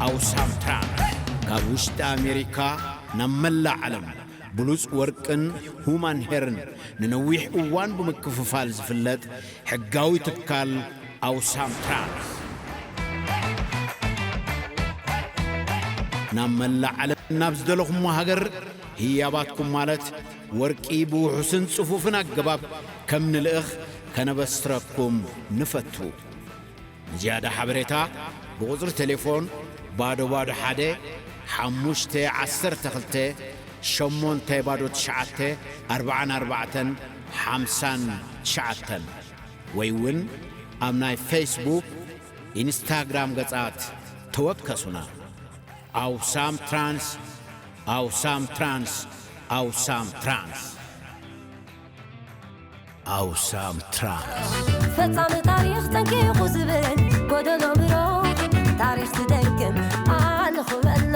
ኣውሳም ትራንስ ካብ ውሽጢ ኣሜሪካ ናብ መላእ ዓለም ብሉጽ ወርቅን ሁማን ሄርን ንነዊሕ እዋን ብምክፍፋል ዝፍለጥ ሕጋዊ ትካል ኣውሳም ትራንስ፣ ናብ መላእ ዓለም ናብ ዝደለኹሞ ሃገር ህያባትኩም ማለት ወርቂ ብውሑስን ጽፉፍን ኣገባብ ከም ንልእኽ ከነበስረኩም ንፈቱ። ንዝያዳ ሓበሬታ ብቑጽሪ ቴሌፎን ባዶ ባዶ ሓደ ሓሙሽተ ዓሰርተ ክልተ ሸሞንተ ባዶ ትሽዓተ ኣርባዓን ኣርባዕተን ሓምሳን ትሽዓተን ወይ እውን ኣብ ናይ ፌስቡክ፣ ኢንስታግራም ገጻት ተወከሱና። ኣውሳም ትራንስ፣ ኣውሳም ትራንስ፣ ኣውሳም ትራንስ። ኣውሳም ትራንስ። ፈጻሚ ታሪኽ ጠንቂቑ ዝብል ጎደሎ ምሮ ታሪኽ ትደግም ኣነ ክበሎ።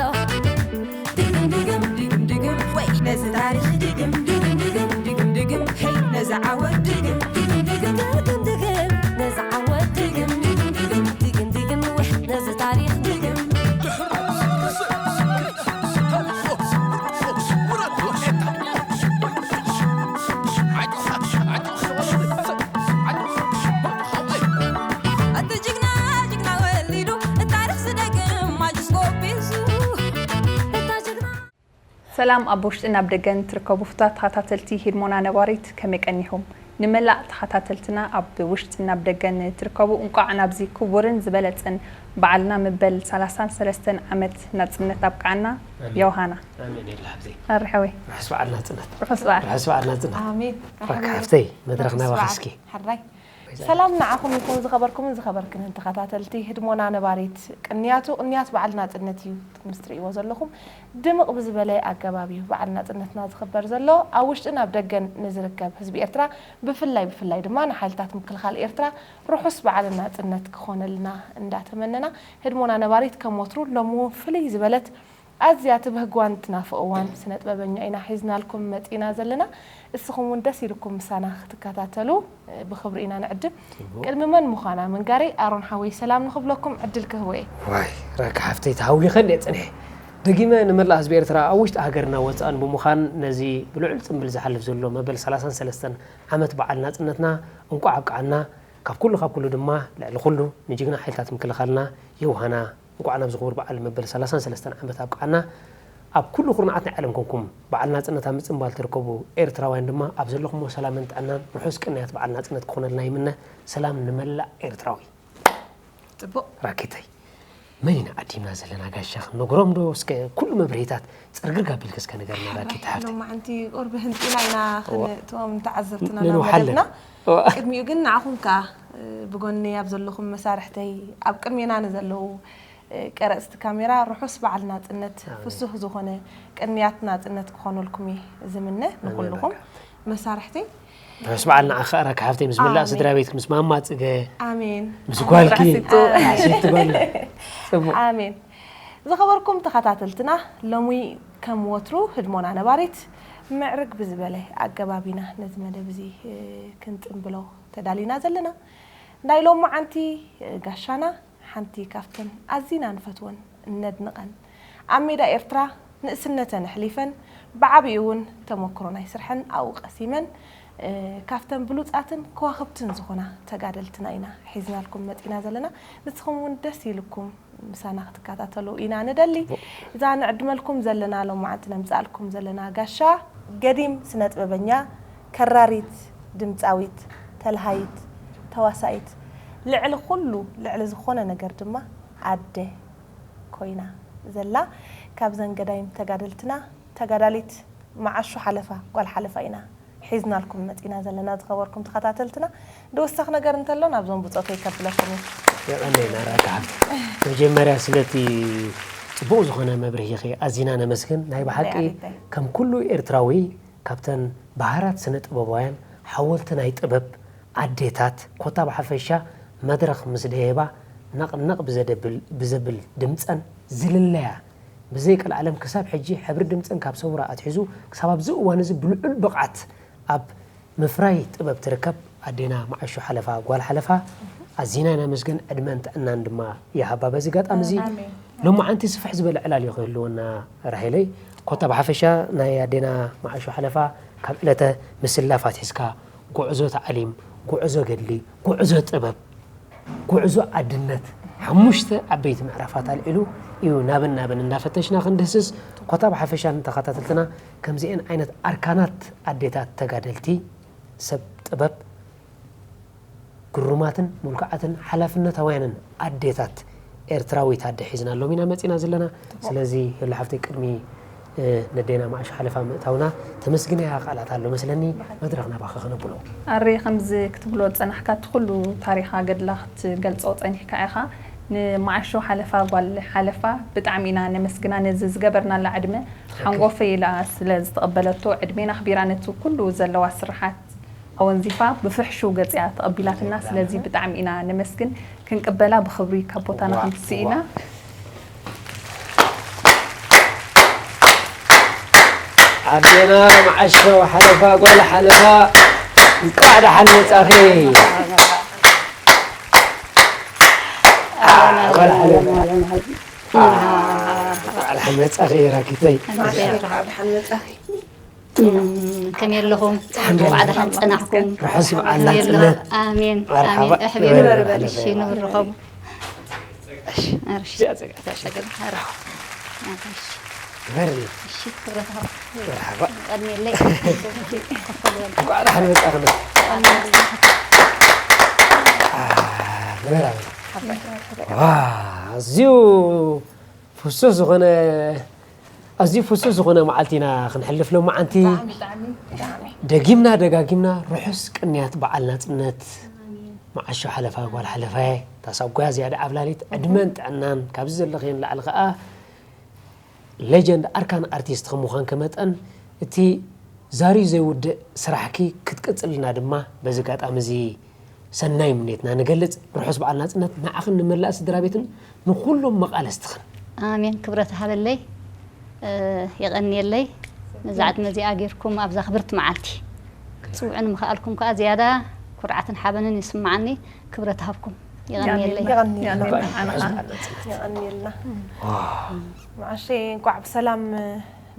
ድግም ድግም ድግም ድግም ወይ ነዚ ታሪኽ ድግም ድግም ድግም ድግም ድግም ሄይ ነዚ ዓወት ድግም ድግም ድግም ድግም ድግም ነዚ ዓወት ድግም ድግም ድግም ድግም ድግም ወይ ነዚ ታሪኽ ድግም። እቲ ጅግና ጅግና ወሊዱ ታሪኽ ዝደግም ማጅስኮ ቢዙ እታ ጅግና። ሰላም ኣብ ውሽጥን ኣብ ደገን ትርከቡ ፍቱዋት ተኸታተልቲ ህድሞና ነባሪት፣ ከመይ ቀኒኹም? ንመላእ ተኸታተልትና ኣብ ውሽጥን ኣብ ደገን ትርከቡ እንቋዕ ናብዚ ክቡርን ዝበለጽን በዓልና መበል ሰላሳን ሰለስተን ዓመት ናጽነት ኣብቅዓና። ኣሜን። ዮሃና። ኣሜን። የላ ኣብዚ ኣርሐወይ። ርሑስ በዓል ናጽነት። ርሑስ በዓል። ርሑስ በዓል ናጽነት። ኣሜን። ርሑስ በዓል። ርሑስ በዓል። ርሑስ በዓል። መድረኽና ባኻስኪ። ሓራይ። ሰላም ንዓኹም ይኹን ዝኸበርኩምን ዝኸበርክንን ተኸታተልቲ ህድሞና ነባሪት ቅንያቱ ቅንያት በዓል ናጽነት እዩ። ምስ ትርእይዎ ዘለኹም ድምቕ ብዝበለ ኣገባብ እዩ በዓል ናጽነትና ዝኽበር ዘሎ። ኣብ ውሽጥን ኣብ ደገን ንዝርከብ ህዝቢ ኤርትራ ብፍላይ ብፍላይ ድማ ንሓይልታት ምክልኻል ኤርትራ ርሑስ በዓል ናጽነት ክኾነልና እንዳተመነና ህድሞና ነባሪት ከም ወትሩ ሎሚ እውን ፍልይ ዝበለት ኣዝያ ትብህግ እዋን ትናፍቕ እዋን ስነ ጥበበኛ ኢና ሒዝናልኩም መጺና ዘለና። እስኹም እውን ደስ ኢልኩም ምሳና ክትከታተሉ ብኽብሪ ኢና ንዕድም። ጽቡቕ። ቅድሚ መን ምዃና ምንጋረይ ኣሮን ሓወይ ሰላም ንኽብለኩም ዕድል ክህቦ እየ። ዋይ ራኪ ሓፍተይ ተሃዊኸ እንድየ ጽንሐ። ደጊመ ንመላእ ህዝቢ ኤርትራ ኣብ ውሽጢ ሃገርና ወጻእን ብምዃን ነዚ ብልዑል ጽምብል ዝሓልፍ ዘሎ መበል ሰላሳን ሰለስተን ዓመት በዓል ናጽነትና እንቋዕ ኣብቅዓና። ካብ ኩሉ ካብ ኩሉ ድማ ልዕሊ ኩሉ ንጅግና ሓይልታት ምክልኻልና ዮሃና እንቋዕ ናብዚ ክቡር በዓል መበል ሰላሳን ሰለስተን ዓመት ኣብቅዓና። ኣብ ኩሉ ኩርናዓት ናይ ዓለም ኮንኩም በዓል ናጽነት ኣብ ምጽንባል ትርከቡ ኤርትራውያን ድማ ኣብ ዘለኹሞ ሰላምን ጥዕናን ርሑስ ቅንያት በዓል ናጽነት ክኾነልና ይምነ። ሰላም ንመላእ ኤርትራዊ። ጽቡቕ። ራኬተይ፣ መን ኢና ዓዲምና ዘለና ጋሻ ክንነግሮም ዶ? እስከ ኩሉ መብርሂታት ጽርግርግ ኣቢልኪ እስከ ንገርና ራኬት ሓፍተይ። ሎማዓንቲ ቁርቢ ህንጢና ኢና እዋ። ክንእትዎም ንተዓዘብትና ናብ ነንውሓለን። መደብና። እዋ። ቅድሚኡ ግን ንዓኹም ከኣ፣ እ፣ ብጎነይ ኣብ ዘለኹም መሳርሕተይ፣ ኣብ ቅድሜና ንዘለዉ፣ እ፣ ቀረጽቲ ካሜራ ርሑስ በዓል ናጽነት ኣሜን። ፍሱህ ዝኾነ ቅንያት ናጽነት ክኾነልኩም እየ ዝምነ ኣሜን ንኹልኹም። ራኬት። መሳርሕተይ። ርሑስ በዓል ንዓኺ ኣራኪ ሓፍተይ፣ ምስ መላእ ኣሜን። ስድራ ቤትኪ፣ ምስ ማማ ጽገ፣ ኣሜን። ምስ ኣሜን። ጓልኪ፣ ራሕሲቱ። ራሕሲቱ ጓል። ጽቡቕ። ኣሜን። ዝኸበርኩም ተኸታተልትና፣ ሎሚ ከም ወትሩ ህድሞና ነባሪት ምዕርግ ብዝበለ ኣገባብ ኢና ነዚ መደብ እዚ፣ እ፣ ክንጽንብሎ ተዳሊና ዘለና። ናይ ሎማዓንቲ፣ እ፣ ጋሻና ሓንቲ ካብተን ኣዚና ንፈትወን እነድንቐን ኣብ ሜዳ ኤርትራ ንእስነተን ኣሕሊፈን ብዓቢኡ እውን ተመክሮ ናይ ስርሐን ኣብኡ ቀሲመን፣ እ፣ ካብተን ብሉጻትን ከዋኽብትን ዝኾና ተጋደልትና ኢና ሒዝናልኩም መጺና ዘለና። ንስኹም እውን ደስ ኢልኩም ምሳና ክትከታተሉ ኢና ንደሊ። እዛ ንዕድመልኩም ዘለና ሎማዓንቲ ነምጽኣልኩም ዘለና ጋሻ ገዲም ስነ ጥበበኛ፣ ከራሪት፣ ድምጻዊት፣ ተልሃይት፣ ተዋሳኢት፣ ልዕሊ ኩሉ ልዕሊ ዝኾነ ነገር ድማ ኣደ ኮይና ዘላ ካብዘን ገዳይም ተጋደልትና ተጋዳሊት መዓሾ ሓለፋ ጓል ሓለፋ ኢና ሒዝናልኩም መጺና ዘለና። ዝኸበርኩም ተኸታተልትና፣ ድውሳኽ ነገር እንተሎ ናብዞም ብጾተይ ከብለኩም እዩ። የቐነየና ራካ ሓብቲ። መጀመርያ ስለቲ ጽቡቕ ዝኾነ መብርሂኺ ኣዚና ነመስግን። ናይ ብሓቂ ኣደይ ኣሪታይ። ከም ኩሉ ኤርትራዊ ካብተን በሃራት ስነ ጥበባውያን ሓወልቲ ናይ ጥበብ ኣዴታት ኮታ ብሓፈሻ መድረኽ ምስ ደየባ ነቕነቕ ብዘደብል-፣ ብዘብል ድምጸን ዝልለያ ብዘይ ቀልዓለም ክሳብ ሕጂ ሕብሪ ድምጸን ካብ ሰውራ ኣትሒዙ ክሳብ ኣብዚ እዋን እዚ ብልዑል ብቕዓት ኣብ ምፍራይ ጥበብ ትርከብ ኣዴና መዓሾ ሓለፋ ጓል ሓለፋ ኣዚና ኢና ነመስግን። ዕድመን ጥዕናን ድማ ይሃባ። በዚ ኣጋጣሚ እዚ ኣሜን። ሎማዓንቲ ስፍሕ ዝበለ ዕላል እዩ ክህልወና። ራሄለይ፣ ኮታ ብሓፈሻ ናይ ኣዴና መዓሾ ሓለፋ ካብ ዕለተ ምስላ ፋትሒዝካ፣ ጉዕዞ ታዕሊም፣ ጉዕዞ ገድሊ፣ ጉዕዞ ጥበብ፣ ጉዕዞ ኣድነት፣ ሓሙሽተ ዓበይቲ ምዕራፋት ኣልዒሉ እዩ። ናብን ናብን እንዳፈተሽና ክንድህስስ፣ ኮታ ብሓፈሻ ንተኸታተልትና ከምዚኤን ዓይነት ኣርካናት ኣዴታት ተጋደልቲ፣ ሰብ ጥበብ፣ ግሩማትን ምልኩዓትን ሓላፍነታውያንን ኣዴታት ኤርትራዊት ኣደ ሒዝናሎም ኢና መጺና ዘለና። ስለዚ፣ ሄሉ ሓፍተይ፣ ቅድሚ ነዴና መዓሾ ሓለፋ ምእታውና፣ ተመስግናያ ቃላት ኣሎ መስለኒ፣ መድረኽ ናባኺ ክነብሎ። ኣሬ፣ ከምዚ ክትብሎ ዝጸናሕካ፣ እቲ ኩሉ ታሪኻ ገድላ ክትገልጾ ጸኒሕካ ኢኻ። ንመዓሾ ሓለፋ፣ ጓል ሓለፋ፣ ብጣዕሚ ኢና ነመስግና፣ ነዚ ዝገበርናላ ዕድመ ሓንጎፈይ ኢላ ስለ ዝተቐበለቶ፣ ዕድሜና ኣኽቢራ ነቲ ኩሉ ዘለዋ ስርሓት ኣወንዚፋ ብፍሕሹው ገጽ እያ ተቐቢላትና። ስለዚ ብጣዕሚ ኢና ነመስግን። ክንቅበላ ብኽብሪ ካብ ቦታና ክንትስእ ኢና። ኣዴና መዓሾ ሓለፋ፣ ጓል ሓለፋ፣ እንቋዕ ደሓን መጻኺ። አ፣ ጓል ሓለፋ። አ፣ እንቋዕ ደሓን መጻኺ ራኪተይ። ከመይ ኣለኹም? እንኳዕ ደሓን ጸናሕኩም። ርሑስ በዓል ናጽነት። ኣሜን፣ መርሓባ። ኣሜን። ኣሕቢሩ። እሺ፣ ንብርኸቡ። እሺ፣ እዚኣ ጸጋ፣ እዚኣ ጸጋ። እሺ። በርኒ። እሺ፣ ክብረት ሃብ። መርሓባ። ቀድሜለይ። እንኳዕ ደሓን መጻእኽና። አ፣ ንበራ። ዋ፣ ኣዝዩ ፍሱህ ዝኾነ፣ ኣዝዩ ፍሱህ ዝኾነ መዓልቲ ኢና ክንሕልፍ ሎማዓንቲ። ብጣዕሚ፣ ብጣዕሚ፣ ብጣዕሚ። ደጊምና ደጋጊምና ርሑስ ቅንያት በዓል ናጽነት። መዓሾ ሓለፋ ጓል ሓለፋየ፣ እታ ሳጓ ዝያዳ ዓብላሊት፣ ዕድመን ጥዕናን ካብዚ ዘለኽዮ ንላዕሊ ከኣ ሌጀንድ ኣርካን ኣርቲስት ከም ምዃንኪ መጠን፣ እቲ ዛርዩ ዘይውድእ ስራሕኪ ክትቅጽልና ድማ በዚ ኣጋጣሚ እዚ ሰናይ ምንየትና ንገልጽ። ርሑስ በዓል ናጽነት ንዓኽን ንመላእ ስድራ ቤትን ንኹሎም መቓለስትኽን። ኣሜን። ክብረት ሃበለይ፣ እ፣ የቐንየለይ። ነዛ ዕድመ እዚኣ ጌርኩም ኣብዛ ክብርቲ መዓልቲ ክትጽውዑኒ ምኽኣልኩም ከኣ ዝያዳ ኩርዓትን ሓበንን ይስምዓኒ። ክብረት ሃብኩም። የቐንየለይ። የቐንየልና። ርሑስ በዓል ናጽነት። የቐንየልና። መዓሸይ፣ እንኳዕ ብሰላም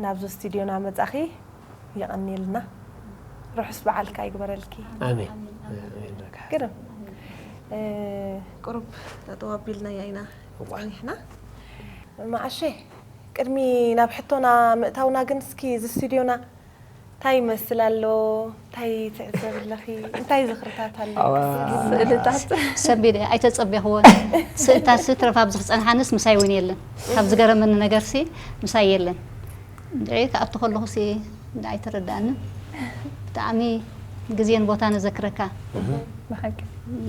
ናብዚ ስቱድዮና መጻኺ። የቐንየልና። ርሑስ በዓል ከኣ ይግበረልኪ። ኣሜን። ኣሜን። ግርም። እ፣ ቁሩብ ጠጠው ኣቢልናያ ኢና እዋ። ጸኒሕና። መዓሸ፣ ቅድሚ ናብ ሕቶና ምእታውና ግን እስኪ እዚ ስቱድዮና እንታይ ይመስል ኣሎ? እንታይ ትዕዘቢ ኣለኺ? እንታይ ዝኽርታት ኣሎ? ኣዋ። ስእልታት። ሰንቢደ ኣይተጸበኽዎን። ስእልታት ትረፍ ኣብዚ ክጸንሓንስ ምሳይ እውን የለን። ካብ ዝገረመኒ ነገርሲ ምሳይ የለን። እንድዒ ክኣቱ ከለኹሲ እንዳ ኣይተረድኣንን። ብጣዕሚ ግዜን ቦታን እዘክረካ። ብሓቂ።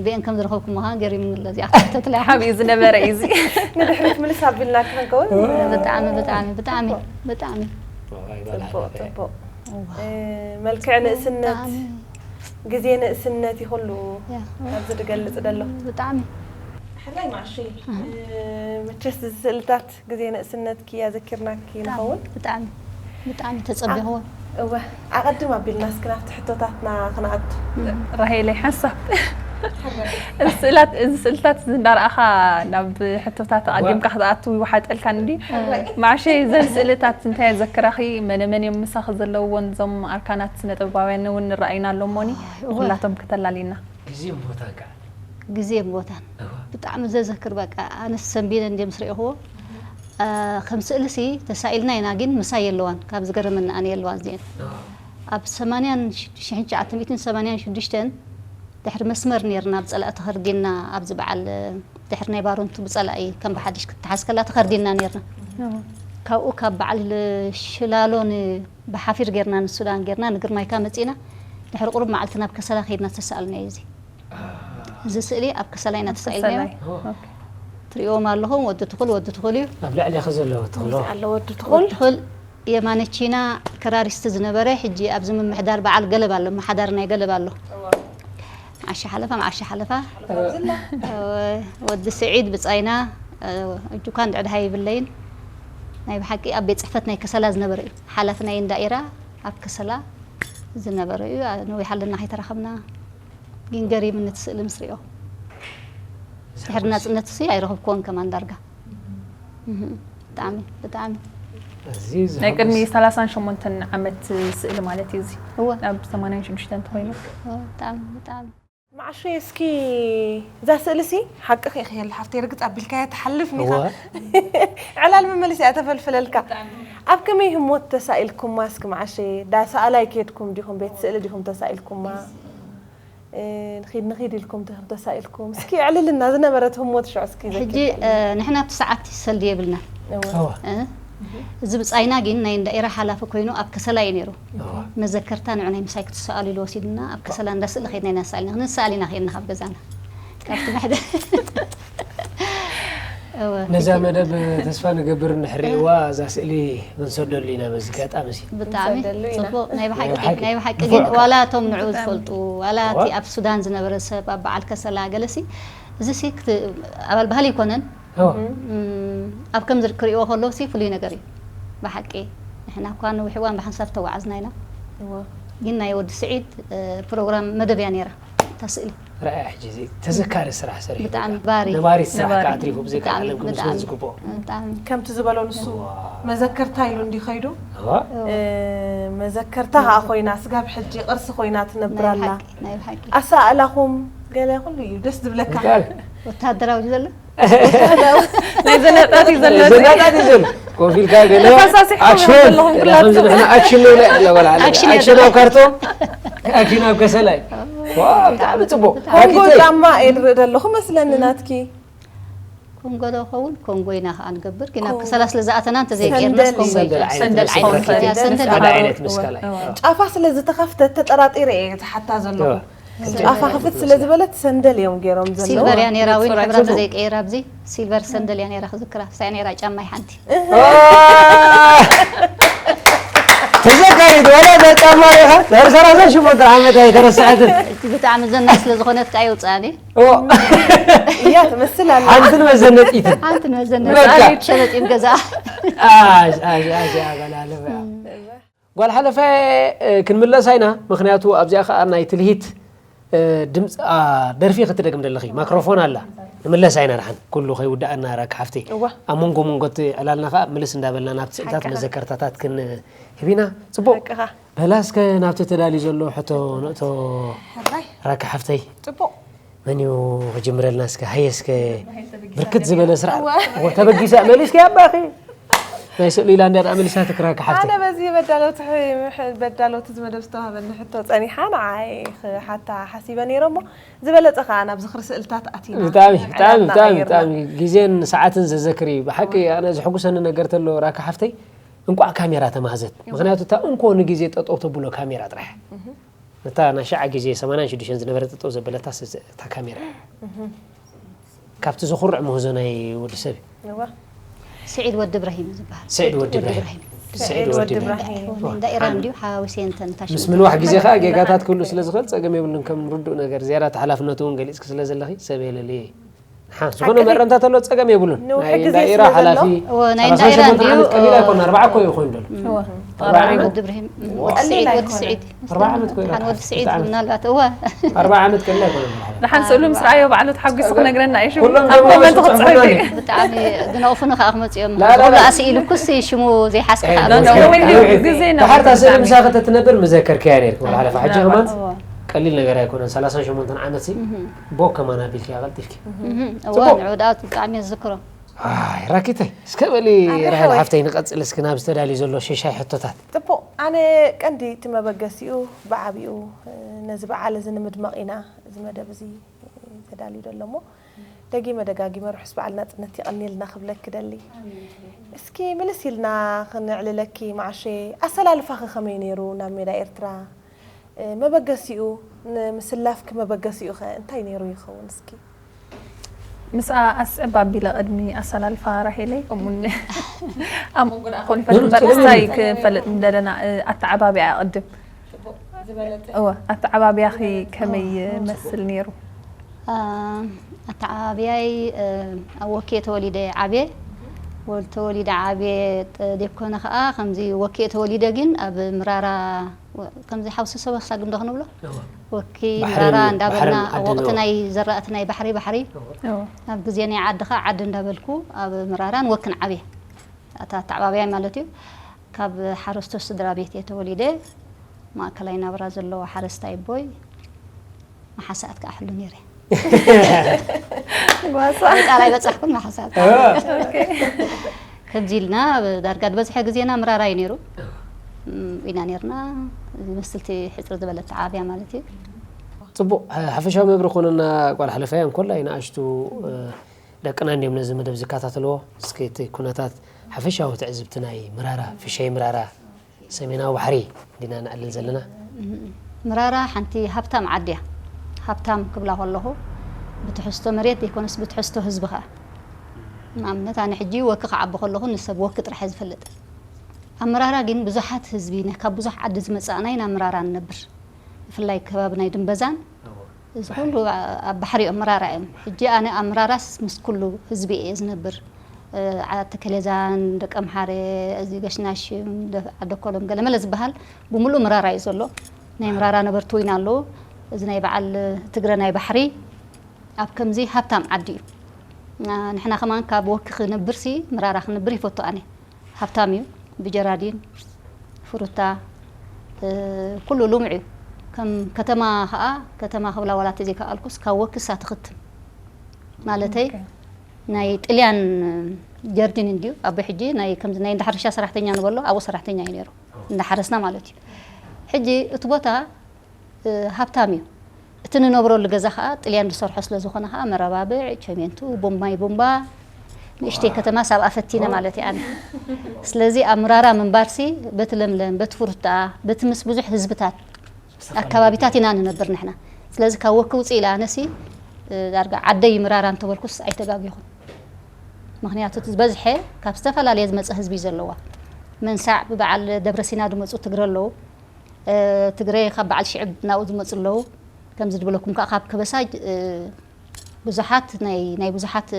ብኤን ከም ዝረኸብኩ ምዃን ገሪሙኒ ኣሎ። እዚኣ ክትሕተትላ ኢኻ። ሓቢኡ ዝነበረ እዩ እዚ። ንድሕሪት ምልስ ኣቢልና ክንከውን። ብጣዕሚ፣ ብጣዕሚ፣ ብጣዕሚ፣ ብጣዕሚ። ጽቡቕ፣ ጽቡቕ። እዋ። እ፣ መልክዕ ንእስነት፣ ብጣዕሚ። ግዜ ንእስነት እዩ ኩሉ ያ። ኣብዚ ዝገልጽ ዘሎ። ብጣዕሚ። ሕራይ መዓሸይ፣ እ፣ መቸስ እዚ ስእልታት ግዜ ንእስነትኪ ኣዘኪርናኪ ንኸውን። ብጣዕሚ፣ ብጣዕሚ ተጸቢኽዎ። እወ፣ ኣቐድም ኣቢልና እስኪ ናብቲ ሕቶታትና ክንኣቱ። ራሄለይ ሓንሳብ። እዚ ስእላት፣ እዚ ስእልታት እዚ እንዳረኣኻ ናብ ሕቶታት ኣቐዲምካ ክትኣቱ ይወሓጠልካ እንዲ። ሕራይ። መዓሸይ፣ እዘን ስእልታት እንታይ የዘክራኺ? መነ መን እዮም ምሳኺ ዘለውዎን? እዞም ኣርካናት ስነ ጥበባውያን እውን ንረኣይና ኣሎ እሞኒ፣ እወ። ኩላቶም ከተላልይና። ግዜን ቦታን ከኣ? ግዜን ቦታን። እወ። ብጣዕሚ ዘዘክር በቃ፣ ኣነስ ሰንቢደ እንድየ ምስ ረእኽዎ። እ፣ ከም ስእልሲ ተሳኢልና ኢና፣ ግን ምሳይ የለዋን። ካብ ዝገረመኒ ኣነ የለዋን እዚአን። እወ። ኣብ ሰማንያን ሽዱሽተ፣ ሽሕን ትሽዓተ ሚእትን ሰማንያን ሽዱሽተን ድሕሪ መስመር ነይርና፣ ኣብ ጸላኢ ተኸርዲንና፣ ኣብዚ በዓል ድሕሪ ናይ ባሮንቱ ብጸላኢ ከም ብሓድሽ ክትተሓዝ ከላ ተኸርዲንና ነይርና። እወ። ካብኡ ካብ በዓል ሽላሎ ን-፣ ብሓፊር ጌርና ንሱዳን ጌርና ንግርማይካ መጺና። ድሕሪ ቁሩብ መዓልቲ ናብ ከሰላ ከይድና ዝተሳእልናዮ እዚ። እዚ ስእሊ ኣብ ከሰላ ኢና ኣብ ተሳኢልናዮ። ከሰላ። ኦኬ። ትሪእዎም ኣለኹም፣ ወዲ ትኹል፣ ወዲ ትኹል እዩ። ኣብ ልዕሌኺ ዘሎ ወዲ ትኹል። ኣሎ ወዲ ትኹል። ወዲ ትኹል የማነ ቺና ክራሪስት ዝነበረ፣ ሕጂ ኣብዚ ምምሕዳር በዓል ገለብ ኣሎ፣ ኣመሓዳሪ ናይ ገለብ ኣሎ። መዓሻ ሓለፋ፣ መዓሻ ሓለፋ። ወዲ ስዒድ ብጻይና፣ እጁ እኳ እንድዒ ደሃይ ይብለይን። ናይ ብሓቂ ኣብ ቤት ጽሕፈት ናይ ከሰላ ዝነበረ እዩ። ሓላፊ ናይ እንዳኢራ ኣብ ከሰላ ዝነበረ እዩ። ነዊሕ ኣለና ከይተራኸብና። ግን ገሪምኒ እቲ ስእሊ ምስ ሪኦ። ድሕሪ ናጽነት እሱ ኣይረኸብክዎን ከማን ዳርጋ። እህ፣ ብጣዕሚ ብጣዕሚ እዚ ናይ ቅድሚ ዘሐጉስ ሰላሳን ሸሞንተን ዓመት ስእሊ ማለት እዩ እዚ እወ ኣብ ሰማንያን ሽዱሽተን ተኮይኑ እወ፣ ብጣዕሚ ብጣዕሚ መዓሸ እስኪ እዛ ስእሊ ሲ ሓቅኺ ኢኺ የለ ሓፍተይ ርግፅ ኣቢልካያ ትሓልፍ ኒኻ እወ። ዕላል መመሊስ እያ ተፈልፍለልካ ኣብ ከመይ ህሞት ተሳኢልኩማ እስኪ መዓሸ ዳ ሰኣላይ ከድኩም ዲኹም ቤት ስእሊ ዲኹም ተሳኢልኩማ እ፣ ንኺድ ንኺድ ኢልኩም ዲኹም ተሳኢልኩም እስኪ ዕልልና ዝነበረት ህሞት ሽዑ እስኪ ሕጂ ዘኪርክኒ። እ፣ ንሕና ኣብቲ ሰዓት ሰልዲ የብልና እወ። እወ። እ፣ እዚ ብጻይና ግን ናይ እንዳ ኤራ ሓላፊ ኮይኑ ኣብ ከሰላ እዩ ነይሩ እወ። መዘከርታ ንዑ ናይ ምሳይ ክትሰኣሉ ኢሉ ወሲድና ኣብ ከሰላ እንዳ ስእሊ ከድና ኢና ሰኣልና ክንሰኣል ኢና ከድና ካብ ገዛና ካብቲ መሕደ እወ ነዛ መደብ ተስፋ ንገብር እንድሕር ዋ እዛ ስእሊ ክንሰደሉ ኢና በዚ ኣጋጣሚ እዚ ብጣዕሚ ንሰደሉ ኢና። ጽቡቅ ናይ ብሓቂ ናይ ብሓቂ ናይ ብሓቂ ንፉዕ ግን እካ። ዋላ እቶም ንዑ ብጣዕሚ። ዝፈልጡ ዋላ እቲ እወ። ኣብ ሱዳን ዝነበረ ሰብ ኣብ በዓል ከሰላ ገለሲ እዚ ሲ ክት- ኣባል ባህሊ ኣይኮነን እወ። እም፣ ኣብ ከምዚ ክሪእዎ ከለዉ ሲ ፍሉይ ነገር እዩ ብሓቂ ንሕና እኳ ነዊሕ እዋን ብሓንሳብ ተጓዓዝና ኢና እወ። ግን ናይ ወዲ ስዒድ እ፣ ፕሮግራም መደብ እያ ነይራ እታ ስእሊ ረኣያ ሕጂ እዚ ተዘካሪ ስራሕ ሰሪሑ ብጣዕሚ በቃ። ባሪ ነባሪት ስራሕ ነባሪ። ከዓ ኣትሪፉ ብዘይ ከዓ ብጣዕሚ ዓለም ክምስገን ብጣዕሚ ዝግብኦ ብጣዕሚ ከምቲ ዝበሎ ንሱ መዘከርታ ኢሉ እንዲ ከይዱ እዋ። እ፣ መዘከርታ ከዓ ኮይና ስጋብ ሕጂ ቅርሲ ኮይና ትነብር ናይ ኣላ ብሓቂ ናይ ብሓቂ ኣሳእላኹም ገለ ኩሉ እዩ ደስ ዝብለካ ብጣዕሚ። ወታደራዊ ድዩ ዘሎ ናይ ዘነጣት እዩ ዘሎ ዘናጣት እዩ ዘሎ ኮፍ ኢልካ ገለ ተፈሳሲሕኩም ኣክሽን ዘለኹም ገለ ከምዚ ኩላትኩም። ንሕና ኣክሽን ንብሎ ኣለና ጓል ዓለ ኣክሽን ኣክሽን እያ ኣብ ካርቶን ኣክሽን ኣብ ከሰላይ ዋ ብጣዕሚ ፅቡቅ ኮንጎ ሓቂተይ። ጫማ እየ ዝርኢ ዘለኹ መስለኒ ናትኪ ኮንጎ ዶ ኸውን ኮንጎ ኢና ከዓ ንገብር ግን ኣብ ኮንጎ። ከሰላ ስለ ዝኣተናን ተዘይቀርና ሰንደል ኮንጎ እዩ። ኢና ሰንደል ዓይነት ሰንደል መስቀል ዝኸውን ከፊተ ሰንደል ሓደ ዝኸውን። ዓይነት መስቀላይ እወ። ጫፋ ስለ ዝተኸፍተት ተጠራጢረ እየ ዝሓታ ዘለኹ እወ። ጫፋ ክፍት ስለ ዝበለት ሰንደል እዮም ገይሮም ዘለዉ ሲልቨር እያ ነይራ ወይ ንጹር ሕብራ ኣይኮነን። ተዘይቀይራ ኣብዚ ሲልቨር ሰንደል እያ ነይራ ክዝክራ ሳይ ነይራ ጫማ ሓንቲ ተዘካሪት ወላ እዛ ጫማ ሪኻ ድሕሪ ሰላሳ ሸሞንተ ዓመት ኣይተረስዐትን እቲ ብጣዕሚ ዘና ስለ ዝኾነት ከዓ የውፅኣኒ እዎ። እያ ትመስል ኣላ ሓንትን መዘነጢትን ሓንቲ ንመዘነ በቃ። ሸበጢም ገዛ ኣሽ፣ ኣሽ፣ ኣሽ፣ ኣበላልባ። ጓል ሓለፋ ክንምለሳ ኢና ምክንያቱ ኣብዚኣ ከዓ ናይ ትልሂት ድምፂ ደርፊ ክትደግም ደለኺ ማክሮፎን ኣላ ንምለሳ ኢና ርሓን ኩሉ ከይውዳእና ራካ ሓፍተይ እዋ ኣብ መንጎ መንጎ እቲ ዕላልና ከዓ ምልስ እንዳበልና ናብ ስእልታት ሓቅኻ። መዘከርታታት ክንህብ ኢና ፅቡቅ ሓቅኻ በላ እስከ ናብቲ ተዳልዩ ዘሎ ሕቶ ንእቶ ሕራይ ራካ ሓፍተይ ፅቡቅ መን እዩ ክጅምረልና እስከ ሃየ እስከ ብርክት ዝበለ ስራሕ እዎ ተበጊሳ መሊስኪ ኣባኺ ናይ ስእሊ ኢላ እንዳ መሊሳትክ ራካ ሓፍተይ ኣነ በዚ በዳሎት በዳሎት እዚ መደብ ዝተዋህበኒ ሕቶ ፀኒሓ ንዓይ ክሓታ ሓሲበ ነይረ እሞ ዝበለፀ ከዓ ናብ ዝኽሪ ስእልታት ኣቲና ብጣዕሚ ብጣዕሚ ዕላልና ብጣዕሚ ቀይርና። ብጣዕሚ ግዜን ሰዓትን ዘዘክሪ ብሓቂ ኣነ ዝሕጉሰኒ ነገር ተሎ ራካ ሓፍተይ እንቋዕ ካሜራ ተማህዘት ምክንያቱ እታ እንኮ ንግዜ ጠጠው ተብሎ ካሜራ ጥራሕ እታ ናይ ሸዓ ግዜ ሰማንያን ሽዱሽተን ዝነበረ ጠጠው ዘበለታ እታ ካሜራ እያ ካብቲ ዘኹርዕ ምህዞ ናይ ወዲ ሰብ እዩ እዋ ስዒድ ወዲ እብራሂም እዩ ዝበሃል ስዒድ ወዲ እብራሂም እብራሂም ስዒድ ወዲ እብራሂም እብራሂም። ናይ እንዳ ኢራን ድዩ ሓዊሰ እንተን ታሽ ምስ ምንዋሕ ግዜ ከዓ ጌጋታት ክህሉ ስለ ዝኽእል ፀገም የብሉን ከም ርዱእ ነገር ዝያዳ እቲ ሓላፍነቱ እውን ገሊፅኪ ስለ ዘለኺ ሰብ የለልየ ሓ ዝኾነ መረምታ ተሎ ፀገም የብሉን ንውሕ ናይ ግዜ እንዳ ኢራ ስለ ዘሎ። ሓላፊ እወ፣ ናይ እንዳ ሰላሳ ኢራን ሸሞንተ ድዩ? ዓመት ቀሊል ኣይኮነ ኣርባዓ እኮ ይኾን ደሎ እወ፣ ወዲ እብራሂም ወዲ ቀሊል ስዒድ ወዲ ኣይኮነን። ስዒድ ኣርባዓ ዓመት ኮይና ሓን ወዲ ስዒድ ብጣዕሚ። ምናልባት እወ ኣርባዓ ዓመት ቀሊል ኣይኮነ ደሓን ስእሉ ምስ ረኣዮ ባዕሉ ተሓጒሱ ክነግረና እዩ ሽሙ ኩሎም ኣብ ጀምሮ ኮመንት ዝፅሕፉ ክፅሕፍ ኣለዉ። እዩ ብጣዕሚ ግን ኣውፍኑ ከዓ ክመፅኦም ላ፣ ላ፣ ላ። ኩሉ ኣስኢሉ ኩስ ሽሙ ዘይሓዝካ ኤ፣ ከዓ ኖ፣ ኖ፣ ክመፅኦም ኖ፣ እዮም። ኖ፣ ግዜ ኢና ድሓር እታ ስእሊ ዘለና። ምሳኺ ተትነብር ምዘከርክያ ነይርኪ ወላ ሓለፋ ሕጂ ከማን እወ። ቀሊል ነገር ኣይኮነን ሰላሳ ሸሞንተ ዓመት ሲ ቦ ከማን ኣቢልኪ ኣቐልጢፍኪ እህም፣ እወ ጽቡቅ። ንዑ ደኣ ብጣዕሚ እየ ዝዝክሮ ኣይ ራኪተይ እስከ በሊ ኣረ ራሄል ሓወይ። ሓፍተይ ንቐጽል እስኪ ናብ ዝተዳልዩ ዘሎ ሽሻይ ሕቶታት ጥቡቅ ኣነ ቀንዲ እቲ መበገሲኡ ብዓቢኡ እ፣ ነዚ በዓል እዚ ንምድማቕ ኢና እዚ መደብ እዚ ተዳልዩ ዘሎ እሞ ደጊመ ደጋጊመ ርሑስ በዓል ናፅነት የቐንየልና ክብለኪ ደሊ እስኪ ምልስ ኢልና ክንዕልለኪ መዓሸ ኣሰላልፋኺ ከመይ ነይሩ ናብ ሜዳ ኤርትራ እ፣ መበገሲኡ ንምስላፍኪ መበገሲኡ ኸ እንታይ ነይሩ ይኸውን እስኪ ምስኣ ኣስዕብ ኣቢለ ቅድሚ ኣሰላልፋ ራሄለይ ከምኡን ኣብ መንጎ ደኣ ኮንፈረንስ እምበር እንታይ ክንፈልጥ ምደለና እ፣ ኣተዓባቢያ ቅድም እወ ኣተዓባቢያኺ ከመይ መስል ነይሩ ኣተዓባብያይ ኣብ ወኬ ተወሊደ ዓብየ ወል ተወሊደ ዓብየ ጥ- ደይኮነ ከዓ ከምዚ ወኪ ተወሊደ ግን ኣብ ምራራ ወ- ከምዚ ሓውሲ ሰበሳ ግምዶ ክንብሎ ወኪ ባሕሪ ምራራ ባሕሪ እንዳበልና ዓዲ ወቅቲ ነው። ናይ ዘራእቲ ናይ ባሕሪ ባሕሪ እዎ። ኣብ ግዜ ናይ ዓድኻ ዓዲ እንዳበልኩ ኣብ ምራራን ወክን ዓብየ ኣታ ኣተዓባብያ ማለት እዩ። ካብ ሓረስቶት ስድራ ቤት እየ ተወሊደ። ማእከላይ ናብራ ዘለዎ ሓረስታይ ቦይ መሓሳት ክኣሕሉ ነይረ። ጓሳ ቃል ኣይበጻሕኩን መሓሳት ከምዚ ኢልና ዳርጋ ዝበዝሐ ግዜና ምራራ እዩ ነይሩ። እም፣ ኢና ነርና ዝመስልቲ ሕፅር ዝበለት ዓብያ ማለት እዩ። ፅቡቕ ሓፈሻዊ መብሪ ኮነና። ጓል ሓለፋያ እንኮላይ ንኣሽቱ ደቅና እንዲዮም ነዚ መደብ ዝከታተልዎ። እስኪ እቲ ኩነታት ሓፈሻዊ ትዕዝብቲ ናይ ምራራ ፍሸይ ምራራ ሰሜናዊ ባሕሪ እንዲና ንዕልል ዘለና። ምራራ ሓንቲ ሃብታም ዓዲ እያ። ሃብታም ክብላ ከለኹ ብትሕዝቶ መሬት ዘይኮነስ ብትሕዝቶ ህዝቢ ከዓ ንኣብነት ኣነ ሕጂ ወኪ ክዓቢ ከለኹ ንሰብ ወኪ ጥራሕ እየ ዝፈልጥ። ኣብ ምራራ ግን ብዙሓት ህዝቢ ነ- ካብ ብዙሕ ዓዲ ዝመፃእና ኢና ምራራ ንነብር። ብፍላይ ከባቢ ናይ ድንበዛን እዚ ኩሉ ኣብ ባሕሪ እዮም ምራራ እዮም። ሕጂ ኣነ ኣብ ምራራስ ምስ ኩሉ ህዝቢ እየ ዝነብር። ዓዲ ከሌዛን ደቀምሓረ እዚ ገሽናሽም ዓደኮሎም ገለመለ ዝበሃል ብምሉእ ምራራ እዩ ዘሎ። ናይ ምራራ ነበርቲ ወይና ኣለዉ። እዚ ናይ በዓል ትግረ ናይ ባሕሪ ኣብ ከምዚ ሃብታም ዓዲ እዩ። ንሕና ከማን ካብ ወኪ ክነብርሲ ምራራ ክነብር ይፈቱ ኣነ። ሃብታም እዩ ብጀራዲን ፍሩታ ኩሉ ልሙዕ እዩ። ከም ከተማ ከዓ ከተማ ክብላ ዋላ ተዘይከኣልኩስ ካብ ወኪሳ ትኽትም ማለተይ ናይ ጥልያን ጀርዲን እንድዩ ኣቦ ሕጂ ናይ ከምዚ ናይ እንዳ ሕርሻ ሰራሕተኛ ንበሎ ኣብኡ ሰራሕተኛ እዩ ነይሩ እንዳሓረስና ማለት እዩ። ሕጂ እቲ ቦታ ሃብታም እዩ። እቲ ንነብረሉ ገዛ ከዓ ጥልያን ዝሰርሖ ስለ ዝኾነ ከዓ መረባብዕ ቸሜንቱ ቡምባይ ቡምባ ንእሽተይ ከተማ ሳብ ኣፈቲነ ማለት እየ ኣነ። ስለዚ ኣብ ምራራ ምንባርሲ በቲ ለምለም በቲ ፍሩታ በቲ ምስ ብዙሕ ህዝብታት ኣካባቢታት ኢና ንነብር ንሕና። ስለዚ ካብ ወኪ ውፅእ ኢለ ኣነሲ ዳርጋ ዓደይ ምራራ እንተበልኩስ ኣይተጋጊኹን። ምክንያቱ እቲ ዝበዝሐ ካብ ዝተፈላለየ ዝመፀ ህዝቢ እዩ ዘለዋ። መንሳዕ ብበዓል ደብረሲና ዝመፁ ትግረ ኣለዉ። ትግረ ካብ በዓል ሽዕብ ናብኡ ዝመፁ ኣለዉ። ከምዚ ዝበለኩም ከዓ ካብ ከበሳ ብዙሓት ናይ ናይ ብዙሓት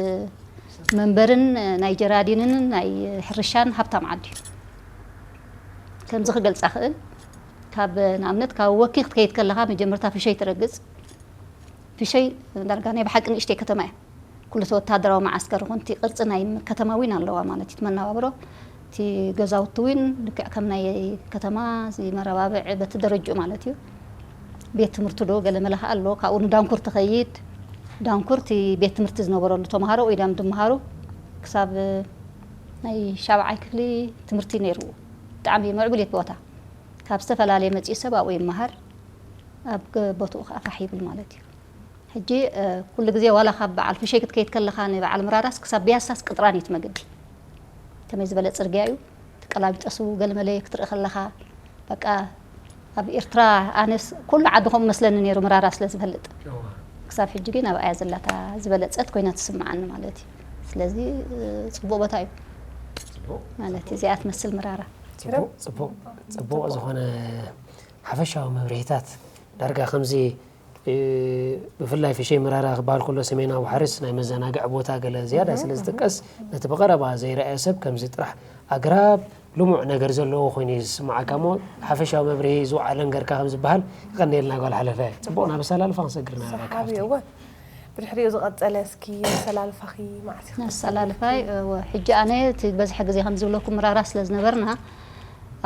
መንበርን ናይ ጀራዲንን ናይ ሕርሻን ሃብታም ዓዲ እዩ። ከምዚ ክገልፃ ክእል ካብ ንኣብነት ካብ ወኪ ክትከይድ ከለካ መጀመርታ ፍሸይ ትረግፅ። ፍሸይ ዳርጋ ናይ ብሓቂ ንእሽተይ ከተማ እያ። ኩሉ እቲ ወታደራዊ መዓስከር ይኹን እቲ ቅርፂ ናይ ከተማ እውን ኣለዋ ማለት እዩ። እቲ መነባብሮ እቲ ገዛውቲ እውን ልክዕ ከም ናይ ከተማ እዚ መረባብዕ በቲ ደረጅኡ ማለት እዩ። ቤት ትምህርቲ ዶ ገለ መለ ከዓ ኣሎ። ካብኡ ንዳንኩር ትኸይድ። ዳንኩር እቲ ቤት ትምህርቲ ዝነበረሉ ተምሃሮ ወይ ዳም ድምሃሩ ክሳብ ናይ ሻብዓይ ክፍሊ ትምህርቲ ነይርዎ። ብጣዕሚ ምዕቡል እየ እቲ ቦታ። ካብ ዝተፈላለየ መፂኡ ሰብ ኣብኡ ይመሃር። ኣብ ቦትኡ ከዓ ፋሕ ይብል ማለት እዩ። ሕጂ ኩሉ ግዜ ዋላ ካብ በዓል ፍሸይ ክትከይድ ከለኻ ንበዓል ምራራስ ክሳብ ቢያሳስ ቅጥራን እዩ እቲ መገዲ። ከመይ ዝበለ ፅርግያ እዩ። ተቀላቢጠሱ ገለመለ ክትርኢ ከለኻ በቃ ኣብ ኤርትራ ኣነስ ኩሉ ዓዲ ከምኡ መስለኒ ነይሩ ምራራ ስለ ዝፈልጥ። ክሳብ ሕጂ ግን ኣብኣያ ዘላታ ዝበለፀት ኮይና ትስምዓኒ ማለት እዩ። ስለዚ ፅቡቅ ቦታ እዩ ማለት እዚኣ ትመስል ምራራ። ፅቡቅ ዝኾነ ሓፈሻዊ መብርሂታት ዳርጋ ከምዚ ብፍላይ ፍሸይ ምራራ ክበሃል ከሎ ሰሜናዊ ባሕርስ ናይ መዘናግዒ ቦታ ገለ ዝያዳ ስለ ዝጥቀስ ነቲ ብቐረባ ዘይረኣየ ሰብ ከምዚ ጥራሕ ኣግራብ ልሙዕ ነገር ዘለዎ ኮይኑ እዩ ዝስምዓካ እሞ ሓፈሻዊ መብርሂ ዝውዓለን ገርካ ከም ዝበሃል ይቐንየልና ጓል ሓለፈ። ፅቡቕ ናብ ኣሰላልፋ ክንሰግር ኢና። ሰሓቢ እወ። ብድሕሪኡ ዝቐጸለ እስኪ ኣሰላልፋኺ መዓስ ኢኺ ኣሰላልፋይ እወ፣ ሕጂ ኣነ እቲ በዝሐ ግዜ ከም ዝብለኩም ምራራ ስለ ዝነበርና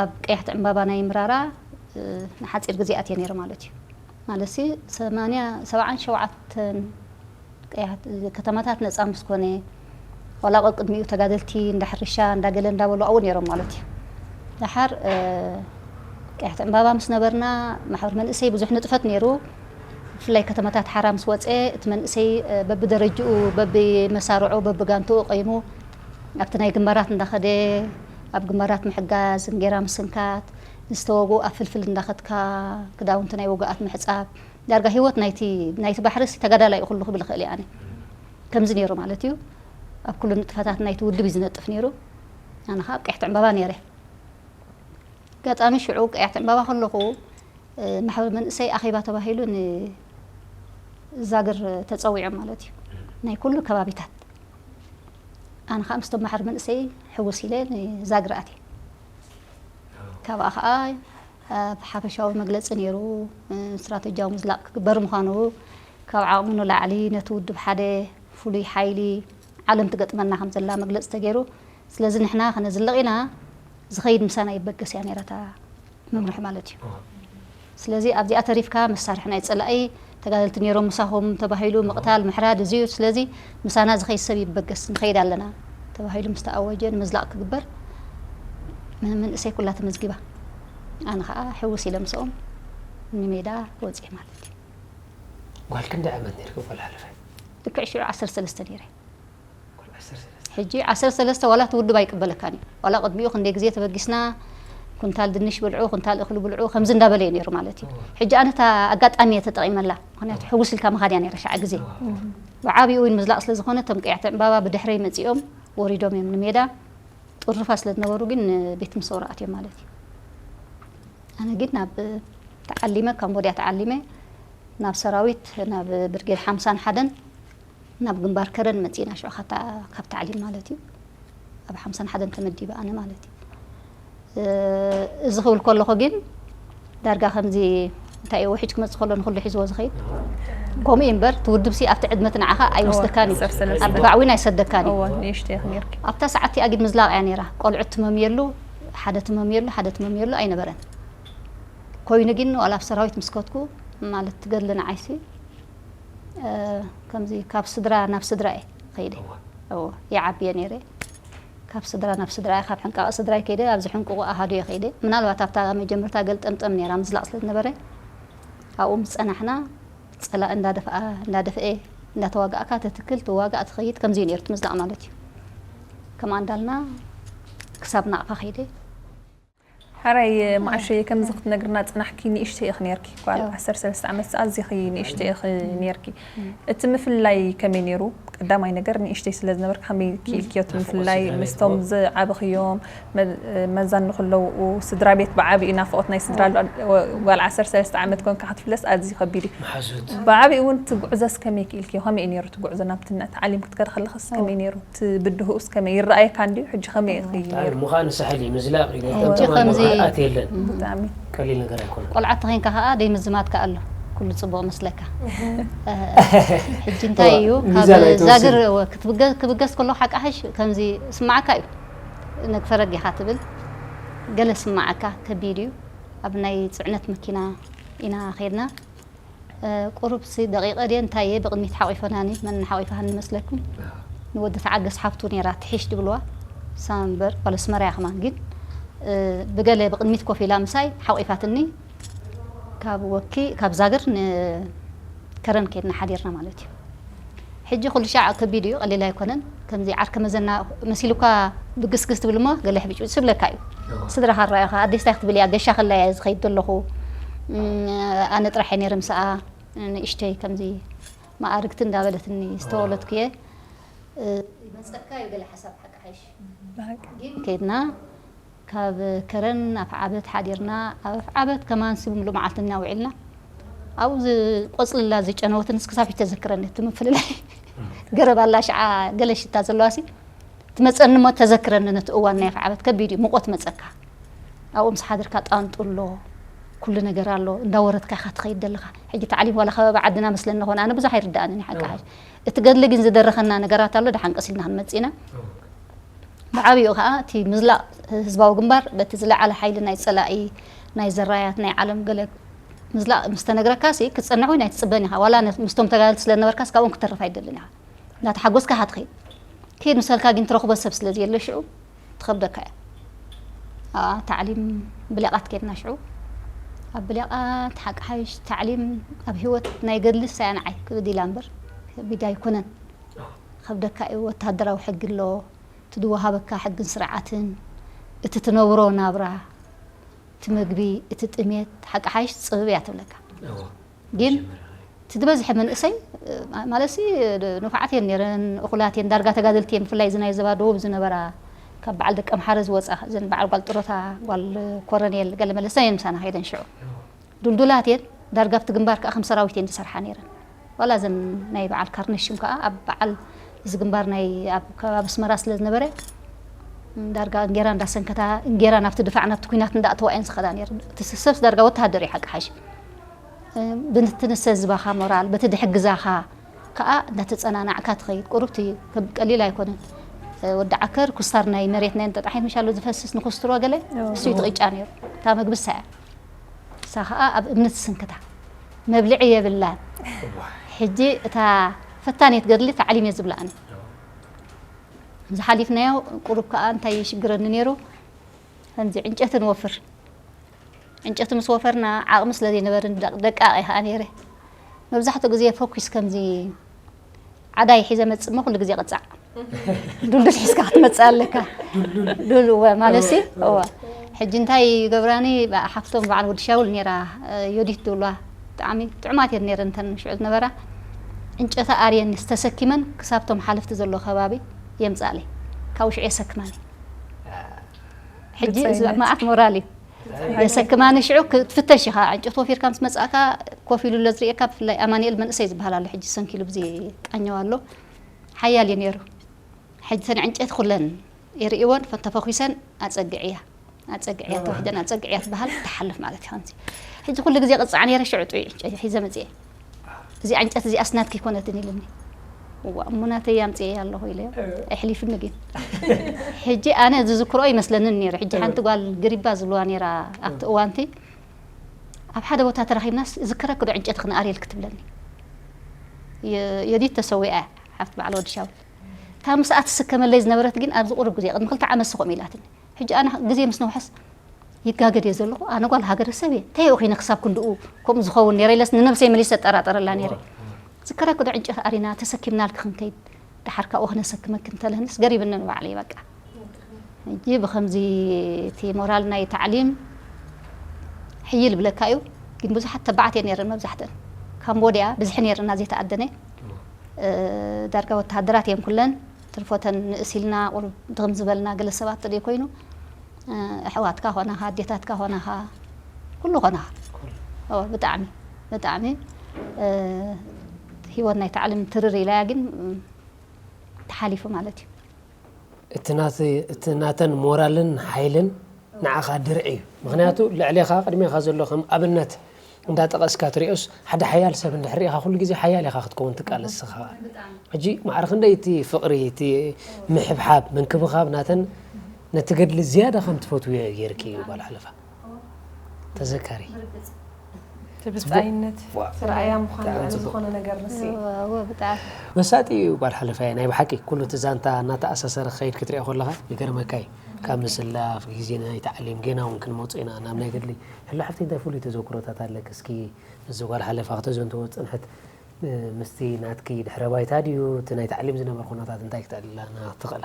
ኣብ ቀያሕቲ ዕምባባ ናይ ምራራ ንሓፂር ግዜ ኣትየ ነይረ ማለት እዩ። ማለት ሲ ሰማንያ ሰብዓን ሸውዓተን ቀያሕቲ ከተማታት ነፃ ምስ ኮነ ዋላ ቅድሚኡ ተጋደልቲ እንዳ ሕርሻ እንዳገለ እንዳበሉ ኣብኡ ነይሮም ማለት እዩ። ደሓር ቀያሕቲ ዕምባባ ምስ ነበርና ማሕበር መንእሰይ ብዙሕ ንጥፈት ነይሩ። ብፍላይ ከተማታት ሓራ ምስ ወፀ እቲ መንእሰይ በብደረጅኡ በብመሳርዑ በብጋንትኡ ቀይሙ ኣብቲ ናይ ግንባራት እንዳኸደ ኣብ ግንባራት ምሕጋዝ እንጌራ ምስንካት ንዝተወጉ ኣብ ፍልፍል እንዳኸድካ ክዳውንቲ ናይ ውጉኣት ምሕፃብ ዳርጋ ህይወት ናይቲ ናይቲ ባሕርሲ ተጋዳላይ እዩ ኩሉ ክብል ይኽእል እየ ኣነ። ከምዚ ነይሩ ማለት እዩ። ኣብ ኩሉ ንጥፈታት ናይቲ ውድብ እዩ ዝነጥፍ ነይሩ። ኣነ ከዓ ኣብ ቀያሕቲ ዕምባባ ነይረ። ኣጋጣሚ ሽዑ ቀያሕቲ ዕምባባ ከለኹ ማሕበር መንእሰይ ኣኼባ ተባሂሉ ንዛግር ተፀዊዖም ማለት እዩ። ናይ ኩሉ ከባቢታት ኣነ ከዓ ምስቶም ማሕበር መንእሰይ ሕውስ ኢለ ንዛግር ኣትየ። ካብኣ ከዓ ኣብ ሓፈሻዊ መግለፂ ነይሩ፣ ስትራተጂያዊ ምዝላቕ ክግበር ምዃኑ፣ ካብ ዓቕሙ ንላዕሊ ነቲ ውድብ ሓደ ፍሉይ ሓይሊ ዓለም ትገጥመና ከም ዘላ መግለፂ ተገይሩ። ስለዚ ንሕና ከነዝልቕ ኢና፣ ዝኸይድ ምሳና ይበገስ እያ ነይራታ መምርሒ ማለት እዩ። ስለዚ ኣብዚኣ ተሪፍካ መሳርሒ ናይ ጸላኢ ተጋደልቲ ነይሮም ምሳኹም ተባሂሉ ምቕታል ምሕራድ እዚ እዩ። ስለዚ ምሳና ዝኸይድ ሰብ ይበገስ፣ ንኸይድ ኣለና ተባሂሉ ምስ ተኣወጀ ንምዝላቕ ክግበር ም- መንእሰይ ኩላ ተመዝጊባ። ኣነ ኸኣ ሕውስ ኢለ ምስኦም ንሜዳ ወጺኤ ማለት እዩ። ጓል ክንደይ ዓመት ነርኪ ጓል ሓለፋይ? ልክዕ ሽዑ ዓሰርተ ሰለስተ ነይረ። ጓል ዓሰርተ ሰለስተ። ሕጂ ዓሰርተ ሰለስተ ዋላ እቲ ውድብ ኣይቅበለካን እዩ። ዋላ ቅድሚኡ ክንደይ ግዜ ተበጊስና ኩንታል ድንሽ ብልዑ፣ ኩንታል እኽሊ ብልዑ ከምዚ እንዳበለ እዩ ነይሩ ማለት እዩ። ሕጂ ኣነ እታ ኣጋጣሚ እየ ተጠቒመላ። ምኽንያቱ ሕውስ ኢልካ ምኻድ እያ ነይራ ሻዕ ግዜ። ብዓብኡ እውን ምዝላቕ ስለ ዝኾነ እቶም ቀያሕቲ ዕምባባ ብድሕረይ መጺኦም ወሪዶም እዮም ንሜዳ። ጥሩፋት ስለ ዝነበሩ ግን ቤት ምሰውራ ኣትዮም ማለት እዩ። ኣነ ግን ናብ ተዓሊመ ካምቦድያ ተዓሊመ ናብ ሰራዊት ናብ ብርጌድ ሓምሳን ሓደን ናብ ግንባር ከረን መጺእና ሽዑ ካብታ- ካብ ታዕሊም ማለት እዩ። ኣብ ሓምሳን ሓደን ተመዲበ ኣነ ማለት እዩ። እ፣ እዚ ክብል ከለኹ ግን ዳርጋ ከምዚ እንታይ እዩ ውሕጅ ክመጽእ ከሎ ንኹሉ ሒዝዎ ዝኸይድ ከምኡ እዩ እምበር እቲ ውድብሲ ኣብቲ ዕድመ እቲ ንዓኻ ኣይወስደካን እዩ። ዓሰርተ ሰለስተ። ኣብ ድፋዕ እውን ኣይሰደካን እዩ። እወ ንእሽተይ ኢኺ ነርኪ። ኣብታ ሰዓት እቲኣ ግን ምዝላቕ እያ ነይራ። ቆልዑ ትመምየሉ ሓደ ትመምየሉ ሓደ ትመምየሉ ኣይነበረን። ኮይኑ ግን ዋላ ኣብ ሰራዊት ምስ ከድኩ ማለት ትገድሊ ንዓይሲ እ፣ ከምዚ ካብ ስድራ ናብ ስድራ እየ ከይደ። እወ ይዓብየ ነይረ። ካብ ስድራ ናብ ስድራ እየ፣ ካብ ሕንቃቐ ስድራይ ከይደ ኣብዚ ሕንቁቑ ኣሃዱ እየ ከይደ። ምናልባት ኣብታ መጀመርታ ገልጠምጠም ነይራ ምዝላቕ ስለ ዝነበረ ኣብኡ ምስ ጸናሕና ጸላኢ እንዳደፍኣ እንዳደፍአ እንዳተዋጋእካ ተትክል ትዋጋእ ትኸይድ ከምዚ እዩ ነይሩ እቲ ምዝላቕ ማለት እዩ። ከምኣ እንዳልና ክሳብ ናቕፋ ከይደ። ሕራይ መዓሸየ ከምዚ ክትነግርና ጽናሕኪ ንእሽተይ ኢኺ ነርኪ ጓል ዓሰርተ ሰለስተ ዓመት ኣዚኺ ንእሽተይ ኢኺ ነርኪ። እቲ ምፍልላይ ከመይ ነይሩ? ቀዳማይ ነገር ንእሽተይ ስለ ዝነበርኪ ከመይ ክኢልክዮ እቲ ምፍልላይ ምስቶም ዝዓበኽዮም መ- መዛን ንክለውኡ ስድራ ቤት ብዓቢኡ ናፍቆት ናይ ስድራ ኣሎ። ጓል ዓሰርተ ሰለስተ ዓመት ኮንካ ክትፍለስ ኣዝዩ ከቢድ እዩ። መሓዙት ብዓቢኡ እውን እቲ ጉዕዞስ ከመይ ክኢልክዮ? ከመይ እዩ ነይሩ እቲ ጉዕዞ ናብቲ ተዓሊም ክትከድ ከለኽስ ከመይ ነይሩ? እቲ ብድሆኡስ ከመይ ይረኣየካ እንድዩ? ሕጂ ከመይ ኢኺ ብጣዕሚ ምዃኑ ሳሕል እዩ። ምዝላቕ እዩ። ሕጂ ከምዚ- መኣት የለን። ብጣዕሚ ቀሊል ነገር ኣይኮነን። ቆልዓ ተኸይንካ ከዓ ደይ ምዝማትካ ኣሎ ኩሉ ፅቡቕ መስለካ። ሕጂ እንታይ እዩ ካብ ሚዛን ኣይትወስድ። ዛግር ክትብገ- ክብገስ ከሎ ሓቃሕሽ ከምዚ ስማዓካ እዩ። ነግፈረግ ኢኻ ትብል ገለ ስማዓካ ከቢድ እዩ። ኣብ ናይ ፅዕነት መኪና ኢና ኸይድና። ቁሩብ ሲ ደቂቐ ድየ እንታይ እየ ብቕድሚት ሓቒፈናኒ መን ሓቒፋኒ መስለኩም? ንወዲ ተዓገስ ሓፍቱ ነይራ ትሒሽ ድብልዋ። እሳ እምበር ጓል ኣስመራ እያ ከማን ግን ብገለ ብቕድሚት ኮፍ ኢላ ምሳይ ሓቒፋትኒ። ካብ ወኪ ካብ ዛግር ንከረን ከድና ሓዲርና ማለት እዩ። ሕጂ ኩሉ ሻዕ ከቢድ እዩ፣ ቀሊል ኣይኮነን። ከምዚ ዓርከ መዘና መሲሉካ ብግስግስ ትብል እሞ ገለ ሕብጭ ስብለካ እዩ። ስድራኻ ራእኻ ኣዴስታይ ክትብል እያ ገሻ ከላ እያ ዝኸይድ ዘለኹ። ኣነ ጥራሕ እየ ነይረ ምስኣ ንእሽተይ ከምዚ መኣርግቲ እንዳበለትኒ ዝተወለድኩ እየ። ይመፀካ እዩ ገለ ሓሳብ ሓቂ ሓይሽ ግን ከይድና ካብ ከረን ኣፍዓበት ሓዲርና ኣብ ኣፍዓበት ከማን ሲ ብምሉእ መዓልቲ ኢና ውዒልና። ኣብኡ ዝቆፅልላ ዝጨነወትን እስክሳብ ሕጂ ተዘክረኒ እቲ ምፍልላይ ገረብ ኣላ ሽዓ ገለ ሽታ ዘለዋ ሲ ትመፀኒ እሞ ተዘክረኒ ነቲ እዋን ናይ ኣፍዓበት ከቢድ እዩ ሙቆት መፀካ ኣብኡ ምስ ሓድርካ ጣንጡ ኣሎ ኩሉ ነገር ኣሎ እንዳወረድካ ኢካ ትኸይድ ዘለካ ሕጂ ታዕሊም ዋላ ከባቢ ዓድና መስለኒ ኾነ ኣነ ብዙሕ ኣይርድኣንን ሓቂ ሓይሽ እቲ ገድሊ ግን ዝደረኸና ነገራት ኣሎ ደሓን ቀስ ኢልና ክንመፅእ ኢና ብዓብኡ ከዓ እቲ ምዝላቕ ህዝባዊ ግንባር በቲ ዝለዓለ ሓይሊ ናይ ፀላኢ ናይ ዘራያት ናይ ዓለም ገለ ምዝላቕ ምስ ተነግረካ ሲ ክትፀንዕ እውን ኣይትፅበን ኢኻ ዋላ ምስቶም ተጋደልቲ ስለ ዝነበርካስ ካብኦም ክትተርፍ ኣይደልን ኢኻ እንዳተሓጎስካ ኢኻ ትኸይድ ከይድ ምሰልካ ግን ትረኽቦ ሰብ ስለ ዘየለ ሽዑ ትኸብደካ እያ ኣኣ ታዕሊም ብሌቓት ከድና ሽዑ ኣብ ብሌቓት ሓቂ ሓይሽ ታዕሊም ኣብ ህይወት ናይ ገድሊ ሳያ ንዓይ ክብድ ኢላ እምበር ከቢድ ኣይኮነን ከብደካ እዩ ወታደራዊ ሕጊ ኣሎ እቲ ዝወሃበካ ሕግን ስርዓትን እቲ ትነብሮ ናብራ እቲ ምግቢ እቲ ጥሜት ሓቂ ሓይሽ ፅብብ እያ ትብለካ ግን እቲ ዝበዝሐ መንእሰይ ማለት ሲ ንፉዓት እየን ነይረን እኹላት እየን ዳርጋ ተጋደልቲ እየን ብፍላይ እዚ ናይ ዘባ ደቡብ ዝነበራ ካብ በዓል ደቀምሓረ ዝወፃ እዘን በዓል ጓል ጥሮታ ጓል ኮረኔል ገለ መለሰ እየን ምሳና ከይደን ሽዑ ዱልዱላት እየን ዳርጋ ኣብቲ ግንባር ከዓ ከም ሰራዊት እየን ዝሰርሓ ነይረን ዋላ እዘን ናይ በዓል ካርነሽም ከዓ ኣብ በዓል እዚ ግንባር ናይ ኣብ ከባቢ ኣስመራ ስለ ዝነበረ ዳርጋ እንጌራ እንዳሰንከታ፣ እንጌራ ናብቲ ድፋዕ ናብቲ ኩናት እንዳእተዋ እየን ዝኸዳ ነይረን። እቲ ሰብስ ዳርጋ ወተሃደር እዩ ሓቂ ሓሽ። ብትንሰ ዝባኻ ሞራል በቲ ድሕግዛኻ ከኣ እንዳተጸናናዕካ ትኸይድ። ቁሩብቲ ከም ቀሊል ኣይኮነን። ወዲ ዓከር ኩስታር ናይ መሬት ናይ እንጠጣሒት ምሻሎ ዝፈስስ ንኩስትሮ ገለ እሱ እዩ ትቕጫ ነይሩ። እታ መግቢ እሳ እያ። እሳ ከኣ ኣብ እምኒ ትስንክታ። መብልዒ የብላን። ሕጂ እታ ፈታኒት ገድሊ ታዕሊም እየ ዝብላ ኣነ። ዝሓሊፍናዮ ቁሩብ ከኣ እንታይ ይሽግረኒ ነይሩ፣ ከምዚ ዕንጨቲ ንወፍር። ዕንጨቲ ምስ ወፈርና ዓቕሚ ስለ ዘይነበርን ደቅ-፣ ደቃቕ እየ ከኣ ነይረ። መብዛሕትኡ ግዜ ፎኪስ ከምዚ ዓዳይ ሒዘ መጽእ እሞ ኩሉ ግዜ ቅጻዕ። ዱልዱል ሒዝካ ክትመጽእ ኣለካ። ዱል፣ እወ፣ ማለት ሲ፣ እወ። ሕጂ እንታይ ይገብራኒ፣ ብኣ ሓፍቶም በዓል ወዲ ሻውል ነይራ፣ እ፣ ዮዲት ዝብልዋ። ብጣዕሚ ጥዑማት እየን ነይረን እተን ሽዑ ዝነበራ። ዕንጨቲ ኣርየን ተሰኪመን ክሳብቶም ሓለፍቲ ዘሎ ከባቢ የምጻለይ። ካብኡ ሽዑ የሰክማኒ። ሕጂ እዚ ብጻይነት። መዓት ሞራል እዩ። የሰክማኒ ሽዑ ክትፍተሽ ኢኻ። ዕንጨቲ ወፊርካ ምስ መጻእካ ኮፍ ኢሉ ኣሎ ዝርእየካ፣ ብፍላይ ኣማኑኤል መንእሰይ ዝበሃል ኣሎ፣ ሕጂ ሰንኪሉ ብዚ ቃኘው ኣሎ። ሓያል እዩ ነይሩ። ሕጂ እተን ዕንጨቲ ኩለን ይርእይወን፣ ፈ-፣ ተፈኲሰን ኣጸግዕያ፣ ኣጸግዕያ፣ ተዋሒደን ኣጸግዕያ ትበሃል፣ ትሓልፍ ማለት እዩ። ከምዚ። ሕጂ ኩሉ ግዜ ቅጻዕ ነይረ፣ ሽዑ ጥዑይ ዕንጨቲ ሒዘ መጽየ። እዚኣ ዕንጨቲ እዚኣስ ናትኪ ኣይኮነትን ኢሉኒ። እዋ፣ እሞ ናተይ ኣምጽኤያ ኣለኹ ኢለዮ። እ። ኣሕሊፉኒ ግን። ሕጂ ኣነ ዝዝክሮ ይመስለንን ነይሩ። ሕጂ እ። ሓንቲ ጓል ግሪባ ዝብልዋ ነይራ ኣብቲ እዋንቲ። ኣብ ሓደ ቦታ ተራኺብናስ ዝከረኪ ዶ ዕንጨቲ ክንኣርየልኪ ትብለኒ። የ-፣ የዲት ተሰዊኣ እያ፣ ሓፍቲ በዓል ወዲ ሻውል። እታ ምስኣ ትስከመለይ ዝነበረት ግን ኣብዚ ቁሩብ ግዜ፣ ቅድሚ ክልተ ዓመት ስኹም ኢላትኒ። ሕጂ ኣነ ግዜ ምስ ነውሐስ ይጋገድ እየ ዘለኹ። ኣነ ጓል ሃገረሰብ እየ። እንታይ እየ ኮይነ ክሳብ ክንድኡ ከምኡ ዝኸውን ነይረ ኢለስ ንነብሰይ መሊሰ እጠራጠረላ ነይረ። ዝከረኪ ዶ ዕንጨቲ ኣሪና ተሰኪምናልኪ ክንከይድ ደሓር ካብኡ ክነሰክመኪ እንተለህንስ ገሪብኒ ንባዕለይ በቃ። ሕጂ ብኸምዚ እቲ ሞራል ናይ ታዕሊም ሕይል ይብለካ እዩ። ግን ብዙሓት ተባዕትዮ ነይረን መብዛሕትአን። ካምቦድያ ብዝሒ ነይርና ዘይተኣደነ። እ፣ ዳርጋ ወተሃደራት እየን ኩለን። ትርፎተን ንእስ ኢልና ቁሩብ ድኽም ዝበልና ገለ ሰባት ጥልዩ ኮይኑ፣ እ፣ ኣሕዋትካ ኾናኻ፣ ኣዴታትካ ኾናኻ፣ ኩሉ ኾናኻ። ኩሉ። ኦ፣ ብጣዕሚ፣ ብጣዕሚ፣ እ፣ ህይወት ናይ ታዕሊም ትርር ኢላያ ግን፣ እ፣ ተሓሊፉ ማለት እዩ። እቲ ናተ-፣ እቲ ናተን ሞራልን ሓይልን ንዓኻ ድርዒ እዩ። ምኽንያቱ ልዕሌኻ ቅድሜኻ ዘሎ ከም ኣብነት እንዳጠቐስካ ትሪኦስ ሓደ ሓያል ሰብ እንድሕር ርኢኻ ኩሉ ግዜ ሓያል ኢኻ ክትከውን ትቃለስ ንስኻ። ሕጂ ማዕረ ክንደይ እቲ ፍቕሪ፣ እቲ ምሕብሓብ፣ ምንክብኻብ ናተን ነቲ ገድሊ ዝያዳ ከም ትፈትውዮ እዩ ገይርኪ እዩ ጓል ሓለፋ። ተዘካሪ። እቲ ብጻይነት ዋ። እቲ ረኣያ ምዃን ብጣዕሚ ልዕሊ ጽቡቕ። ዝኾነ ነገር ንስኢ። እወ፣ እወ፣ ብጣዕሚ። መሳጢ እዩ ጓል ሓለፋይ፣ ናይ ብሓቂ ኩሉ እቲ ዛንታ እናተኣሳሰረ ክኸይድ ክትሪኦ ከለኻ ይገርመካ እዩ። ካብ ምስላፍ፣ ግዜ ናይ ታዕሊም፣ ጌና እውን ክንመጽእ ኢና ናብ ናይ ገድሊ። ሕሎ ሓፍተይ እንታይ ፍሉይ ተዘክሮታት ኣለኪ? እስኪ ምስዚ ጓል ሓለፋ ክተዘንትዎ ዝጸንሐት፣ እ፣ ምስቲ ናትኪ ድሕረ ባይታ ድዩ? እቲ ናይ ታዕሊም ዝነበረ ኩነታት እንታይ ክተዕልለና ትኽእላ?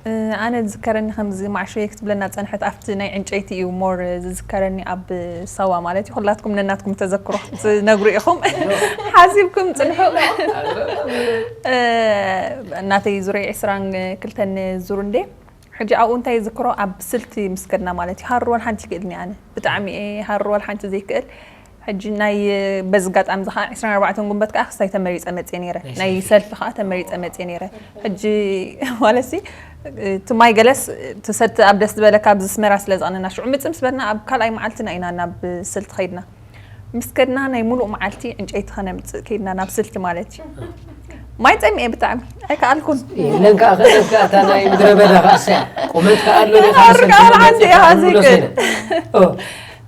እ፣ ኣነ ዝዝከረኒ ከምዚ ማዕሾየ ክትብለና ጸንሐት ኣብቲ ናይ ዕንጨይቲ እዩ ሞር ዝዝከረኒ ኣብ ሳዋ ማለት እዩ። ኩላትኩም ነናትኩም ተዘክሮ ክትነግሩ ኢኹም። ሓሲብኩም ጽንሑ። እ፣ እናተይ ዙርያ ዕስራን ክልተን ዙር እንዴ። ሕጂ ኣብኡ እንታይ ዝዝክሮ ኣብ ስልቲ ምስ ከድና ማለት እዩ። ሃሮ ዋላ ሓንቲ ይክእልኒ ኣነ። ብጣዕሚ እየ ሃሮ ዋላ ሓንቲ ዘይክእል። ሕጂ ናይ በዚ ኣጋጣሚ እዚ ከዓ ዕስራን ኣርባዕተን ጉንበት ከዓ ክስታይ ተመሪፀ መፅየ ነይረ። ናይ ናይ ሰልፊ። ሰልፊ ከዓ ተመሪፀ መፅየ ነይረ። ሕጂ ማለትሲ እቲ ማይ ገለስ እቲ ሰቲ ኣብ ደስ ዝበለካ ኣብዚ ኣስመራ ስለ ዝቐነና ሽዑ ምፅእ ምስ በልና ኣብ ካልኣይ መዓልትና ኢና ናብ ስልቲ ከይድና። ምስ ከድና ናይ ሙሉእ መዓልቲ ዕንጨይቲ ከነምፅእ ከይድና ናብ ስልቲ ማለት እዩ። ማይ ፀሚኤ ብጣዕሚ ኣይከኣልኩን። የለን ከዓ ከለካ እታ ናይ ምድረ በዳ ከዓ እሳ ቁመት ከዓ ኣሎ ዶ? ሃር ከዓ ሓንቲ ኢኻ ዘይክእል። ኦ።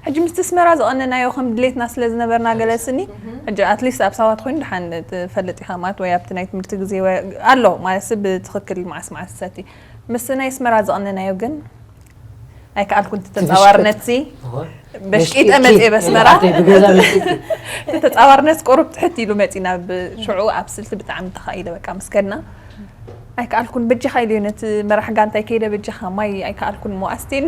ሕጂ ምስቲ ኣስመራ ዝቐነናዮ ከም ድሌትና ስለ ዝነበርና ገለስኒ፣ ሕጂ ኣትሊስት ኣብ ሳዋ ተኾይኑ ደሓን ትፈልጥ ኢኻ ማለት ወይ ኣብቲ ናይ ትምህርቲ ግዜ ወይ ኣሎ ማለት ብትኽክል መዓስ መዓስ ትሰቲ። ምስቲ ናይ ኣስመራ ዝቐነናዮ ግን ኣይከኣልኩን። እቲ ተጻዋርነት ሲ እወ። በሽቂጠ በሽቂጥኪ መጽየ በስመራ። ንዓተይ ብገዛ በሽቂጥኪ። እቲ ተጻዋርነት ቁሩብ ትሕት ኢሉ መጺና ብሽዑ ኣብ ስልቲ ብጣዕሚ ተኻኢለ በቃ ምስ ከድና ኣይከኣልኩን። በጃኻ ኢለዮ ነቲ መራሕ ጋንታይ ከይደ በጃኻ ማይ ኣይከኣልኩን እሞ ኣስቴኒ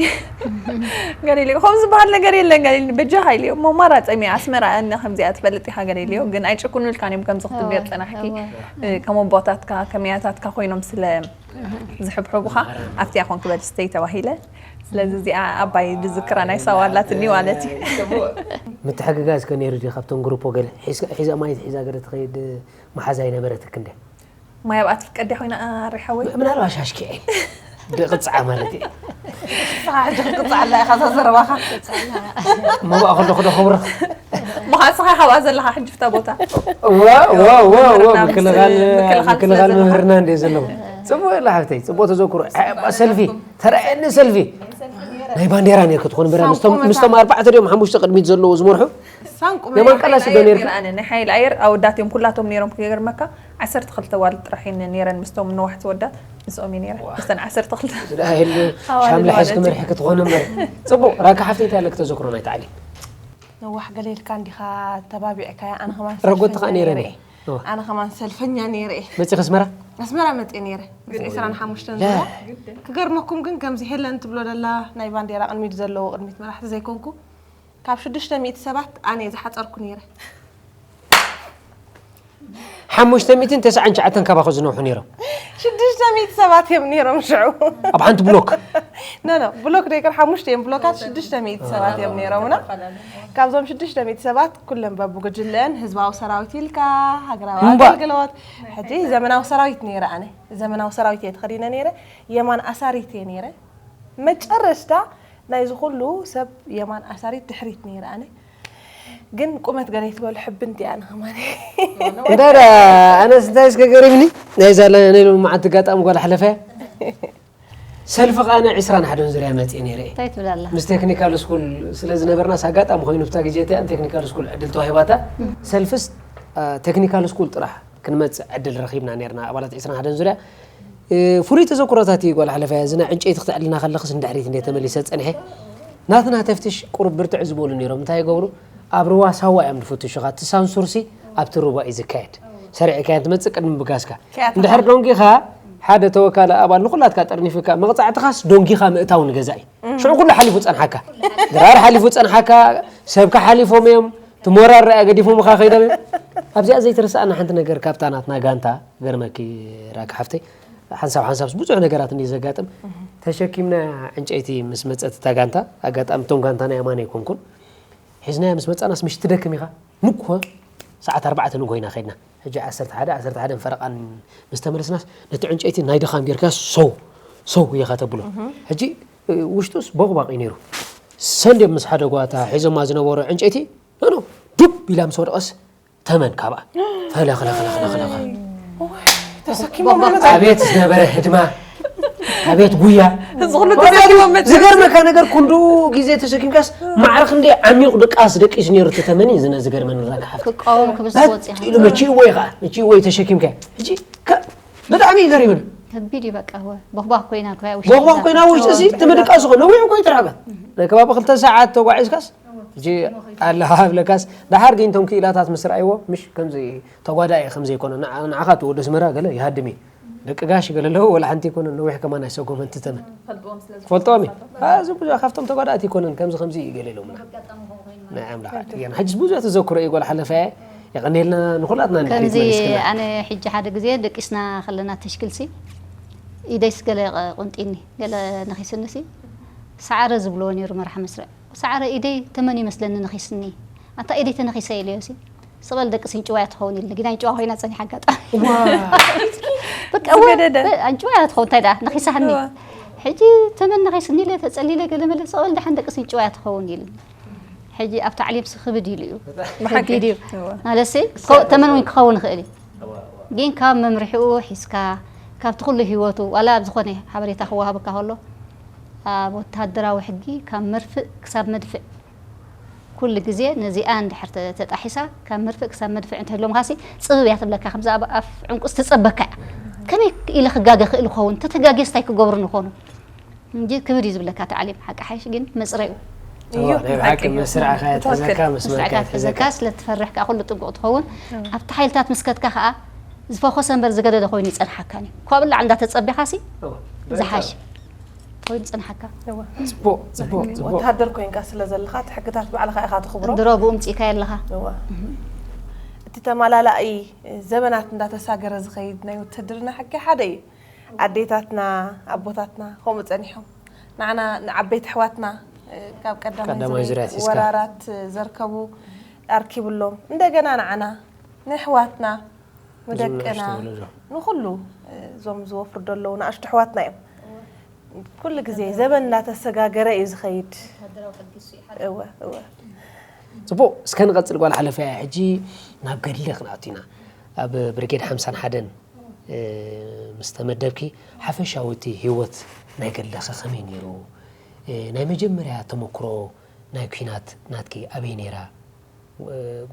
ገለ ኢለዮ። ከምኡ ዝበሃል ነገር የለን ገለ ኢሉኒ። በጃኻ ኢለዮ እሞ ማራ ጸሚኣ ኣስመራ እነ ከምዚኣ ትፈልጥ ኢኻ ገለ ኢለዮ። ግን ኣይጭኩኑልካን እዮም ከምዚ ክትብልዮ እወ፣ ጸናሕኪ። እወ። እ፣ ከም ኣቦታትካ ከመያታትካ ኮይኖም ስለ ዝሕብሕቡኻ ኣብቲ ያኾን ክበል ስተይ ተባሂለ። ስለዚ እዚኣ ኣባይ ዝዝክራ ናይ ሳዋ ኣላትኒ ማለት እዩ። ምትሕግጋዝ ከ ነይሩ ድዩ? ካብቶም ግሩፖ ገለ ሒዝ-፣ ሒዛ ማይ ሒዛ ገለ ትኸይድ መሓዛ ኣይነበረትክ እንደ? ማይ ኣብኣ ትፍቀድ ድያ ኮይና ኣሪ ሓወይ? ምናልባት ሻሽኪዐ ድቕፃዕ ማለት እዩ። ንስኻ ሕጂ ክትቅፃዕ ኣላ ኢኻ እዛ ዘረባኻ። መባእ ከለኹ ዶ ክብርኽ? ምዃን ንስኻ ኢኻ ኣብኣ ዘለኻ ሕጂ ፍታ ቦታ። ዋ ዋ ዋ ዋ ምክልኻል ምክልኻል ምክልኻል ምክልኻል ስለ መምህርና እንደ ዘለኹ። ፅቡቅ ኢላ ሓፍተይ፣ ፅቡቅ ተዘክሮ። ሰልፊ ተረኣየኒ ሰልፊ ናይ ባንዴራ ነር ክትኾን በራ ምስቶም ኣርባዕተ ድዮም ሓሙሽተ ቅድሚት ዘለዎ ዝመርሑ ሳንቁ የማን ቀላሲ ዶ ነርካ? ኣነ ናይ ሓይል ኣየር ኣወዳት እዮም ኩላቶም ነይሮም። ክገርመካ ዓሰርተ ክልተ ዋል ጥራሕ እየን ነይረን ምስቶም ነዋሕቲ ወዳት ምስኦም እየ ነይረ። ምስተን ዓሰርተ ክልተ ዝዳህል ኣዋልድ ሻምላ ማለት ሒዝኪ መርሒ ክትኾን እምበር። ፅቡቅ ራካ ሓፍተይ እንታይ ኣለክ ተዘክሮ ናይ ታዕሊም? ነዋሕ ገለ ኢልካ እንዲኻ ተባቢዕካያ። ኣነ ከማን ረጎቲ ሰልፈኛ ከዓ ነይረ ነይረ ነይረ። እየ። ኣነ ከማን ሰልፈኛ ነይረ እየ። መፂኺ ኣስመራ? ኣስመራ መፅእ ነይረ ምስ ዕስራን ሓሙሽተን ላ። ዝዋ ክገርመኩም ግን ከምዚ ሄለን ትብሎ ደላ ናይ ባንዴራ ቅድሚት ዘለዎ ቅድሚት መራሕቲ ዘይኮንኩ ካብ ሽዱሽተ ሚእቲ ሰባት ኣነ እየ ዝሓፀርኩ ነይረ። ሓሙሽተ ሚእትን ተስዓን ትሽዓተን ካባኹ ዝነውሑ ነይሮም። ሽዱሽተ ሚእቲ ሰባት እዮም ነይሮም ሽዑ። ኣብ ሓንቲ ብሎክ ኖ ኖ ብሎክ ደይከር ሓሙሽተ እዮም ብሎካት ሽዱሽተ ሚእቲ ሰባት እዮም ነይሮምና። ካብዞም ሽዱሽተ ሚእቲ ሰባት ኩለን በብጉጅለን ህዝባዊ ሰራዊት ኢልካ ሃገራዊ እምባ። ኣገልግሎት ሕጂ ዘመናዊ ሰራዊት ነይረ። ኣነ ዘመናዊ ሰራዊት እየ ተኸዲነ ነይረ። የማን ኣሳሪት እየ ነይረ። መጨረሽታ ናይዚ ኩሉ ሰብ የማን ኣሳሪት ድሕሪት ነይረ። ኣነ ግን ቁመት ገለ ትበሉ ሕብንቲ ኣነ ከማን እንዳ ኣነስ እንታይ እስከ ገሪምኒ ናይ ዛላ ናይ ሎሚ መዓልቲ ኣጋጣሚ ጓል ሓለፈያ ሰልፊ ከኣ ናይ ዕስራን ሓደን ዙርያ መፅእ ነይረ እየ። እንታይ ትብል ኣላ? ምስ ቴክኒካል ስኩል ስለ ዝነበርናስ ኣጋጣሚ ኮይኑ ብታ ግዜ እቲኣ ቴክኒካል ስኩል ዕድል ተዋሂባታ ሰልፍስ ቴክኒካል ስኩል ጥራሕ ክንመፅእ ዕድል ረኺብና ነርና ኣባላት ዕስራን ሓደን ዙርያ። ፍሉይ ተዘክሮታት እዩ ጓል ሓለፋያ እዚ ናይ ዕንጨይቲ ክትዕልና ከለኽስ ንድሕሪት እንደ ተመሊሰ ፀንሐ ናትና ተፍትሽ ቁሩብ ብርትዕ ዝበሉ ነይሮም እንታይ ይገብሩ ኣብ ርዋ ሳዋ እዮም ዝፍትሹኻ እቲ ሳንሱርሲ ኣብቲ ርዋ እዩ ዝካየድ ሰሪዕካያ እንትመፅእ ቅድሚ ብጋስካ እንድሕር ዶንጊኻ ሓደ ተወካሊ ኣባል ንኩላትካ ጠርኒፍካ መቕፃዕትኻስ ዶንጊኻ ምእታው ንገዛ እዩ ሽዑ ኩሉ ሓሊፉ ፀንሓካ ድራር ሓሊፉ ፀንሓካ ሰብካ ሓሊፎም እዮም ትሞራር ርያ ገዲፎምኻ ከይዶም እዮም ኣብዚኣ ዘይትርስኣና ሓንቲ ነገር ካብታ ናትና ጋንታ ገርመኪ ራክ ሓፍተይ ሓንሳብ ሓንሳብ ብዙሕ ነገራት እንዲ ዘጋጥም ተሸኪምና ዕንጨይቲ ምስ መፀት እታ ጋንታ ኣጋጣሚ እቶም ጋንታና የማን ኣይኮንኩን ሒዝናያ ምስ መፃናስ ምሽ ትደክም ኢኻ ንኮ ሰዓት ኣርባዕተ ንጎ ኢና ከድና ሕጂ ዓሰርተ ሓደ ዓሰርተ ሓደ ፈረቓን ምስ ተመለስናስ ነቲ ዕንጨይቲ ናይ ድኻም ጌርካ ሰው ሰው ኢኻ ተብሎ ሕጂ ውሽጡስ ቦቕባቕ እዩ ነይሩ ሰንዴም ምስ ሓደ ጓታ ሒዞማ ዝነበሩ ዕንጨይቲ ኖ ዱብ ኢላ ምስ ወደቐስ ተመን ካብኣ ፈለኽለኽለኽለኽለኽ ተሰኪሞም ኣቤት ዝነበረ ህድማ ኣቤት ጉያ እዚ ኩሉ ተሰኪሞም መ- ዝገርመካ ነገር ኩንዱ ግዜ ተሰኪምካስ ማዕረ ክንደይ ዓሚቑ ድቃስ ደቂሱ ነይሩ እቲ ተመን እዩ ዝነ ዝገርመኒ ራካ ሓፍቲ ክቃወም ክብል በት ዝወፅእ ኢሉ መቺ ወይ ከዓ መቺ ወይ ተሸኪምካ ሕጂ ከ- ብጣዕሚ እዩ ገሪሙኒ ከቢድ እዩ በቃ ወ ቦኽባኽ ኮይና ኮያ ውሽጢ ቦኽባኽ እዛ ኮይና ውሽጢ እዚ እቲ ምድቃስ ዝኾነ ነዊሕ እኮ ይትረኸበ ናይ ከባቢ ክልተ ሰዓት ተጓዒዝካስ ሕጂ ኣለኻ ብለካስ ደሓር ግን ቶም ክኢላታት ምስ ረኣይዎ ምሽ ከምዚ ተጓዳኢ ከም ዘይኮነ ንዓ- ንዓኻ እቲ ወዲ ኣስመራ ገለ ይሃድም እዩ ደቂ ጋሽ ገለ ኣለዉ ወላ ሓንቲ ይኮነ ነዊሕ ከማን ኣይሰጎመን ትተመን ፈልጥዎም እዩ እዚ ብዙሕ ካብቶም ተጓዳእቲ ይኮነን ከምዚ ከምዚ እዩ ገለ ኢሎምና ናይ ኣምላኽ ኣድያን ሕጅስ ብዙሕ ተዘክሮ እዩ ጓል ሓለፈ የቐኔልና ንኩላትና ንድሕሪት ከምዚ መሊስክና ኣነ ሕጂ ሓደ ግዜ ደቂስና ከለና ተሽክልሲ ኢደይስ ገለ ቁንጢኒ ገለ ነኺስንሲ ሰዓረ ዝብልዎ ነይሩ መርሓ መስርዕ ሰዓረ ኢደይ ተመን ይመስለኒ ነኺስኒ ኣንታ ኢደይ ተነኺሰ ኢለዮሲ ስቕበል ደቂ ሲንጭዋ እያ ትኸውን ኢልኒ ግን ኣይንጭዋ ኮይና ፀኒሓ ኣጋጣሚ በቃ እወ፣ ዝገደደ። ኣንጭዋ እያ ትኸውን እንታይ ደኣ ነኺሳኒ እወ። ሕጂ ተመን ነኺስኒ ኢለ ተፀሊለ ገለ መለ ስቕበል ደሓን ደቂ ሲንጭዋ እያ ትኸውን ኢልኒ ሕጂ ኣብ ታዕሊም ስኽብድ ኢሉ እዩ ብሓቂ። ከቢድ እዩ እወ። ማለትሲ ኮ- ተመን እውን ክኸውን ይኽእል እዩ ግን ካብ መምርሒኡ ሒዝካ ካብቲ ኩሉ ህይወቱ ዋላ ኣብ ዝኾነ ሓበሬታ ክወሃበካ ከሎ ኣብ ወታደራዊ ሕጊ ካብ መርፍእ ክሳብ መድፍዕ ኩሉ ግዜ ነዚኣ እንድሕር ተ- ተጣሒሳ ካብ መርፍእ ክሳብ መድፍዕ እንተህሎምካሲ ፅብብ እያ ትብለካ ከምዚ ኣብ ኣፍ ዕንቁስ ትፀበካ እያ ከመይ ኢለ ክጋገ ክእል ይኸውን ተተጋጌስ እንታይ ክገብሩ ንኾኑ እንጂ ክብድ እዩ ዝብለካ እቲ ዓሊም ሓቂ ሓይሽ ግን መፅረዩ እዎ፣ ናይ ብሓቂ መስርዕኻ እያ ትሕዘካ መስመርካ መስርዕካ እያ ትሕዘካ ትሕዘካ ስለ ትፈርሕ ከዓ ኩሉ ጥንቁቕ ትኸውን ኣብቲ ሓይልታት ምስከትካ ከዓ ዝፈኾሰ እምበር ዝገደደ ኮይኑ ይፀንሓካን እዩ ኮብላዕ እንዳተፀቢኻሲ እዎ፣ ዝሓሽ ኮይኑ ይፀንሓካ ፅቡቅ ፅቡቅ ፅቡቅ ወተሃደር ኮይንካ ስለ ዘለካ እቲ ሕግታት ባዕልካ ኢካ ትኽብሮ ድሮ ብኡ ምፅኢካ ኣለኻ እዋ። እቲ ተመላላኢ ዘበናት እንዳተሳገረ ዝኸይድ ናይ ውትድርና ሕጊ ሓደ እዩ ኣዴታትና ኣቦታትና ከምኡ ፀኒሖም ንዓና ንዓበይቲ ኣሕዋትና ካብ ቀዳማይ ቀዳማይ ዙርያ ዙርያ ሒዝካ። ወራራት ዘርከቡ ኣርኪብሎም እንደገና ንዓና ንኣሕዋትና ንደቅና ንኩሉ እዞም ዝወፍሩ ዘለዉ ንኣሽቱ ኣሕዋትና እዮም። ኩሉ ግዜ ዘበን እናተሰጋገረ እዩ ዝኸይድ። እወ እወ። ፅቡቅ፣ እስከ ንቐፅል ጓል ሓለፈያ። ሕጂ ናብ ገድሊ ክንኣቱ ኢና። ኣብ ብርጌድ ሓምሳን ሓደን ምስ ተመደብኪ ሓፈሻዊ እቲ ህይወት ናይ ገድለኸ ከመይ ነይሩ? ናይ መጀመርያ ተመክሮ ናይ ኲናት ናትኪ ኣበይ ነይራ?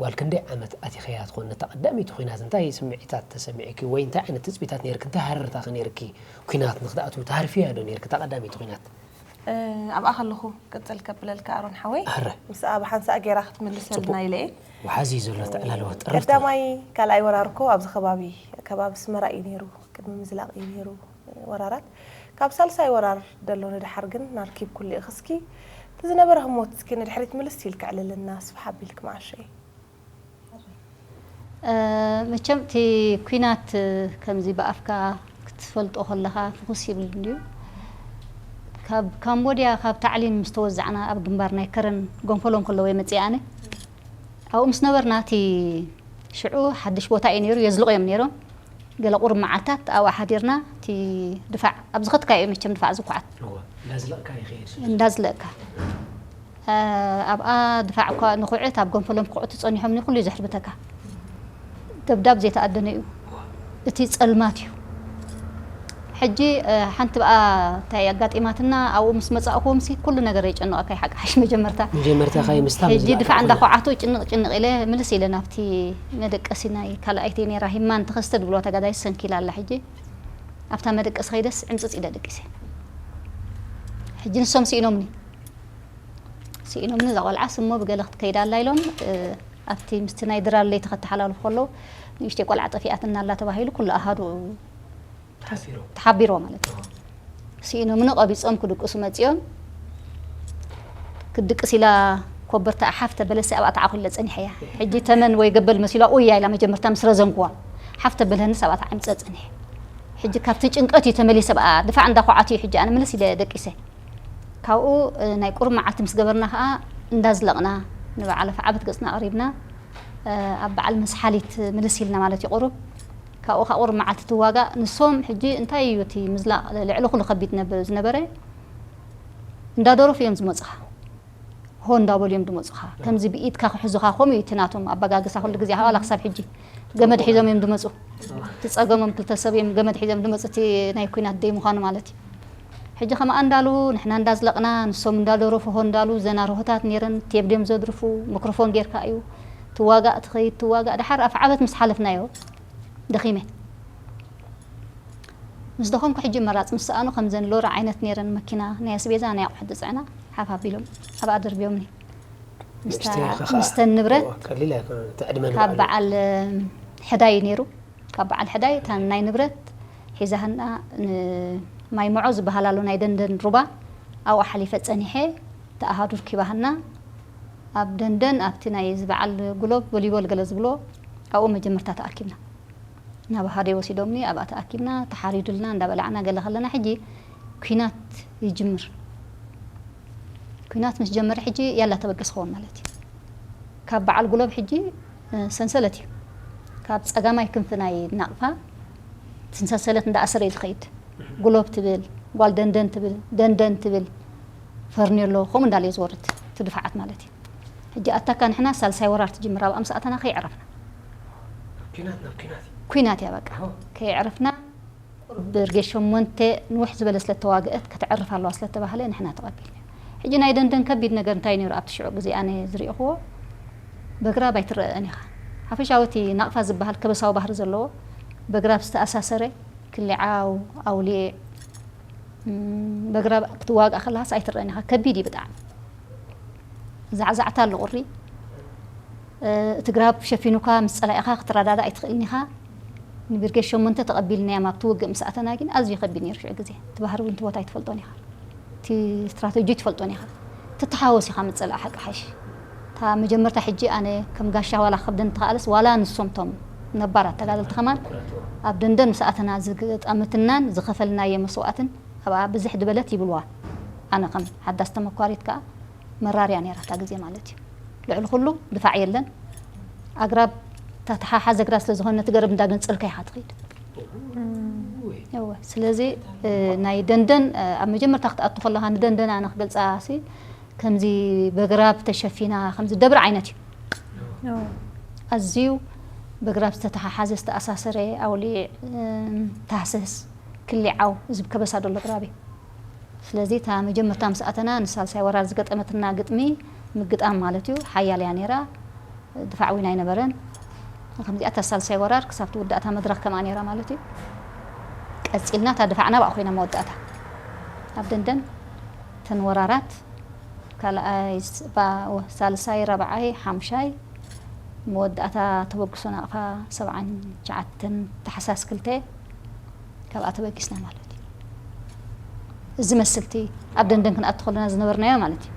ጓል ክንደይ ዓመት ኣቲኸያ ትኾን? ነታ ቀዳመይቲ ኲናት እንታይ ስምዒታት ተሰሚዕኪ ወይ እንታይ ዓይነት ትፅቢታት ነይርኪ? እንታይ ሃረርታ ከ ነይርኪ? ኲናት ንክትኣትዊ ተሃርፍያ ዶ ነይርኪ እታ ቀዳመይቲ ኲናት? ኣብኣ ከለኹ ቅፅል ከብለልካ ኣሮን ሓወይ። ኣረ። ምስኣ ብሓንሳእ ገይራ ክትምልሰልና ኢለ እየ። ወሓዚ እዩ ዘሎ ተዕላልወ ጥርፍ። ቀዳማይ ካልኣይ ወራር እኮ ኣብዚ ከባቢ ከባቢ ኣስመራ እዩ ነይሩ። ቅድሚ ምዝላቕ እዩ ነይሩ ወራራት። ካብ ሳልሳይ ወራር ደሎ ንድሓር ግን ናርኪብ ኩሉ ኢኽስኪ እቲ ዝነበረ ህሞት እስኪ ንድሕሪት ምልስ ኢልክ ዕልልና ስፍሕ ኣቢልክ መዓሸይ። መቸም እቲ ኲናት ከምዚ ብኣፍካ ክትፈልጦ ከለኻ ፍኹስ ይብል እንድዩ። ካብ ካምቦድያ ካብ ታዕሊም ምስ ተወዛዕና ኣብ ግንባር ናይ ከረን ጎንፈሎም ከለዎ እየ መፅኣ ኣነ። ኣብኡ ምስ ነበርና እቲ ሽዑ ሓድሽ ቦታ እዩ ነይሩ፣ የዝልቑ እዮም ነይሮም። ገለ ቁሩብ መዓልታት ኣብኣ ሓዲርና እቲ ድፋዕ ኣብ ዝኸድካዮ መቸም ድፋዕ ዝኩዓት እወ፣ እንዳዝለቕካ ይኸይድ። እንዳዝለቕካ ኣብኣ ድፋዕ እኳ ንኹዕት ኣብ ጎንፈሎም ክኹዕቱ ጸኒሖም ንኹሉ እዩ ዘሕርብተካ። ደብዳብ ዘይተኣደነ እዩ፣ እቲ ጸልማት እዩ። ሕጂ ሓንቲ ብኣ እንታይ ኣጋጢማትና ኣብኡ ምስ መጻእኩዎም ሲ ኩሉ ነገር የጨንቐካ እዩ ሓቂ ሓሽ መጀመርታ መጀመርታ ካይ ምስታ ሕጂ ድፋዕ እንዳኳዓቱ ጭንቕ ጭንቕ ኢለ ምልስ ኢለ ናብቲ መደቀሲ ናይ ካልኣይቲ ነራ ሂማን ተኸስተ ድብሎ ተጋዳይ ሰንኪላ ኣላ ሕጂ ኣብታ መደቀሲ ከይደስ ዕምፅፅ ኢለ ደቂሰ ሕጂ ንሶም ስኢኖምኒ ስኢኖምኒ እዛ ቆልዓ ስሞ ብገለ ክትከይዳ ኣላ ኢሎም ኣብቲ ምስቲ ናይ ድራር ለይቲ ከተሓላልፉ ከለዉ ንእሽተይ ቆልዓ ጠፊኣትና ኣላ ተባሂሉ ኩሉ ኣሃዱ ተሓቢሮ ማለት እዩ። ስኢኖምኒ ቀቢፆም ክድቅሱ መፂኦም ክድቅስ ኢላ ኮበርታ ሓፍ ተበለሲ ኣብኣ ተዓኹለ ፀኒሐያ። ሕጂ ተመን ወይ ገበል መሲሏ ኡያ ኢላ መጀመርታ ምስ ረዘንኩዋ ሓፍ ተበልሀንስ ኣብኣ ተዓምፀ ፀኒሐ። ሕጂ ካብቲ ጭንቀት እዩ ተመሊሰ ብኣ ድፋዕ እንዳኳዓት እዩ ሕጂ ኣነ ምልስ ኢለ ደቂሰ። ካብኡ ናይ ቁሩብ መዓልቲ ምስ ገበርና ከዓ እንዳዝለቕና ንበዓል ኣፍዓበት ገፅና ኣቕሪብና ኣብ በዓል መስሓሊት ምልስ ኢልና ማለት እዩ ቁሩብ ካብኡ ካብ ቁሩብ መዓልቲ ትዋጋእ ንሶም ሕጂ እንታይ እዩ እቲ ምዝላቕ ልዕሊ ኩሉ ከቢድ ዝነበረ እንዳደረፉ እዮም ዝመፁኻ ሆ እንዳበሉ እዮም ዝመፁኻ ከምዚ ብኢድካ ክሕዙኻ ከምኡ እዩ እቲ ናቶም ኣበጋግሳ ኩሉ ግዜ ዋላ ክሳብ ሕጂ ገመድ ሒዞም እዮም ዝመፁ እቲ ፀገሞም ክልተ ሰብ እዮም ገመድ ሒዞም ዝመፁ እቲ ናይ ኩናት ደይ ምዃኑ ማለት እዩ ሕጂ ከምኣ እንዳሉ ንሕና እንዳዝለቕና ንሶም እንዳደረፉ ሆ እንዳሉ ዘና ርሆታት ነይረን ቴብ ድዮም ዘድርፉ ምክሮፎን ጌርካ እዩ ትዋጋእ ትኸይድ ትዋጋእ ድሓር ኣፍዓበት ምስ ሓለፍናዮ ደኺመ ምስ ደኸምኩ ሕጂ መራፂ ምስ ሰኣኑ ከምዘን ሎሪ ዓይነት ነይረን መኪና ናይ ኣስቤዛ ናይ ኣቑሑት ዝፅዕና ሓፍ ኣቢሎም ኣብኣ ደርብዮምኒ ምስተን ንብረት ካብ በዓል ሕዳይ ነይሩ ካብ በዓል ሕዳይ እታ ናይ ንብረት ሒዛህና ማይ መዖ ዝበሃል ኣሎ ናይ ደንደን ሩባ ኣብኡ ሓሊፈ ፀኒሐ ተኣሃዱ ርኪባህና ኣብ ደንደን ኣብቲ ናይ ዝበዓል ጉሎብ ቮሊቦል ገለ ዝብሎ ኣብኡ መጀመርታ ተኣኪብና ናብ ሃደ ወሲዶምኒ ኣብኣ ተኣኪብና ተሓሪዱልና እንዳበላዕና ገለ ከለና ሕጂ ኲናት ይጅምር ኲናት ምስ ጀመረ ሕጂ ያላ ተበገስ ኸውን ማለት እዩ ካብ በዓል ጉሎብ ሕጂ ሰንሰለት እዩ ካብ ፀጋማይ ክንፊ ናይ ናቕፋ ሰንሰለት እንዳኣሰረ እዩ ዝኸይድ ጉሎብ ትብል ጓል ደንደን ትብል ደንደን ትብል ፈርኔሎ ከምኡ እንዳለ እዩ ዝወርድ እቲ ድፋዓት ማለት እዩ ሕጂ ኣታካ ንሕና ሳልሳይ ወራር ትጅምር ኣብ ኣምሳእታና ከይዕረፍና ኩናት እያ በቃ ከይዕረፍና ብርጌድ ሸሞንተ ንውሕ ዝበለ ስለተዋግአት ከተዕርፍ ኣለዋ ስለተባህለ ንሕና ተቐቢልና ሕጂ ናይ ደንደን ከቢድ ነገር እንታይ ነይሩ ኣብቲ ሽዑ ግዜ ኣነ ዝሪእኽዎ በግራብ ኣይትረአን ኢኻ ሓፈሻዊ እቲ ናቕፋ ዝበሃል ከበሳዊ ባህሪ ዘለዎ በግራብ ዝተኣሳሰረ ክሊዓው ኣውሊዕ በግራብ ክትዋጋእ ከለኻስ ኣይትረአን ኢኻ ከቢድ እዩ ብጣዕሚ ዛዕዛዕታ ኣሎ ቁሪ እቲ ግራብ ሸፊኑካ ምስ ፀላኢኻ ክትረዳዳእ ኣይትኽእልን ኢኻ ንብርጌድ ሸሞንተ ተቐቢልናዮም ኣብቲ ውግእ ምስ ኣተና ግን ኣዝዩ ከቢድ ነይሩ ሽዑ ግዜ እቲ ባህሪ እውን እቲ ቦታ ኣይትፈልጦን ኢኻ እቲ ስትራተጂ ኣይትፈልጦን ኢኻ ትተሓወስ ኢኻ ምስ ፀላኢ ሓቂ ሓይሽ እታ መጀመርታ ሕጂ ኣነ ከም ጋሻ ዋላ ክኸብደኒ ተኻእለስ ዋላ ንሶም ቶም ነባራት ተጋደልቲ ከማን ኣብ ደንደን ምስ ኣተና ዝገጠመትናን ዝኸፈልናዮ መስዋእትን ኣብኣ ብዝሕ ዝበለት ይብልዋ ኣነ ከም ሓዳስ ተመኳሪት ከዓ መራርያ ነይራ እታ ግዜ ማለት እዩ ልዕሊ ኩሉ ድፋዕ የለን ኣግራብ እታ ተሓሓዘ ግራት ስለ ዝኾነ ነቲ ገረብ እንዳገንጸልካ ኢኻ ትኸይድ። እወ፣ ስለዚ፣ እ፣ ናይ ደንደን፣ እ፣ ኣብ መጀመርታ ክትኣቱ ከለኻ ንደንደን ኣነ ክገልጻ ሲ ከምዚ በግራብ ተሸፊና፣ ከምዚ ደብሪ ዓይነት እዩ። ኣዝዩ በግራብ ዝተተሓሓዘ፣ ዝተኣሳሰረ፣ ኣውሊዕ፣ እም፣ ታህሰስ፣ ክሊዓው፣ እዚ ከበሳ ደሎ ግራብ እዩ። ስለዚ እታ መጀመርታ ምስ ኣተና ንሳልሳይ ወራር ዝገጠመትና ግጥሚ ምግጣም ማለት እዩ። ሓያል እያ ነይራ። ድፋዕ እውን ኣይነበረን። ከምዚኣ እታ ሳልሳይ ወራር ክሳብ ትውዳእ እታ መድረኽ ከምኣ ነይራ ማለት እዩ። ቀጺልና እታ ድፋዕና ብኣ ኮይና መወዳእታ። ኣብ ደንደን እተን ወራራት ካልኣይ ስ-፣ ባ-፣ ወ-፣ ሳልሳይ፣ ራብዓይ፣ ሓምሻይ መወዳእታ ተበግሶ ናቕፋ ሰብዓን ትሽዓተን ታሕሳስ ክልተ ካብኣ ተበጊስና ማለት እዩ። እዚ መስልቲ ኣብ ደንደን ክንኣቱ ከለና ዝነበርናዮ ማለት እዩ።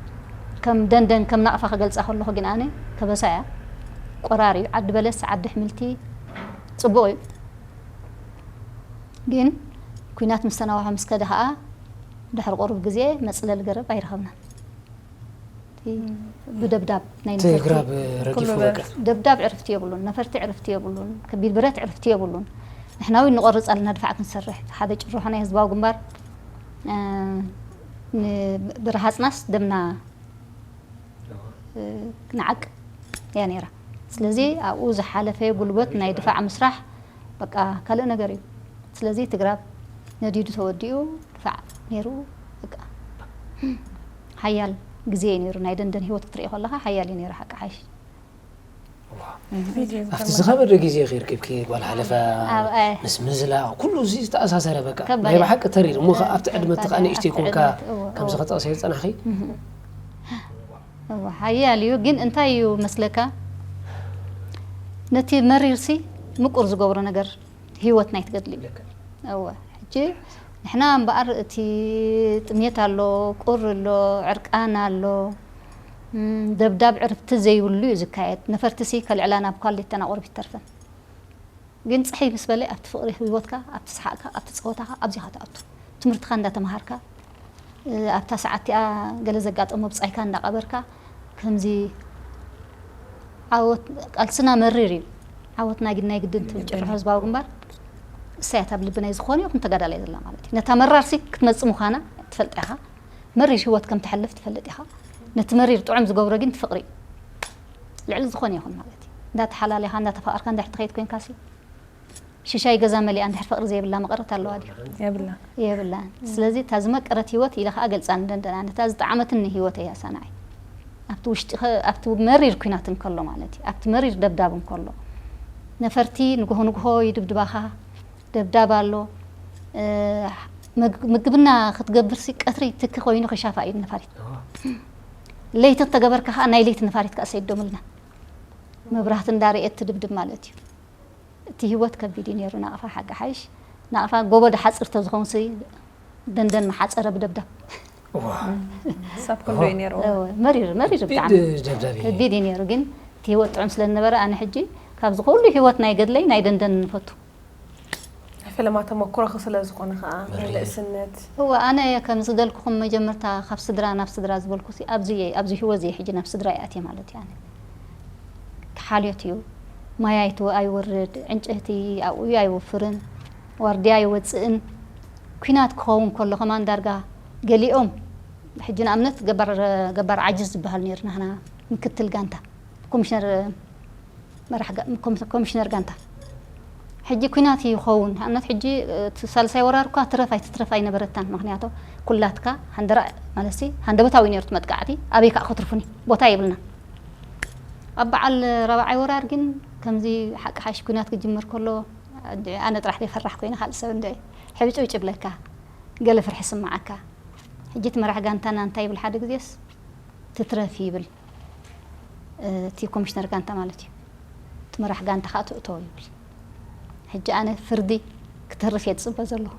ከም ደንደን፣ ከም ናቕፋ ክገልጻ ከለኹ ግን ኣነ ከበሳ እያ። ቆራር እዩ። ዓዲ በለስ፣ ዓዲ ኣሕምልቲ ጽቡቕ እዩ። ግን ኲናት ምስ ተናውሐ ምስ ከደ ኸኣ ድሕሪ ቁሩብ ግዜ መጽለሊ ገረብ ኣይረኸብናን። እቲ ብደብዳብ ናይ እቲ ነፈርቲ ግራብ ረጊፉ ኩሉ በቃ። ደብዳብ ዕርፍቲ የብሉን፣ ነፈርቲ ዕርፍቲ የብሉን፣ ከቢድ ብረት ዕርፍቲ የብሉን። ንሕና እውን ንቆርጽ ኣለና ድፋዕ ክንሰርሕ። ሓደ ጭርሖ ናይ ህዝባዊ ግንባር፣ እ፣ ን-፣ ብረሃጽናስ ደምና፣ እ፣ ንዓቅ እያ ነይራ። ስለዚ ኣብኡ ዝሓለፈ ጉልበት ናይ ድፋዕ ምስራሕ በቃ ካልእ ነገር እዩ። ስለዚ እቲ ግራብ ነዲዱ ተወዲኡ ድፋዕ ነይሩ። በቃ ሓያል ግዜ እዩ ነይሩ። ናይ ደንደን ህይወት ክትርኢ ከለኻ ሓያል እዩ ነይሩ ሓቂ ሓይሽ። ኣብቲ ዝኸበደ ግዜ ኺርክብኪ ጓል ሓለፋ ኣብ፣ እ፣ ምስ ምዝላ ኩሉ እዚ ዝተኣሳሰረ በቃ ከባድ ናይ እዩ። ብሓቂ ተሪር እሞ ከ ኣብቲ ዕድመ እቲ ከባድ ከኣ እዩ። ንእሽተይ ኣብቲ ኮንካ ዕድመ እቲ፣ እወ፣ ከምዚ እወ። ከጠቕሰ ይጸናሕኺ? እህ። እወ፣ ሓያል እዩ። ግን እንታይ እዩ መስለካ? ነቲ መሪርሲ ምቁር ዝገብሮ ነገር ህይወት ናይ ትገድሊ እዩ። ልክዕ። እወ፣ ሕጂ ንሕና እምበኣር እቲ ጥሜት ኣሎ፣ ቁሪ ኣሎ፣ ዕርቃን ኣሎ፣ እም፣ ደብዳብ ዕርፍቲ ዘይብሉ እዩ ዝካየድ። ነፈርትሲ ከልዕላ ናብ ኳሌት ተናቑርብ ይተርፈን። ግን ጽሕይ ምስ በለ ኣብቲ ፍቕሪ ህይወትካ፣ ኣብቲ ሰሓቕካ፣ ኣብቲ ጸወታኻ፣ ኣብዚኻ ትኣቱ። ትምህርትኻ እንዳተምሃርካ፣ እ፣ ኣብታ ሰዓት እቲኣ ገለ ዘጋጠሞ ብጻይካ እንዳቐበርካ፣ ከምዚ ዓወት፣ ቃልስና መሪር እዩ። ዓወትና ግን ናይ ግድን ትብል ጭርሖ ህዝባዊ ግንባር፣ እሳ እያ ኣብ ልቢ ናይ ዝኾነ ይኹን ተጋዳላይ ዘላ ማለት እዩ። ነታ መራርሲ ክትመጽእ ምዃና ትፈልጥ ኢኻ። መሪር ህይወት ከም ትሓልፍ ትፈልጥ ኢኻ። ነቲ መሪር ጥዑም ዝገብሮ ግን እቲ ፍቕሪ እዩ። ልዕሊ ዝኾነ ይኹን ማለት እዩ። እንዳተሓላለኻ፣ እንዳተፋቐርካ እንድሕር ትኸይድ ኮይንካሲ፣ ሽሻይ ገዛ መሊኣ እንድሕር ፍቕሪ ዘይብላ መቐረት ኣለዋ ድዩ? የብላን። የብላን። ስለዚ እታ ዝመቀረት ህይወት ኢለ ከኣ ገልጻ ንደንደና። ነታ ዝጠዓመትኒ ህይወት እያ እሳ ንዓይ። ኣብቲ ውሽጢ ኸ-፣ ኣብቲ መሪር ኲናት እንከሎ ማለት እዩ። ኣብቲ መሪር ደብዳብ እንከሎ። ነፈርቲ ንግሆ ንግሆ ይድብድባኻ፣ ደብዳብ ኣሎ። እ፣ መግ-፣ ምግብና ክትገብርሲ ቀትሪ ትኪ ኮይኑ ክሻፋ እዩ ነፋሪት። ለይቲ እንተገበርካ ከኣ ናይ ለይቲ ነፋሪት ከኣ ሰይዶምልና። መብራህቲ እንዳርኤት ትድብድብ ማለት እዩ። እቲ ህይወት ከቢድ እዩ ነይሩ ናቕፋ ሓቂ ሓይሽ። ናቕፋ ጎቦ ድሓጽር ተዝኾንሲ ደንደን መሓጸረ ብደብዳብ። ዋ። ሳብ ክንዶ እዩ ነይሩ? እወ፣ መሪር፣ መሪር ከቢድ ብጣዕሚ። ደብዳብ እዩ። ከቢድ እዩ ነይሩ፣ ግን እቲ ህይወት ጥዑም ስለ ዝነበረ ኣነ ሕጂ ካብዚ ኩሉ ህይወት ናይ ገድለይ ናይ ደንደን ንፈቱ። ናይ ፈለማ ተመኩሮኺ ስለ ዝኾነ ኸኣ፣ ናይ መሪር። ንእስነት። እወ፣ ኣነ ከም ዝደልኩኹም መጀመርታ ካብ ስድራ ናብ ስድራ ዝበልኩሲ ኣብዚ እየ፣ ኣብዚ ህይወት እየ ሕጂ ናብ ስድራ እየ ኣትየ ማለት እዩ ኣነ። ሓልዮት እዩ። ማይ ኣይትወ-፣ ኣይወርድ፣ ዕንጨይቲ ኣብኡ እዩ ኣይወፍርን፣ ዋርድያ ኣይወጽእን። ኲናት ክኸውን ከሎ ከማን ዳርጋ ገሊኦም፣ ሕጂ ንኣብነት ገባር፣ ገባር ዓጅዝ ዝበሃል ነይሩ ናህና ምክትል ጋንታ፣ ኮሚሽነር መራሕ ጋ-፣ ኮም-፣ ኮሚሽነር ጋንታ። ሕጂ ኲናት ይኸውን። ንኣብነት ሕጂ፣ እ፣ እቲ ሳልሳይ ወራር እኳ ትረፍ ኣይትትረፍ ኣይነበረታን። ምኽንያቱ ኩላትካ ሃንደራ ማለትሲ ሃንደበታዊ ነይሩ እቲ መጥቃዕቲ፣ ኣበይ ከኣ ከትርፉኒ ቦታ የብልና። ኣብ በዓል ራብዓይ ወራር ግን ከምዚ ሓቂ ሓሽ ኲናት ክጅምር ከሎ፣ እንድዒ ኣነ ጥራሕ ዘይፈራሕ ኮይነ ካልእ ሰብ እንድዒ ሕብጭውጭ ይብለካ፣ ገለ ፍርሒ ይስምዓካ። ሕጂ እቲ መራሕ ጋንታና እንታይ ይብል ሓደ ግዜስ፣ ትትረፍ ይብል፣ እ፣ እቲ ኮሚሽነር ጋንታ ማለት እዩ። እቲ መራሕ ጋንታ ከኣ ትእቶ ይብል። ሕጂ ኣነ ፍርዲ ክተርፍ እየ ዝጽበ ዘለኹ።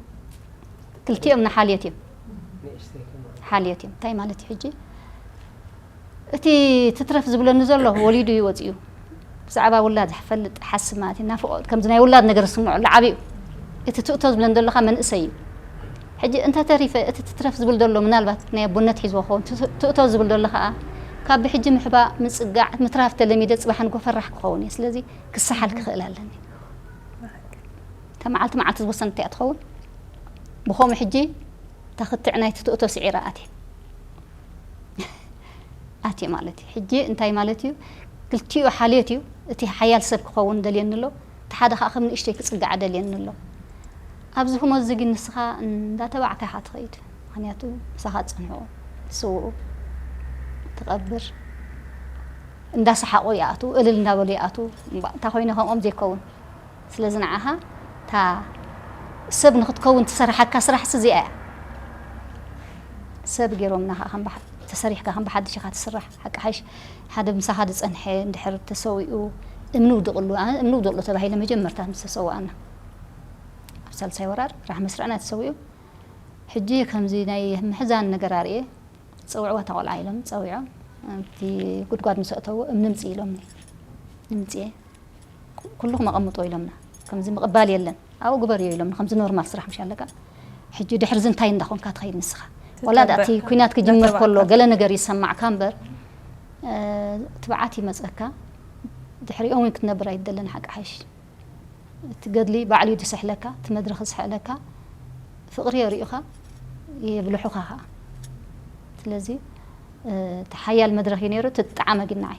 ክልቲኦም ንሓልዮት እዮም። ሓልዮት እዮም። እንታይ ማለት እዩ ሕጂ? እቲ ትትረፍ ዝብለኒ ዘሎ ወሊዱ እዩ ወጺኡ። ብዛዕባ ውላድ ዝፈልጥ ሓስብ ማለት እዩ። ናፍቖት፣ ከምዚ ናይ ውላድ ነገር ዝስምዖ፣ ዝዓበዩ። እቲ ትእቶ ዝብለኒ ዘሎ ከኣ መንእሰይ እዩ። ሕጂ እንተ ተሪፈ፣ እቲ ትትረፍ ዝብል ዘሎ ምናልባት ናይ ኣቦነት ሒዝዎ ክኸውን። ትእቶ ዝብል ዘሎ ከኣ ካብ ብሕጂ ምሕባእ፣ ምጽጋዕ፣ ምትራፍ ተለሚደ፣ ጽባሕ ንጎ ፈራሕ ክኸውን እየ። ስለዚ ክሰሓል ክኽእል ኣለኒ። እታ መዓልቲ መዓልቲ ዝወሰነት እያ ትኸውን። ብኸምኡ ሕጂ እታ ክትዕ ናይቲ ትእቶ ስዒረ ኣትየ። ኣትየ ማለት እዩ። ሕጂ እንታይ ማለት እዩ? ክልቲኡ ሓልዮት እዩ። እቲ ሓያል ሰብ ክኸውን ደልየኒ ኣሎ። እቲ ሓደ ኸኣ ከም ንእሽተይ ክጽጋዕ ደልየኒ ኣሎ። ኣብዚ ህሞት እዚ ግን ንስኻ እንዳተባዕካ ኢኻ ትኸይድ። ምኽንያቱ ምሳኻ ትጸንሑ፣ ትስውኡ፣ ትቐብር፣ እንዳሰሓቑ ይኣትዉ፣ እልል እንዳበሉ ይኣትዉ። እምባ-፣ እንታይ ኮይነ ከምኦም ዘይከውን። ስለዚ ንዓኻ እታ ሰብ ንኽትከውን ትሰርሓካ ስራሕሲ እዚኣ እያ። ሰብ ገይሮምና ኸዓ ከም ብሓ-፣ ተሰሪሕካ ከም ብሓድሽ ኢኻ ትስራሕ። ሓቂ ሓይሽ ሓደ ምሳኻ ዝጸንሐ እንድሕር ተሰዊኡ እምኒ ውደቕሉ፣ ኣ-፣ እምኒ ውደቕሉ ተባሂለ መጀመርታ ምስ ተሰወኣና። ኣብ ሳልሳይ ወራር ራሕ መስርዕና ተሰዊኡ። ሕጂ ከምዚ ናይ ምሕዛን ነገር ኣርእየ፣ "ጸውዕዋ እታ ቆልዓ" ኢሎም ጸዊዖም። ኣብቲ ጉድጓድ ምስ ኣእተዎ፣ "እምኒ ምጽኢ" ኢሎምኒ። እምኒ ምጽኤ። "ኩ-፣ ኩልኹም ኣቐምጦ" ኢሎምና። "ከምዚ ምቕባል የለን። ኣብኡ ግበርዮ" ኢሎምኒ። ከምዚ ኖርማል ስራሕ ምሽ ኣለካ። ሕጂ ድሕሪ እዚ እንታይ እንዳኾንካ ትኸይድ ንስኻ? ዋላ ትተብዕ፣ ዳእቲ ኩናት ክጅመር እንዳተባዕካ። ከሎ ገለ ነገር ይሰማዕካ እምበር፣ እ፣ ትብዓት ይመጸካ። ድሕሪኦም እውን ክትነብር ኣይትደልን ሓቂ ሓይሽ። እቲ ገድሊ ባዕሉ እዩ ዝስሕለካ፣ እቲ መድረኽ ዝስሕለካ። ፍቕሪ የርእዩኻ፣ የብልሑኻ ኸኣ። ስለዚ፣ እ፣ እቲ ሓያል መድረኽ እዩ ነይሩ፣ እቲ ዝጠዓመ ግን ንዓይ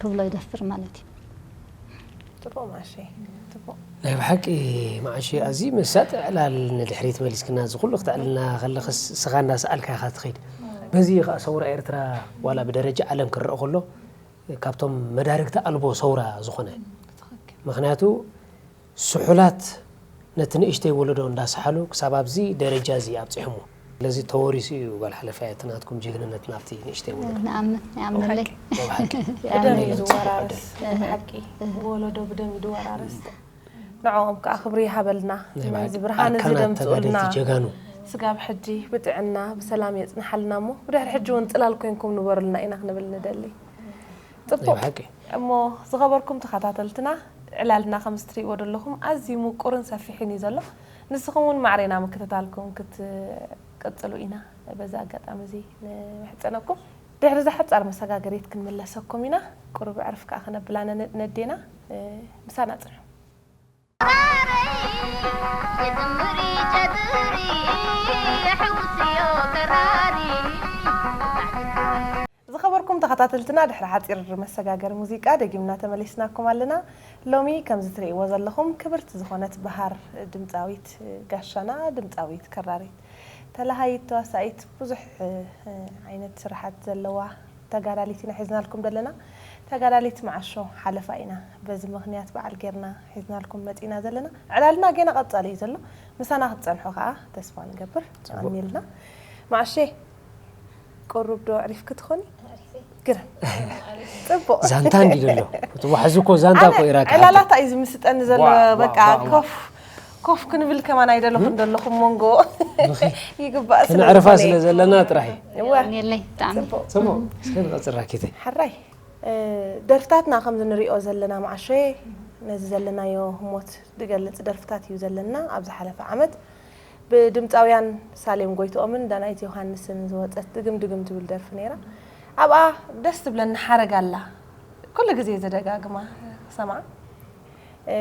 ክብሎ ይደፍር ማለት እዩ። ጽቡቕ መዓሸ፣ ጽቡቕ። ናይ ብሓቂ መዓሸ፣ ኣዝዩ መሳጢ ዕላል ንድሕሪት መሊስክና፣ እዚ ኩሉ ክተዕልና ከለኽስ ስኻ እንዳሰኣልካ ኢኻ ትኸይድ። በዚ ኸኣ ሰውራ ኤርትራ ዋላ ብደረጃ ዓለም ክረኣ ከሎ ካብቶም መዳርግቲ ኣልቦ ሰውራ ዝኾነ። ትኽክል። ምኽንያቱ ስሑላት ነቲ ንእሽተይ ወለዶ እንዳሰሓሉ ክሳብ ኣብዚ ደረጃ እዚ ኣብጺሖሞ። ስለዚ ተወሪሱ እዩ ጓል ሓለፋይ እቲ ናትኩም ጅግንነት ናብቲ ንእሽተይ ወለዶ። ንኣምን፣ ንኣምነለይ። ብሓቂ። ብሓቂ። ብደም እዩ ብሓቂ። ዝወራረስ፣ እህ። ብሓቂ። እህ። ብወለዶ ብደም እዩ ዝወራረስ። ንዕኦም ከዓ ክብሪ ይሃበልና። ናይ ነዚ ብሓቂ ብርሃን እዚ ኣርካናት ደምፅኡልና። ተጋደልቲ ጀጋኑ። ስጋብ ሕጂ ብጥዕና ብሰላም የፅንሓልና እሞ ብድሕሪ ሕጂ እውን ፅላል ኮይንኩም ንበሩልና ኢና ክንብል ንደሊ። ናይ ጽቡቕ። ብሓቂ። እሞ ዝኸበርኩም ተኸታተልትና፣ ዕላልና ከም እትርእይዎ ዘለኹም ኣዝዩ ምቁርን ሰፊሕን እዩ ዘሎ። ንስኹም እውን ማዕሬና ምክትታልኩም ክትቅጽሉ ኢና በዚ ኣጋጣሚ እዚ ንምሕጸነኩም። ድሕሪ እዛ ሓጻር መሰጋገሪት ክንምለሰኩም ኢና። ቁሩብ ዕርፍ ከኣ ክነብላ ነ-፣ ነዴና፣ እ፣ ምሳና ጽንሑ። ዝኸበርኩም ተኸታተልትና፣ ድሕሪ ሓጺር መሰጋገሪ ሙዚቃ ደጊምና ተመሊስናኩም ኣለና። ሎሚ ከምዚ ትርእይዎ ዘለኹም ክብርቲ ዝኾነት በሃር ድምጻዊት ጋሻና፣ ድምጻዊት ከራሪት፣ ተላሃይት፣ ተዋሳኢት፣ ብዙሕ፣ እ፣ ዓይነት ስራሓት ዘለዋ ተጋዳሊት ኢና ሒዝናልኩም ዘለና። ተጋዳሊት መዓሾ ሓለፋ ኢና በዚ ምኽንያት በዓል ጌርና ሒዝናልኩም መጺና ዘለና። ዕላልና ጌና ቀጻሊ እዩ ዘሎ። ምሳና ክትጸንሑ ከኣ ተስፋ ንገብር። ጽቡቕ። ኣሜልና። መዓሼ፣ ቁሩብ ዶ ኣዕሪፍኪ ትኾኒ? ግርም። ጽቡቕ። ዛንታ እንዲ ዘሎ። እቲ ዋሕዚ እኮ ዛንታ ኣነ እኮ ይራቅ ዕላላት እዩ ዝምስጠኒ ዘሎ። ዋ፣ ዋ፣ በቃ ዋ፣ ዋ። ኮፍ፣ ኮፍ ክንብል ከማን ኣይደለኹን ዘለኹ መንጎ። ብኸ-፣ ይግባእ ስለ ክነዕርፋ ዝኾነ። ስለ ዘለና ጥራሕ እዩ። እወ። የለይ፣ ብጣዕሚ። ጽቡቕ። ጽቡቕ። እስከ ንቐጽል ራኬተይ። ሕራይ። እ፣ ደርፍታትና ከምዚ ንሪኦ ዘለና መዓሾ፣ ነዚ ዘለናዮ ህሞት ዝገልጽ ደርፍታት እዩ ዘለና። ኣብ ዝሓለፈ ዓመት ብድምጻውያን ሳሌም ጎይትኦምን ዳናይት ዮሃንስን ዝወጸት ድግም ድግም ትብል ደርፊ ነይራ። ኣብኣ ደስ ትብለኒ ሓረግ ኣላ። ኩሉ ግዜ ዘደጋግማ ክሰምዓ። እ፣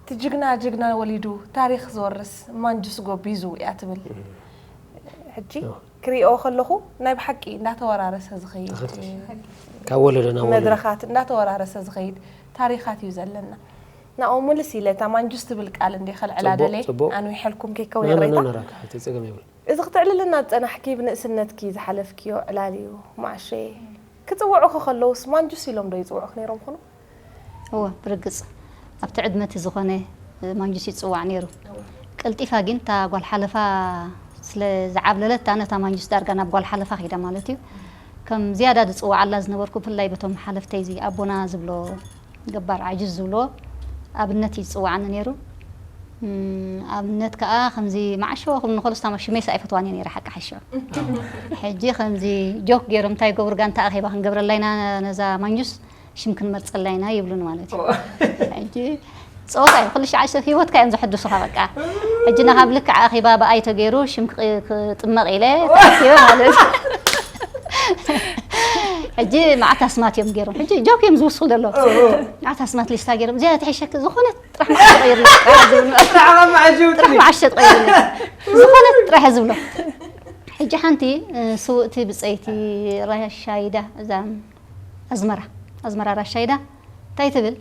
እቲ ጅግና ጅግና ወሊዱ ታሪኽ ዝወርስ ማንጁስ ጎቢዙ እያ ትብል። ሕጂ እዎ። ክሪኦ ከለኹ ናይ ብሓቂ እንዳተወራረሰ ዝኸይድ፣ ትኽክል። ካብ ወለዶ ናብ ወለዶ። መድረኻት እንዳተወራረሰ ዝኸይድ ታሪኻት እዩ ዘለና። ናብኡ ምልስ ኢለ እታ ማንጁስ ትብል ቃል እንደ ከልዕላ ጽቡቕ፣ ደልየ፣ ጽቡቕ። ኣንዊሐልኩም ከይከውን ኖ፣ ኖ፣ ይቕሬታ። ኖ፣ ኖ፣ ራካ፣ ኣይትጸገም የብሉ። እዚ ክትዕልልና ዝጸናሕኪ ብንእስነትኪ ዝሓለፍክዮ ዕላል እዩ፣ መዓሸ። ክጽውዑኺ ከለውስ ማንጁስ ኢሎም ዶ ይጽውዑኺ ነይሮም ይኹኑ? እወ፣ ብርግጽ። ኣብቲ ዕድመ እቲ ዝኾነ፣ እ፣ ማንጁስ ይጽዋዕ ነይሩ። እወ። ቀልጢፋ ግን እታ ጓል ሓለፋ ስለ ዝዓብለለት፣ ኣነ እታ ማንጁስ ዳርጋ ናብ ጓል ሓለፋ ከይዳ ማለት እዩ። ከም ዝያዳ ዝጽዋዓላ ዝነበርኩ፣ ብፍላይ በቶም ሓለፍተይ፣ እዚ ኣቦና ዝብሎ ገባር ዓጅዝ ዝብሎ ኣብነት እዩ ዝጽዋዓኒ ነይሩ። እም፣ ኣብነት ከኣ ከምዚ መዓሾ ከም ንኸሉ ስታማ ሽመይስ ኣይፈትዋን እየ ነይረ፣ ሓቂ ሓሾ። ሕጂ ከምዚ ጆክ ገይሮም እንታይ ይገብሩ፣ ጋንታ ኣኼባ ክንገብረላ ኢና ነዛ ማንጁስ ሽም ክንመርጸላ ኢና ይብሉኒ ማለት እዩ። ኦ። ሕጂ ጸወታ እዩ፣ ኩሉ ሻዕ ሰብ ህይወትካ እዮም ዘሐድሱኻ በቃ። ሕጂ ናኻ ብልክዕ ኣኼባ ብኣይ ተገይሩ ሽም ክቕ-፣ ክጥመቕ ኢለ ተኣኪበ ማለት እዩ። ሕጂ መዓት ኣስማት እዮም ገይሮም። ሕጂ ጆክ እዮም ዝውስኹ ዘለዉ። መዓት ኣስማት ሊስታ ገይሮም። እዚኣ ትሕሸክ ዝኾነት ጥራሕ መዓሽ ትቐይርኒ። ጥራሕ ዝብሉ። ጥራሕ መዓሽ ይውጥኒ። ጥራሕ መዓሽ ትቐይርኒ። ዝኾነት ጥራሕ ዝብሎ። ሕጂ ሓንቲ፣ እ፣ ስውእቲ ብጸይቲ ራሻይዳ፣ እዛ ኣዝመራ፣ ኣዝመራ ራሻይዳ፣ እንታይ ትብል?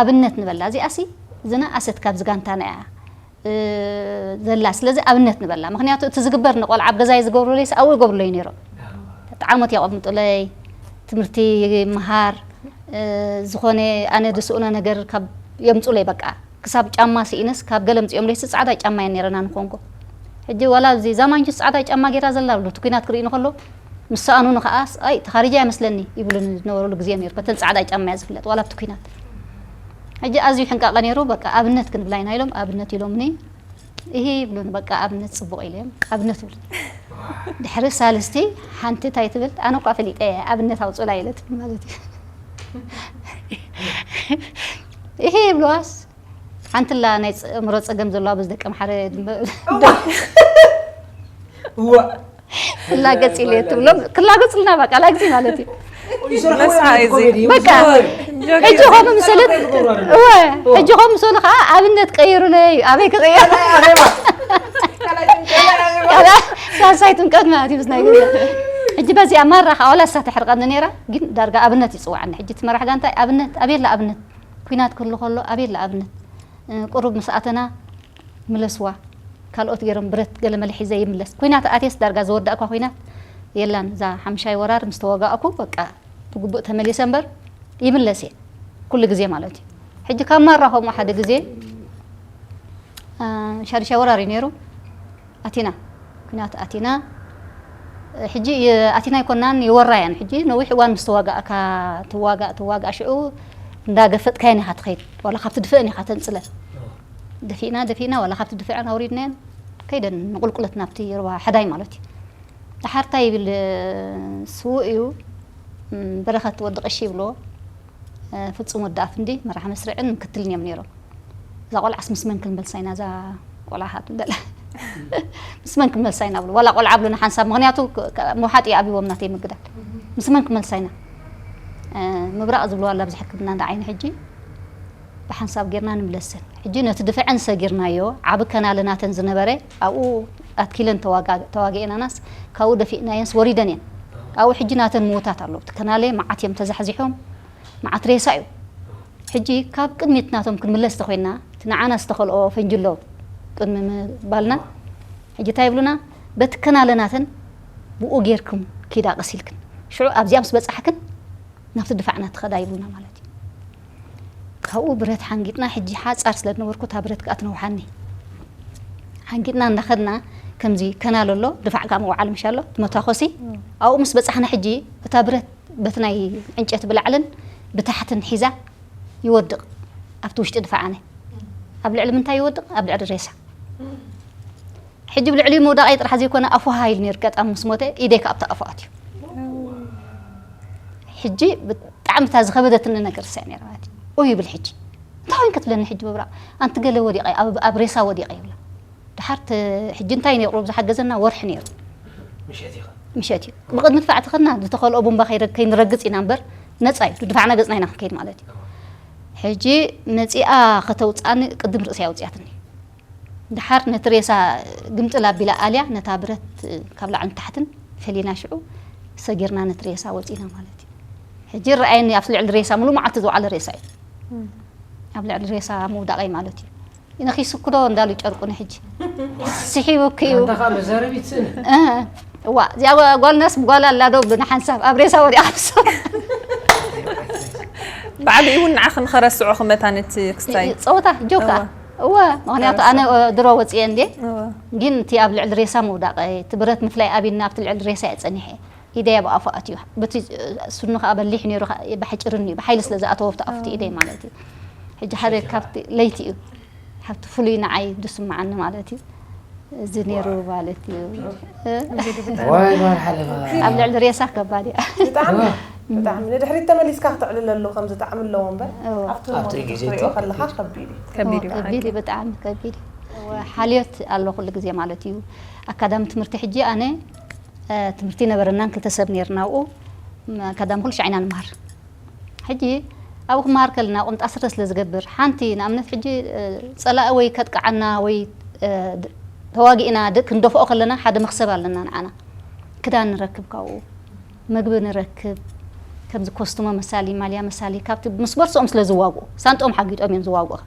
ኣብነት ንበላ። እዚኣሲ ዝነኣሰት ካብዚ ጋንታና እያ፣ እ፣ ዘላ። ስለዚ ኣብነት ንበላ። ምኽንያቱ እቲ ዝግበር ንቆልዓ ኣብ ገዛይ ዝገብሩለይስ ኣብኡ ይገብሩለይ ነይሮም። ጣዕሞት የቐምጡለይ፣ ትምህርቲ ይምሃር፣ እ፣ ዝኾነ ኣነ ዝስእኖ ነገር ካብ የምጹለይ በቃ። ክሳብ ጫማ ስኢነስ ካብ ገለ ኣምጺኦምለይስ ጻዕዳ ጫማ እየን ነይረና ንኾንጎ። ሕጂ ዋላ ኣብዚ እዛ ማንጁስ ጻዕዳ ጫማ ገይራ ዘላ ብሉ፣ እቲ ኲናት ክርእዩኒ ከሎ ምስ ሰኣኑኒ ከኣ፣ "ኣይ፣ ተኻሪጃ እያ መስለኒ" ይብሉኒ ዝነበሩሉ ግዜ ነይሩ። በተን ጻዕዳ ጫማ እያ ዝፍለጥ፣ ዋላ ኣብቲ ኲናት። ሕጂ ኣዝዩ ሕንቃቐ ነይሩ። በቃ ኣብነት ክንብላ ኢና ኢሎም፣ ኣብነት ኢሎምኒ። እሂ ይብሉኒ፣ በቃ ኣብነት ጽቡቕ ኢለ እዮም፣ ኣብነት ይብሉ። ድሕሪ ሳልስቲ ሓንቲ እንታይ ትብል? ኣነ እኳ ፈሊጠ እየ፣ ኣብነት ኣውጹላ ኢለ ትብል ማለት እዩ። እሂ ይብልዋስ፣ ሓንቲ ላ ናይ ጸ-፣ እምሮ ጸገም ዘለዋ በዚ ደቂ ኣምሓረ ድም-፣ እዋ። ክላገጽ ኢለ ትብሎም፣ ክላገጽልና በቃ ላግጺ ማለት እዩ። ይሰርሕዎ መስሓ እዮም እዩ እዚ። ኮሜዲ፣ በቃ፣ ይሰርሕዎ እዮም። ጆክ ሕጂ እዩ። ከምኡ መሰለት፣ ይገብሩ ኣለዉ። እወ፣ እወ። ሕጂ ከምኡ መሰሉ ከዓ ኣብነት ቀይሩለይ፣ ኣበይ ክቕየር? ካልኣይ ኣኼባ። ካልኣይ ጥምቀት። ካልኣይ ኣኼባ። ካልኣይ ሳልሳይ ጥምቀት ማለት እዩ፣ ምስ ናይ ገዛ። ሕጂ በዚኣ ማራ ከዓ ዋላ እሳ ተሕርቐኒ ነይራ፣ ግን ዳርጋ ኣብነት ይፅዋዓኒ። ሕጂ እቲ መራሕ ጋንታ ኣብነት፣ ኣበየላ ኣብነት? ኲናት ክህሉ ከሎ ኣበየላ ኣብነት? እ፣ ቁሩብ ምስ ኣተና ምለስዋ። ካልኦት ገይሮም ብረት ገለ መለ ሒዘ ይምለስ። ኲናት ኣትየስ ዳርጋ ዝወዳእኳ ኲናት የላን። እዛ ሓምሻይ ወራር ምስ ተዋጋእኩ በቃ ብግቡእ ተመሊሰ እምበር ይምለስ እየ። ኩሉ ግዜ ማለት እዩ። ሕጂ ካብ ማራ ከምኡ ሓደ ግዜ፣ እ፣ ሻድሻይ ወራር እዩ ነይሩ። ኣቲና። ኲናት ኣቲና። ሕጂ የ-፣ ኣቲና ኣይኮናን፣ ይወራያን። ሕጂ ነዊሕ እዋን ምስ ተዋጋእካ፣ ትዋጋእ፣ ትዋጋእ፣ ሽዑ እንዳገፈጥካየን ኢኻ ትኸይድ። ዋላ ካብቲ ድፍእን ኢኻ ተንጽለን። ደፊእና፣ ደፊእና፣ ዋላ ካብቲ ድፍዐን ኣውሪድናየን፣ ከይደን ንቁልቁለት ናብቲ ሩባ ሕዳይ ማለት እዩ። ደሓር እንታይ ይብል፣ ስዉእ እዩ፣ እም፣ በረኸት ወዲ ቀሺ ይብልዎ። እ፣ ፍጹም ወዲ ኣፍንዲ፣ መራሕ መስርዕን ምክትልን እዮም ነይሮም። እዛ ቆልዓስ ምስ መን ክንመልሳ ኢና፣ እዛ ቆልዓ ኸኣ ትብል ዘላ። ምስ መን ክንመልሳ ኢና ብሉ። ዋላ ቆልዓ ብሉና ሓንሳብ፣ ምኽንያቱ ክ-፣ ክ-፣ ምውሓጥ እዩ ኣብዎም ናተይ ምግዳል። ምስ መን ክንመልሳ ኢና? እ፣ ምብራቕ ዝብልዋ ኣላ ኣብዚ ሕክምና እንዳ ዓይኒ ሕጂ፣ ብሓንሳብ ጌርና ንምለሰን። ሕጂ ነቲ ድፍዐን ሰጊርናዮ፣ ዓቢ ከናለ ናተን ዝነበረ፣ ኣብኡ ኣትኪለን ተዋጋ-፣ ተዋጊኤናናስ፣ ካብኡ ደፊእናየንስ ወሪደን እየን። ኣብኡ ሕጂ ናተን ምዉታት ኣለዉ። እቲ ከናለ መዓት እዮም ተዛሕዚሖም፣ መዓት ሬሳ እዩ። ሕጂ ካብ ቅድሚት ናቶም ክንምለስ ተኾይንና፣ እቲ ንዓና ዝተኸልኦ ፈንጂ ኣሎ ቅድሚ ምባልና፣ ሕጂ እንታይ ይብሉና? በቲ ከናለ ናተን ብኡ ጌርኩም ኪዳ ቀስ ኢልክን። ሽዑ ኣብዚኣ ምስ በጻሕክን ናብቲ ድፋዕና ትኸዳ ይብሉና ማለት እዩ። ካብኡ ብረት ሓንጊጥና፣ ሕጂ ሓጻር ስለ ዝነበርኩ እታ ብረት ከኣ ትነውሓኒ። ሓንጊጥና እንዳኸድና ከምዚ ከናለ ኣሎ፣ ድፋዕ ከኣ መውዓሊ ምሽ ኣሎ፣ መታኾሲ። ኣብኡ ምስ በጻሕና ሕጂ እታ ብረት በቲ ናይ ዕንጨቲ ብላዕልን ብታሕትን ሒዛ ይወድቕ። ኣብቲ ውሽጢ ድፋዓነ። ኣብ ልዕሊ ምንታይ ይወድቕ? ኣብ ልዕሊ ሬሳ። ሕጂ ብልዕሊኡ ምውዳቐይ ጥራሕ ዘይኮነ፣ ኣፉ ሃ ኢሉ ነይሩ። ኣጋጣሚ ምስ ሞተ፣ ኢደይ ከኣ ኣብቲ ኣፉ ኣትዩ። ሕጂ ብጣዕሚ እታ ዝኸበደትኒ ነገር እሳ እያ ነይራ ማለት እዩ። ኡይ ይብል ሕጂ። እንታይ ኮይንኪ ትብለኒ ሕጂ ምብራቕ? ኣንቲ ገለ ወዲቐ፣ ኣብ፣ ኣብ ሬሳ ወዲቐ ይብላ። ድሓር ተ-፣ ሕጂ እንታይ ነይሩ ቁሩብ ዝሓገዘና? ወርሒ ነይሩ። ምሸት እዩ። ምሸት እዩ። ብቕድሚ ድፋዕ ተኸድና ዝተኸልኦ ቡምባ ከይረ-፣ ከይንረግጽ ኢና እምበር፣ ነጻ እዩ። ድፋዕና ገጽና ኢና ክንከይድ ማለት እዩ። ሕጂ መጺኣ ከተውጽኣኒ ቅድም ርእሰይ ኣውጽኣትኒ። ድሓር ነቲ ሬሳ ግምጥል ኣቢላ ኣልያ፣ ነታ ብረት ካብ ላዕልን ታሕትን ፈሊና፣ ሽዑ ሰጊርና ነቲ ሬሳ ወጺና ማለት እዩ። ሕጂ ረኣየኒ፣ ኣብቲ ልዕሊ ሬሳ፣ ሙሉእ መዓልቲ ዝወዓለ ሬሳ እዩ። እም። ኣብ ልዕሊ ሬሳ ምውዳቐይ ማለት እዩ። ነኺሱኪ ዶ እንዳሉ ጨርቁ ንሕጂ። ስሒቡኪ እዩ። ኣንታ ኸኣ መዛረቢት ስእሊ። እ፣ እዋ፣ እዚኣ ጓ-፣ ጓልናስ ጓል ኣላ ዶ ብንሓንሳብ ኣብ ሬሳ ወዲቓ ትስቕ። ባዕሉ እዩ እውን ንዓኽን ከረስዖ ክመታ ነቲ ክስታይ። ጸወታ፣ ጆካ። እዋ። እዋ፣ ምኽንያቱ ኣነ፣ እ፣ ድሮ ወጽየ እንዴ። እዋ። ግን እቲ ኣብ ልዕሊ ሬሳ ምውዳቐ፣ እቲ ብረት ምፍላይ ኣቢና ኣብቲ ልዕሊ ሬሳ እየ ጸኒሐ። ኢደይ ኣብ ኣፉ ኣትዩ። በቲ፣ እ፣ ስኑ ከኣ በሊሕ ነይሩ፣ ከኣ ብሓጭርን እዩ። ብሓይሊ ስለ ዝኣተዎ ኣብቲ ኣፉ እቲ ኢደይ ማለት እዩ። ሕጂ ሓደ ካብቲ ለይቲ እዩ። ካብቲ ፍሉይ ንዓይ ዝስምዓኒ ማለት እዩ። እዚ ነይሩ ማለት እዩ። እ? ዋይ፣ ጓል ሓለባ። ኣብ ልዕሊ ሬሳ ከባድ እያ። ብጣዕሚ፣ እዋ። ብጣዕሚ። ንድሕሪት ተመሊስካ ክትዕልለሉ ከም ዝጣዕሚ ኣለዎ እምበር፣ እዋ። ኣብቲ ኣብቲ ሞት ግዜ ክትሪኦ እኮ ከለኻ ከቢድ እዩ። ከቢድ እዩ። ከቢድ እዩ፣ ብጣዕሚ ከቢድ እዩ። እዋ፣ ሓልዮት ኣሎ ኩሉ ግዜ ማለት እዩ። ኣካዳሚ ትምህርቲ ሕጂ ኣነ ትምህርቲ ነበረናን ክልተ ሰብ ነርና ኣብኡ። ቀዳም ኩሉ ሻዕ ኢና ንመሃር። ሕጂ ኣብኡ ክመሃር ከለና ቁምጣ ስረ ስለ ዝገብር ሓንቲ ንኣብነት ሕጂ ጸላኢ ወይ ከጥቅዓና ወይ ተዋጊእና ክንደፍኦ ከለና ሓደ መክሰብ ኣለና ንዓና። ክዳን ንረክብ ካብኡ፣ መግቢ ንረክብ። ከምዚ ኮስቱሞ መሳሊ፣ ማልያ መሳሊ ካብቲ ምስ ቦርሶኦም ስለ ዝዋግኡ ሳንጦም ሓጊጦም እዮም ዝዋግኡኻ።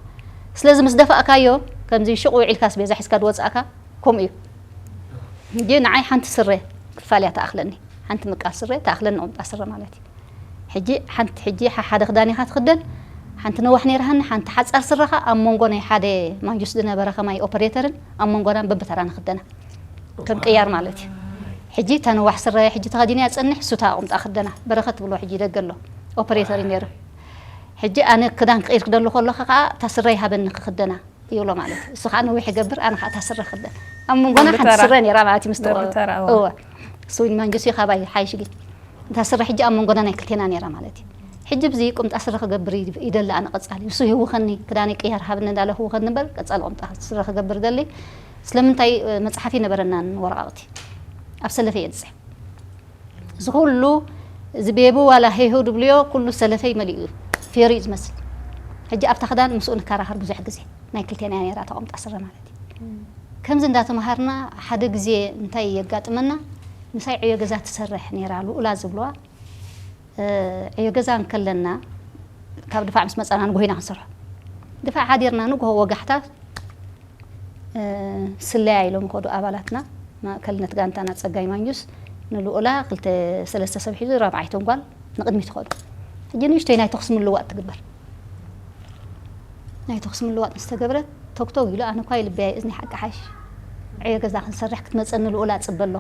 ስለዚ ምስ ደፋእካዮ ከምዚ ሽቕ ውዒልካስ ቤዛ ሒዝካ ድወጻእካ ከምኡ እዩ። ሕጂ ንዓይ ሓንቲ ስረ ክፋል እያ ትኣኽለኒ። ሓንቲ ምቃል ስረ ትኣኽለኒ ቁምጣ ስረ ማለት እዩ። ሕጂ ሓንቲ ሕጂ ሓደ ክዳን ኢኻ ትኽደን። ሓንቲ ነዋሕ ነይራሃኒ ሓንቲ ሓጻር ስረኻ ኣብ መንጎ ናይ ሓደ ማንጁስ ዝነበረ ከማይ ኦፐሬተርን ኣብ መንጎናን በብተራ ንኽደና ከም ቅያር ማለት እዩ። ሕጂ እታ ነዋሕ ስረ ሕጂ ተኸዲንያ ጸንሕ ሱታ ቁምጣ ክደና በረኸት ብሎ ሕጂ ደገ ኣሎ ኦፐሬተር እዩ ነይሩ። ሕጂ ኣነ ክዳን ክቕይር ክደሉ ከለኻ ከዓ እታ ስረ ይሃበኒ ክኽደና ይብሎ ማለት እዩ። እሱ ከዓ ነዊሕ ይገብር ኣነ ከዓ እታ ስረ ክኽደን ኣብ መንጎና ሓንቲ ስረ ነይራ ማለት እዩ። ምስ እወ እሱ ማንጀሱ ካባይ ሓይሽ ግን እታ ስረ ሕጂ ኣብ መንጎና ናይ ክልቴና ነይራ ማለት እዩ። ሕጂ ብዚ ቁምጣ ስረ ክገብር ይደሊ ኣነ ቀጻሊ ንሱ ይህውኸኒ ክዳነይ ቅያር ሃብኒ እንዳለ ህውኸኒ እምበር ቀጻሊ ቁምጣ ስረ ክገብር ደሊ። ስለምንታይ መጽሓፍ ይነበረናን ወረቃቕቲ ኣብ ሰለፈ እየ ዝጽሕፍ። እዚ ኩሉ እዚ ቤቡ ዋላ ሄሁ ድብልዮ ኩሉ ሰለፈይ መሊኡ ፌሩ እዩ ዝመስል። ሕጂ ኣብታ ክዳን ምስኡ ንከራኸር ብዙሕ ግዜ ናይ ክልቴና እያ ነይራ እታ ቁምጣ ስረ ማለት እዩ። ከምዚ እንዳተምሃርና ሓደ ግዜ እንታይ የጋጥመና፣ ምሳይ ዕዮ ገዛ ትሰርሕ ነይራ ልኡላ ዝብልዋ። ዕዮ ገዛ እንከለና ካብ ድፋዕ ምስ መፃና ንጎሆ ኢና ክንሰርሖ። ድፋዕ ሓዲርና ንጎሆ ወጋሕታ ስለያ ኢሎም ይኸዱ ኣባላትና። ማእከልነት ጋንታና ጸጋይ ማንጁስ ንልኡላ ክልተ ሰለስተ ሰብ ሒዙ ራብዓይቶም ጓል ንቕድሚት ይኸዱ። ሕጂ ንእሽተይ ናይ ተኹሲ ምልዋጥ ትግበር። ናይ ተኹሲ ምልዋጥ ምስ ተገብረት ቶግቶግ ኢሉ ኣነ እኳ ይልበያ እዝኒ ሓቂ ሓይሽ ዕዮ ገዛ ክንሰርሕ ክትመጸኒ ልኡላ ጽበ ኣሎ።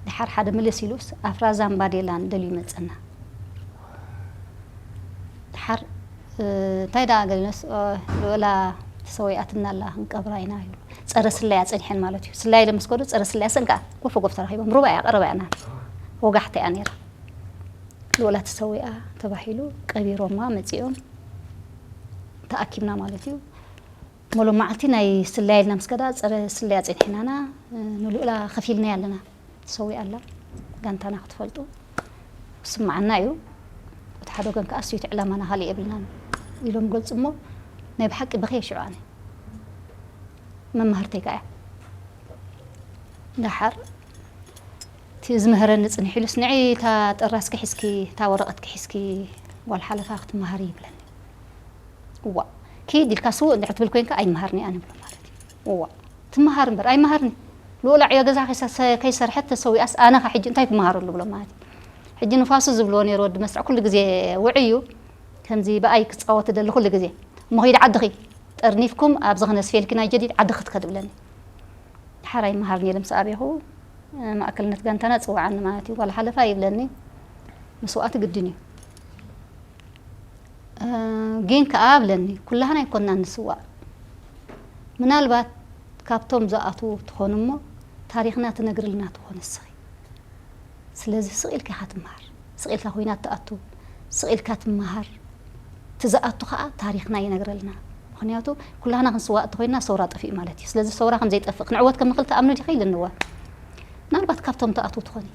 ድሓር ሓደ ምልስ ኢሉስ ኣፍራዛን ባዴላን ደልዩ ይመጸና። ድሓር እንታይ ደኣ ገሊኖስ ልኡላ ተሰዊኣትና ኣላ ክንቀብራ ኢና ይብሉ። ጸረ ስለያ ጸኒሐን ማለት እዩ። ስለያ ኢለ ምስ ከዱ ጸረ ስለያ ሰንካ ጎፈ ጎፍ ተራኺቦም ሩባ እያ ቀረባ እያ ናን ወጋሕታ እያ ነይራ። ልኡላ ተሰዊኣ ተባሂሉ ቀቢሮማ መጺኦም ተኣኪብና ማለት እዩ። መሎም መዓልቲ ናይ ስለያ ኢልና ምስ ከዳ ጸረ ስለያ ጸኒሕናና ንልኡላ ከፊልና ኣለና። ተሰዊኣ ኣላ ጋንታና ክትፈልጡ ስምዓና እዩ። እቲ ሓደ ወገን ከዓ እሱ እቲ ዕላማና ካልእ የብልናን ኢሎም ገልጹ እሞ ናይ ብሓቂ በኸየ ሽዑ ኣነ መማህርተይ ከዓ እያ። ደሓር እቲ ዝምህረኒ ጽንሕ ኢሉስ ንዒ እታ ጥራስኪ ሒዝኪ እታ ወረቐትኪ ሒዝኪ ጓል ሓለፋ ክትመሃሪ ይብለኒ። እዋ ኪድ ኢልካ ስውእ እንድሕር ትብል ኮይንካ ኣይመሃርን እየ ኣነ ብሎ ማለት እዩ። እዋ ትመሃር እምበር ኣይመሃርን እዩ። ልኡላ ዕዮ ገዛ ከይሰርሐት ተሰዊኣስ ኣነ ኸ ሕጂ እንታይ ክመሃረሉ ብሎ ማለት እዩ። ሕጂ ንፋሱ ዝብልዎ ነይሩ ወዲ መስርዕ ኩሉ ግዜ ውዑይ እዩ። ከምዚ ብኣይ ክጻወት ደሊ ኩሉ ግዜ እሞ ኺድ ዓድኺ ጠርኒፍኩም ኣብዚ ክነስፌልኪ ናይ ጀዲድ ዓድኺ ትከድ ብለኒ። ድሓር ኣይመሃርን እየ ለምስ ኣቤኹ ማእከልነት ጋንታና ጽውዓኒ ማለት እዩ። ጓል ሓለፋ ይብለኒ መስዋእቲ ግድን እዩ። ግን ከኣ ብለኒ ኩላህና ኣይኮንና ንስዋእ። ምናልባት ካብቶም ዝኣትዉ ትኾኑ እሞ ታሪኽና ትነግርልና ትኾን እስኺ። ስለዚ ስቕ ኢልካ ኢኻ ትመሃር። ስቕ ኢልካ ኮይና ትኣቱ። ስቕ ኢልካ ትመሃር። እቲ ዝኣቱ ኸኣ ታሪኽና ይነግረልና። ምኽንያቱ ኩላህና ክንስዋእ እንተኾይንና ሰውራ ጠፊኡ ማለት እዩ። ስለዚ ሰውራ ከም ዘይጠፍእ ክንዕወት ከም ንኽእል ትኣምኑ ዲኺ ኢልንዋ። ምናልባት ካብቶም ትኣትዉ ትኾኒ።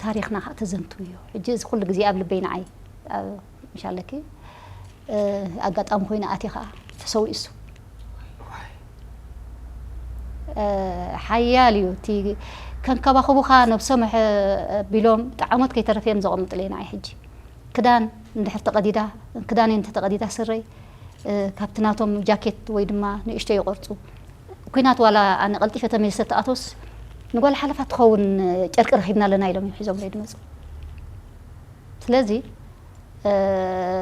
ታሪኽና ከዓ ተዘንትውዮ። ሕጂ እዚ ኩሉ ግዜ ኣብ ልበይ ንዓይ ምሻለኪ ኣጋጣሚ ኮይኑ ኣትየ ከዓ ተሰዊእሱ ሓያል እዩ እቲ ከንከባኽቡኻ ነብሶም ቢሎም ጣዕሞት ከይተረፈ እዮም ዘቐምጥለይ ንዓይ ሕጂ ክዳን እንድሕር ተቐዲዳ ክዳነይ እንተተቐዲዳ ስረይ ካብቲ ናቶም ጃኬት ወይ ድማ ንእሽቶ ይቆርፁ ኩናት ዋላ ኣነ ቀልጢፈ ተመልሰ ተኣቶስ ንጓል ሓለፋ ትኸውን ጨርቂ ረኺብና ኣለና ኢሎም እዮም ሒዞም ዝመፁ ስለዚ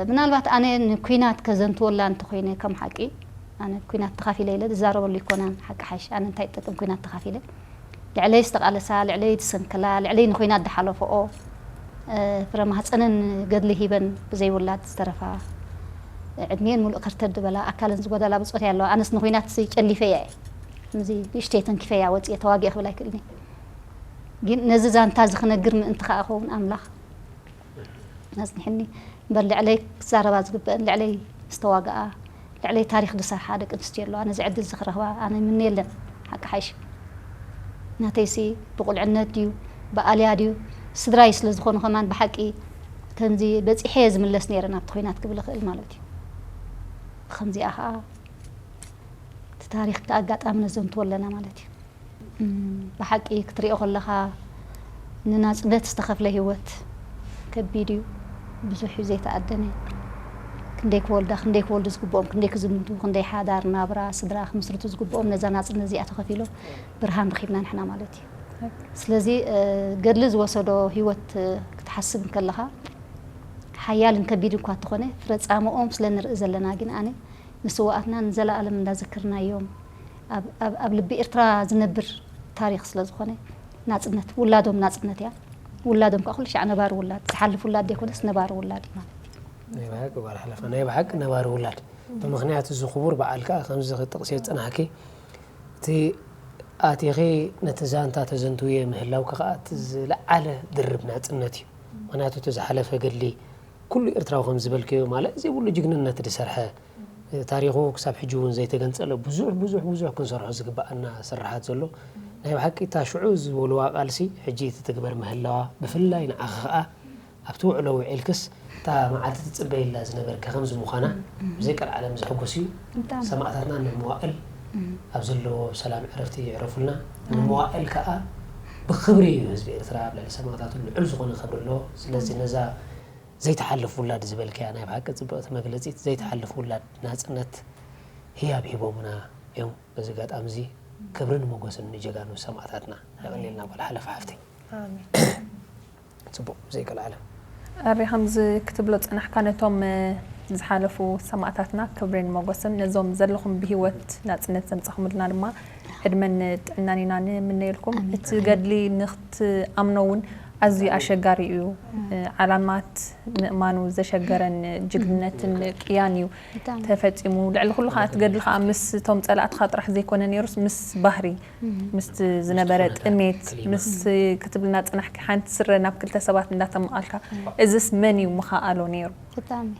ምናልባት ኣነ ንኩናት ከዘንትወላ እንተኮይነ ከም ሓቂ ኣነ ኩናት ተኻፊለ ኢለ ዝዛረበሉ ይኮናን ሓቂ ሓሽ ኣነ እንታይ ይጠቅም ኩናት ተኻፊለ ልዕለይ ዝተቃለሳ ልዕለይ ዝሰንከላ ልዕለይ ንኮይናት ዝሓለፈኦ ፍረ ማህፀነን ገድሊ ሂበን ብዘይ ውላድ ዝተረፋ ዕድሜን ሙሉእ ከርተት ዝበላ ኣካለን ዝጎደላ ብፆት ኣለዋ ኣነስ ንኮይናት ጨሊፈ እያ እዚ ንእሽተይ ተንኪፈያ ወፅየ ተዋጊአ ክብል ኣይክእልኒ ግን ነዚ ዛንታ እዚ ክነግር ምእንቲ ከዓ ኸውን ኣምላኽ ኣጽኒሕኒ እምበር ልዕለይ ክዛረባ ዝግበአን ልዕለይ ዝተዋግኣ ልዕለይ ታሪኽ ዝሰርሓ ደቂ ኣንስትዮ ኣለዋ ነዚ ዕድል እዚ ክረኽባ ኣነ ይምነየለን ሓቂ ሓይሽ ናተይሲ ብቑልዕነት ድዩ ብኣልያ ድዩ ስድራይ ስለ ዝኾኑ ከማን ብሓቂ ከምዚ በፂሐ እየ ዝምለስ ነይረ ናብቲ ኹናት ክብል እኽእል ማለት እዩ። ብኸምዚኣ ከዓ እቲ ታሪኽ ብቲ ኣጋጣሚ ነዘንትዎ ኣለና ማለት እዩ። ብሓቂ ክትሪኦ ከለኻ ንናፅነት ዝተኸፍለ ህይወት ከቢድ እዩ። ብዙሕ እዩ ዘይተኣደነ። ክንደይ ክወልዳ ክንደይ ክወልዱ ዝግብኦም ክንደይ ክዝምቱ ክንደይ ሓዳር ናብራ ስድራ ክምስርቱ ዝግብኦም ነዛ ናፅነት እዚኣ ተኸፊሎም ብርሃን ረኺብና ንሕና ማለት እዩ። ስለዚ ገድሊ ዝወሰዶ ህይወት ክትሓስብ እንከለኻ ሓያልን ከቢድ እንኳ እንተኾነ ፍረፃምኦም ስለ ንርኢ ዘለና ግን ኣነ ንስዋኣትና ንዘለኣለም እንዳዘከርናዮም ኣብ ልቢ ኤርትራ ዝነብር ታሪኽ ስለ ዝኾነ ናፅነት ውላዶም ናፅነት እያ። ውላዶም ከዓ ኩሉ ሻዕ ነባሪ ውላድ ዝሓልፍ ውላድ ዘይኮነስ ነባሪ ውላድ እዩ ማለት እዩ። ናይ ብሓቂ ጓል ሓለፋ ናይ ብሓቂ ነባሪ ውላድ ብምኽንያት እዚ ክቡር በዓል ከዓ ከምዚ ክጥቕሲ ዝፅናሕኪ እቲ ኣቲኺ ነቲ ዛንታ ተዘንትውዮ ምህላውኪ ከዓ እቲ ዝለዓለ ድርብ ናፅነት እዩ። ምኽንያቱ እቲ ዝሓለፈ ገድሊ ኩሉ ኤርትራዊ ከም ዝበልክዮ ማለት ዘይብሉ ጅግንነት ዝሰርሐ ታሪኹ ክሳብ ሕጂ እውን ዘይተገንፀለ ብዙሕ ብዙሕ ብዙሕ ክንሰርሖ ዝግበኣና ስርሓት ዘሎ ናይ ብሓቂ እታ ሽዑ ዝበልዋ ቃልሲ ሕጂ ትትግበር ምህላዋ ብፍላይ ንዓኺ ከዓ ኣብቲ ውዕሎ ውዒልክስ እታ መዓልቲ ትፅበየላ ዝነበርኪ ከምዚ ምዃና ብዘይ ቀልዓለም ዘሕጉስ እዩ። ሰማእታትና ንመዋእል ኣብ ዘለዎ ሰላም ዕረፍቲ ይዕረፉልና። ንመዋእል ከዓ ብክብሪ እዩ ህዝቢ ኤርትራ ኣብ ልዕሊ ሰማእታቱ ልዑል ዝኾነ ክብሪ ኣለዎ። ስለዚ ነዛ ዘይትሓልፍ ውላድ ዝበልክያ ናይ ብሓቂ ፅብቕቲ መግለፂት ዘይትሓልፍ ውላድ ናፅነት ህያብ ሂቦምና እዮም። በዚ ኣጋጣሚ እዚ ክብርን ሞገስን ንጀጋኑ ሰማእታትና። የቐንየልና ጓል ሓለፋ ሓፍተይ። ኣሜን። ፅቡቕ ዘይቀልዓለ ኣሪ ከምዚ ክትብሎ ፀናሕካ ነቶም ዝሓለፉ ሰማእታትና ክብርን ሞገስን ነዞም ዘለኹም ብሂወት ናፅነት ዘምፃኹምልና ድማ ዕድመን ጥዕናን ኢና ንምነየልኩም። እቲ ገድሊ ንክትኣምኖ እውን ኣዝዩ ኣሸጋሪ እዩ። ዓላማት ምእማኑ ዘሸገረን ጅግንነትን ቅያን እዩ ተፈፂሙ። ልዕሊ ኩሉ ከዓ እቲ ገድሊ ከዓ ምስ እቶም ፀላእትኻ ጥራሕ ዘይኮነ ነይሩስ ምስ ባህሪ ምስቲ ዝነበረ ጥሜት ምስ ክትብልና ፅናሕኪ ሓንቲ ስረ ናብ ክልተ ሰባት እንዳተመቓልካ እዝስ መን እዩ ምኻኣሎ ነይሩ።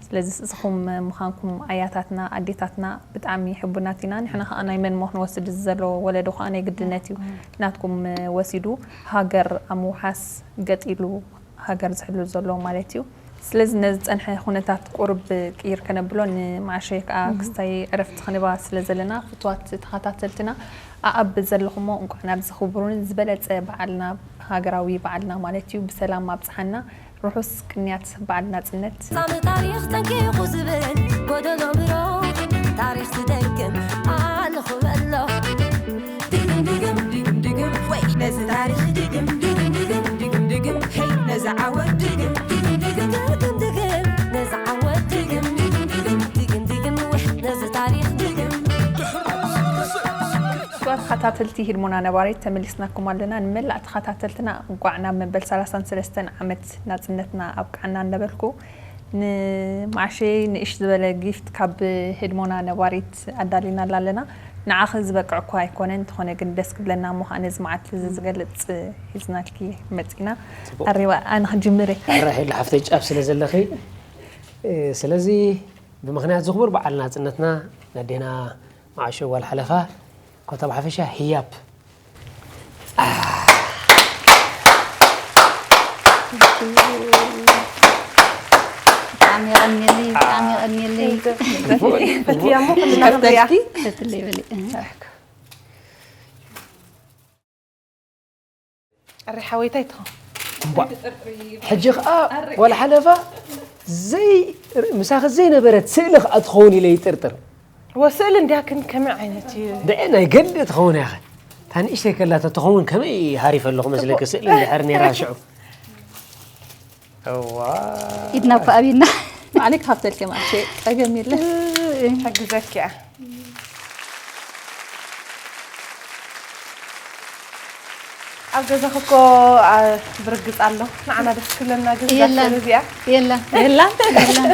ስለዚ እስኹም ምዃንኩም ኣያታትና ኣዴታትና ብጣዕሚ ሕቡናት ኢና። ንሕና ከዓ ናይ መን ሞ ክንወስድ እዚ ዘሎ ወለዶ ከዓ ናይ ግድነት እዩ ናትኩም ወሲዱ ሃገር ኣብ ምውሓስ ገጢሉ ሃገር ዝሕሉ ዘሎ ማለት እዩ። ስለዚ ነዚ ዝፀንሐ ኩነታት ቁሩብ ቅይር ከነብሎ ንመዓሸይ ከዓ ክስታይ ዕረፍቲ ክንባ ስለ ዘለና ፍትዋት ተኸታተልትና ኣኣብ ዘለኹሞ እንቋዕ ናብዚ ክቡርን ዝበለፀ በዓልና ሃገራዊ በዓልና ማለት እዩ ብሰላም ኣብፅሓና። ርሑስ ቅንያት በዓል ናፅነት። ሳሚ ታሪኽ ጠንቂቑ ዝብል ጎደሎ ብሮ ታሪኽ ዝደግም ኣለኹ በሎ። ድግም ድግም ድግም ድግም ወይ ነዚ ታሪኽ ድግም ድግም ድግም ድግም ድግም ሄይ ነዚ ዓወት ድግም ድግም ድግም ድግም ድግም ነዚ ዓወት ድግም ድግም ድግም ድግም ድግም ወይ ነዚ ታሪኽ ድግም። ክቡራት ተኸታተልቲ ህድሞና ነባሪት ተመሊስናኩም ኣለና። ንመላእ ተኸታተልትና እንቋዕ ናብ መበል ሰላሳን ሰለስተን ዓመት ናጽነትና ኣብቅዓና እንዳበልኩ ንማዕሸይ ንእሽ ዝበለ ጊፍት ካብ ህድሞና ነባሪት ኣዳሊናላ ኣለና። ንዓኺ ዝበቅዕ እኳ ኣይኮነ እንተኾነ ግን ደስ ክብለና እሞ ከዓ ነዚ መዓልቲ እዚ ዝገልጽ ሒዝናልኪ መጺና። ኣሬዋ ኣነ ክጅምር እየ። ራሄል ሓፍተይ ጫፍ ስለ ዘለኺ ስለዚ ብምኽንያት ዝኽቡር በዓል ናጽነትና ነዴና መዓሾ ጓል ሓለፋ ኮታ ብሓፈሻ ህያብ ብጣዕሚ የቐንየለይ ብጣዕሚ የቐንየለይ ፈትያ እሞ ከለና ክንሪኣ ፈትለይ በሊ ኣሪ ሓወይታይ ትኾ እምቧ ሕጂ ኸዓ ጓል ሓለፋ ዘይ ምሳኺ ዘይነበረት ስእሊ ኸዓ ትኸውን ኢለ ይጥርጥር ወስእል እንዲያ ግን ከመይ ዓይነት እዩ ድዒ ናይ ገድሊ ትኸውን ያኸ እታ ንእሽተይ ከላ ተትኸውን ከመይ ሃሪፈ ኣለኹ መስለኪ ስእሊ እንድሕር ነይራ ሽዑ እዋ ኢድና እኮ ኣብና ማዕለይ ክሃብተልኪ ማዕሸ ጸገም የለ ሕግዘኪ እያ ኣብ ገዛኺ እኮ ብርግፅ ኣሎ ንዓና ደስ ክብለና ግን እዛ የለን። ስእሊ እዚኣ የለን የለን የለን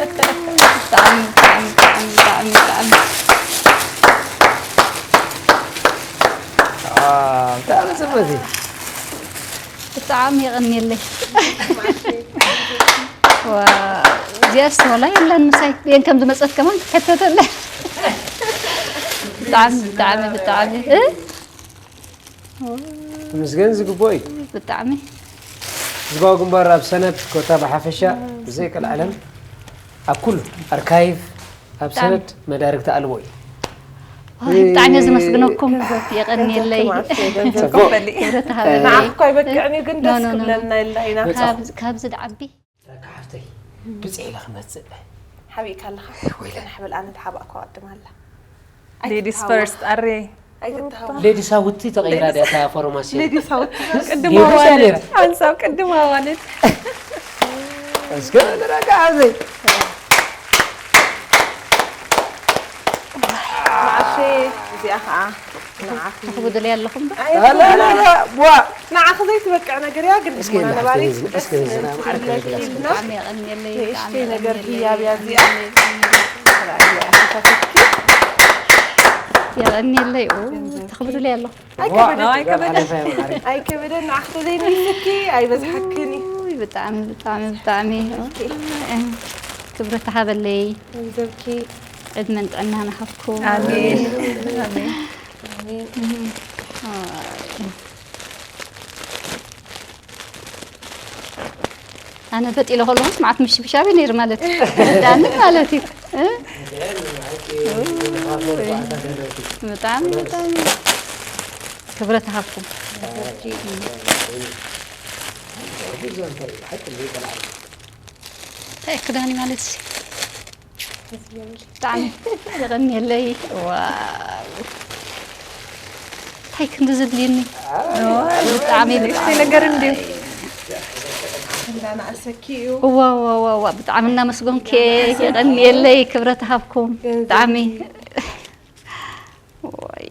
ብጣዕሚ ብጣዕሚ ብጣዕሚ ብጣዕሚ ብጣዕሚ ብጣዕሚ ፅብቕቲ ብጣዕሚ የቐንየለይ እዚኣ ስተወላ የላን ምሳይ ብየን ከም ዝመፀት ከማን ትሕተተለ ብጣዕሚ ብጣዕሚ ብጣዕሚ እ? ምስገን ዝግብኦ እዩ። ብጣዕሚ ህዝባዊ ግንባር ኣብ ሰነድ ኮታ ብሓፈሻ ብዘይ ቀልዓለም ኣብ ኩሉ ኣርካይቭ ኣብ ሰነድ መዳርግቲ ኣልቦ እዩ። ብጣዕሚ እየ ዝመስግነኩም። የቐንየለይ። ክብረት ሃበለይ። ንዓኺ እኳ ኣይበቅዕን እዩ ግን ደስ ክብለልና ኢልና ኢና። ካብዚ ድዓቢ ረካ ሓፍተይ ብፅዒ ኢለ ክመፅእ። ሓቢእካ ኣለኻ። ወይለ። ጽንሕ በል ኣነ ተሓባእኳ ቅድም ኣላ። Ladies first ኣሬ። ኣይትተሃወ። ሌዲ ሳውቲ ተቐይራ ድያ እታ ፎርማስዮን? ሌዲ ሳውቲ። ቅድም ጌርሽ ኣዋልድ ነይራ። ሓንሳብ ቅድም ኣዋልድ። እስከ ንረካ ሓፍተይ። ንዓሸ እዚኣ ከዓ ንዓኺ። ተኽብዱለይ ኣለኹም ዶ? ላ ላ ላ ዋ ንዓኺ ዘይትበቅዕ ነገር እያ ግን እስኪ ድማ ንዓኺ ነባሪ እስኪ ደስ ንዝና ትብል ማዕርግ ትብለኪ ንብላ። ኢልና። ብጣዕሚ የቐንየለይ። ንእሽተይ ብጣዕሚ ነገር የቐንየለይ። ህያብ እያ እዚኣ። ተራእያ ተፋትኪ። የቐንየለይ። ኦ፣ ተኽብዱለይ ኣለኹም። ኣይከበደን። ዋ፣ ኣይከበደን። ሓለፋ ማዕርግ። ኣይከበደን ንዓኺ ዘይንስኪ ኣይበዝሓክን እዩ። ኡይ፣ ብጣዕሚ ብጣዕሚ ብጣዕሚ ክብረት ተሃበለይ። ገንዘብኪ ዕድመን ጥዕናን ሃብኩም። ኣሜን። ኣሜን። ኣነ ፈጢለ ከለኹስ መዓት ምሽብሻብ እዩ ነይሩ ማለት እዩ። ዳኒ ማለት እዩ። እ? ብጣዕሚ ብጣዕሚ ክብረት ሃብኩም። እንታይ ክዳኒ ማለት እዩ። ብጣዕሚ የቐንየለይ። ዋው። እንታይ ክንዲ ዘድልየኒ? ብጣዕሚ ንእሽተይ ነገር እንድዩ። እንዳናእሰኪ እዩ። ዋ ዋ ዋ ዋ ብጣዕሚ እናመስገንኩ እየ። የቐንየለይ ክብረት ሃብኩም። ብጣዕሚ ወይ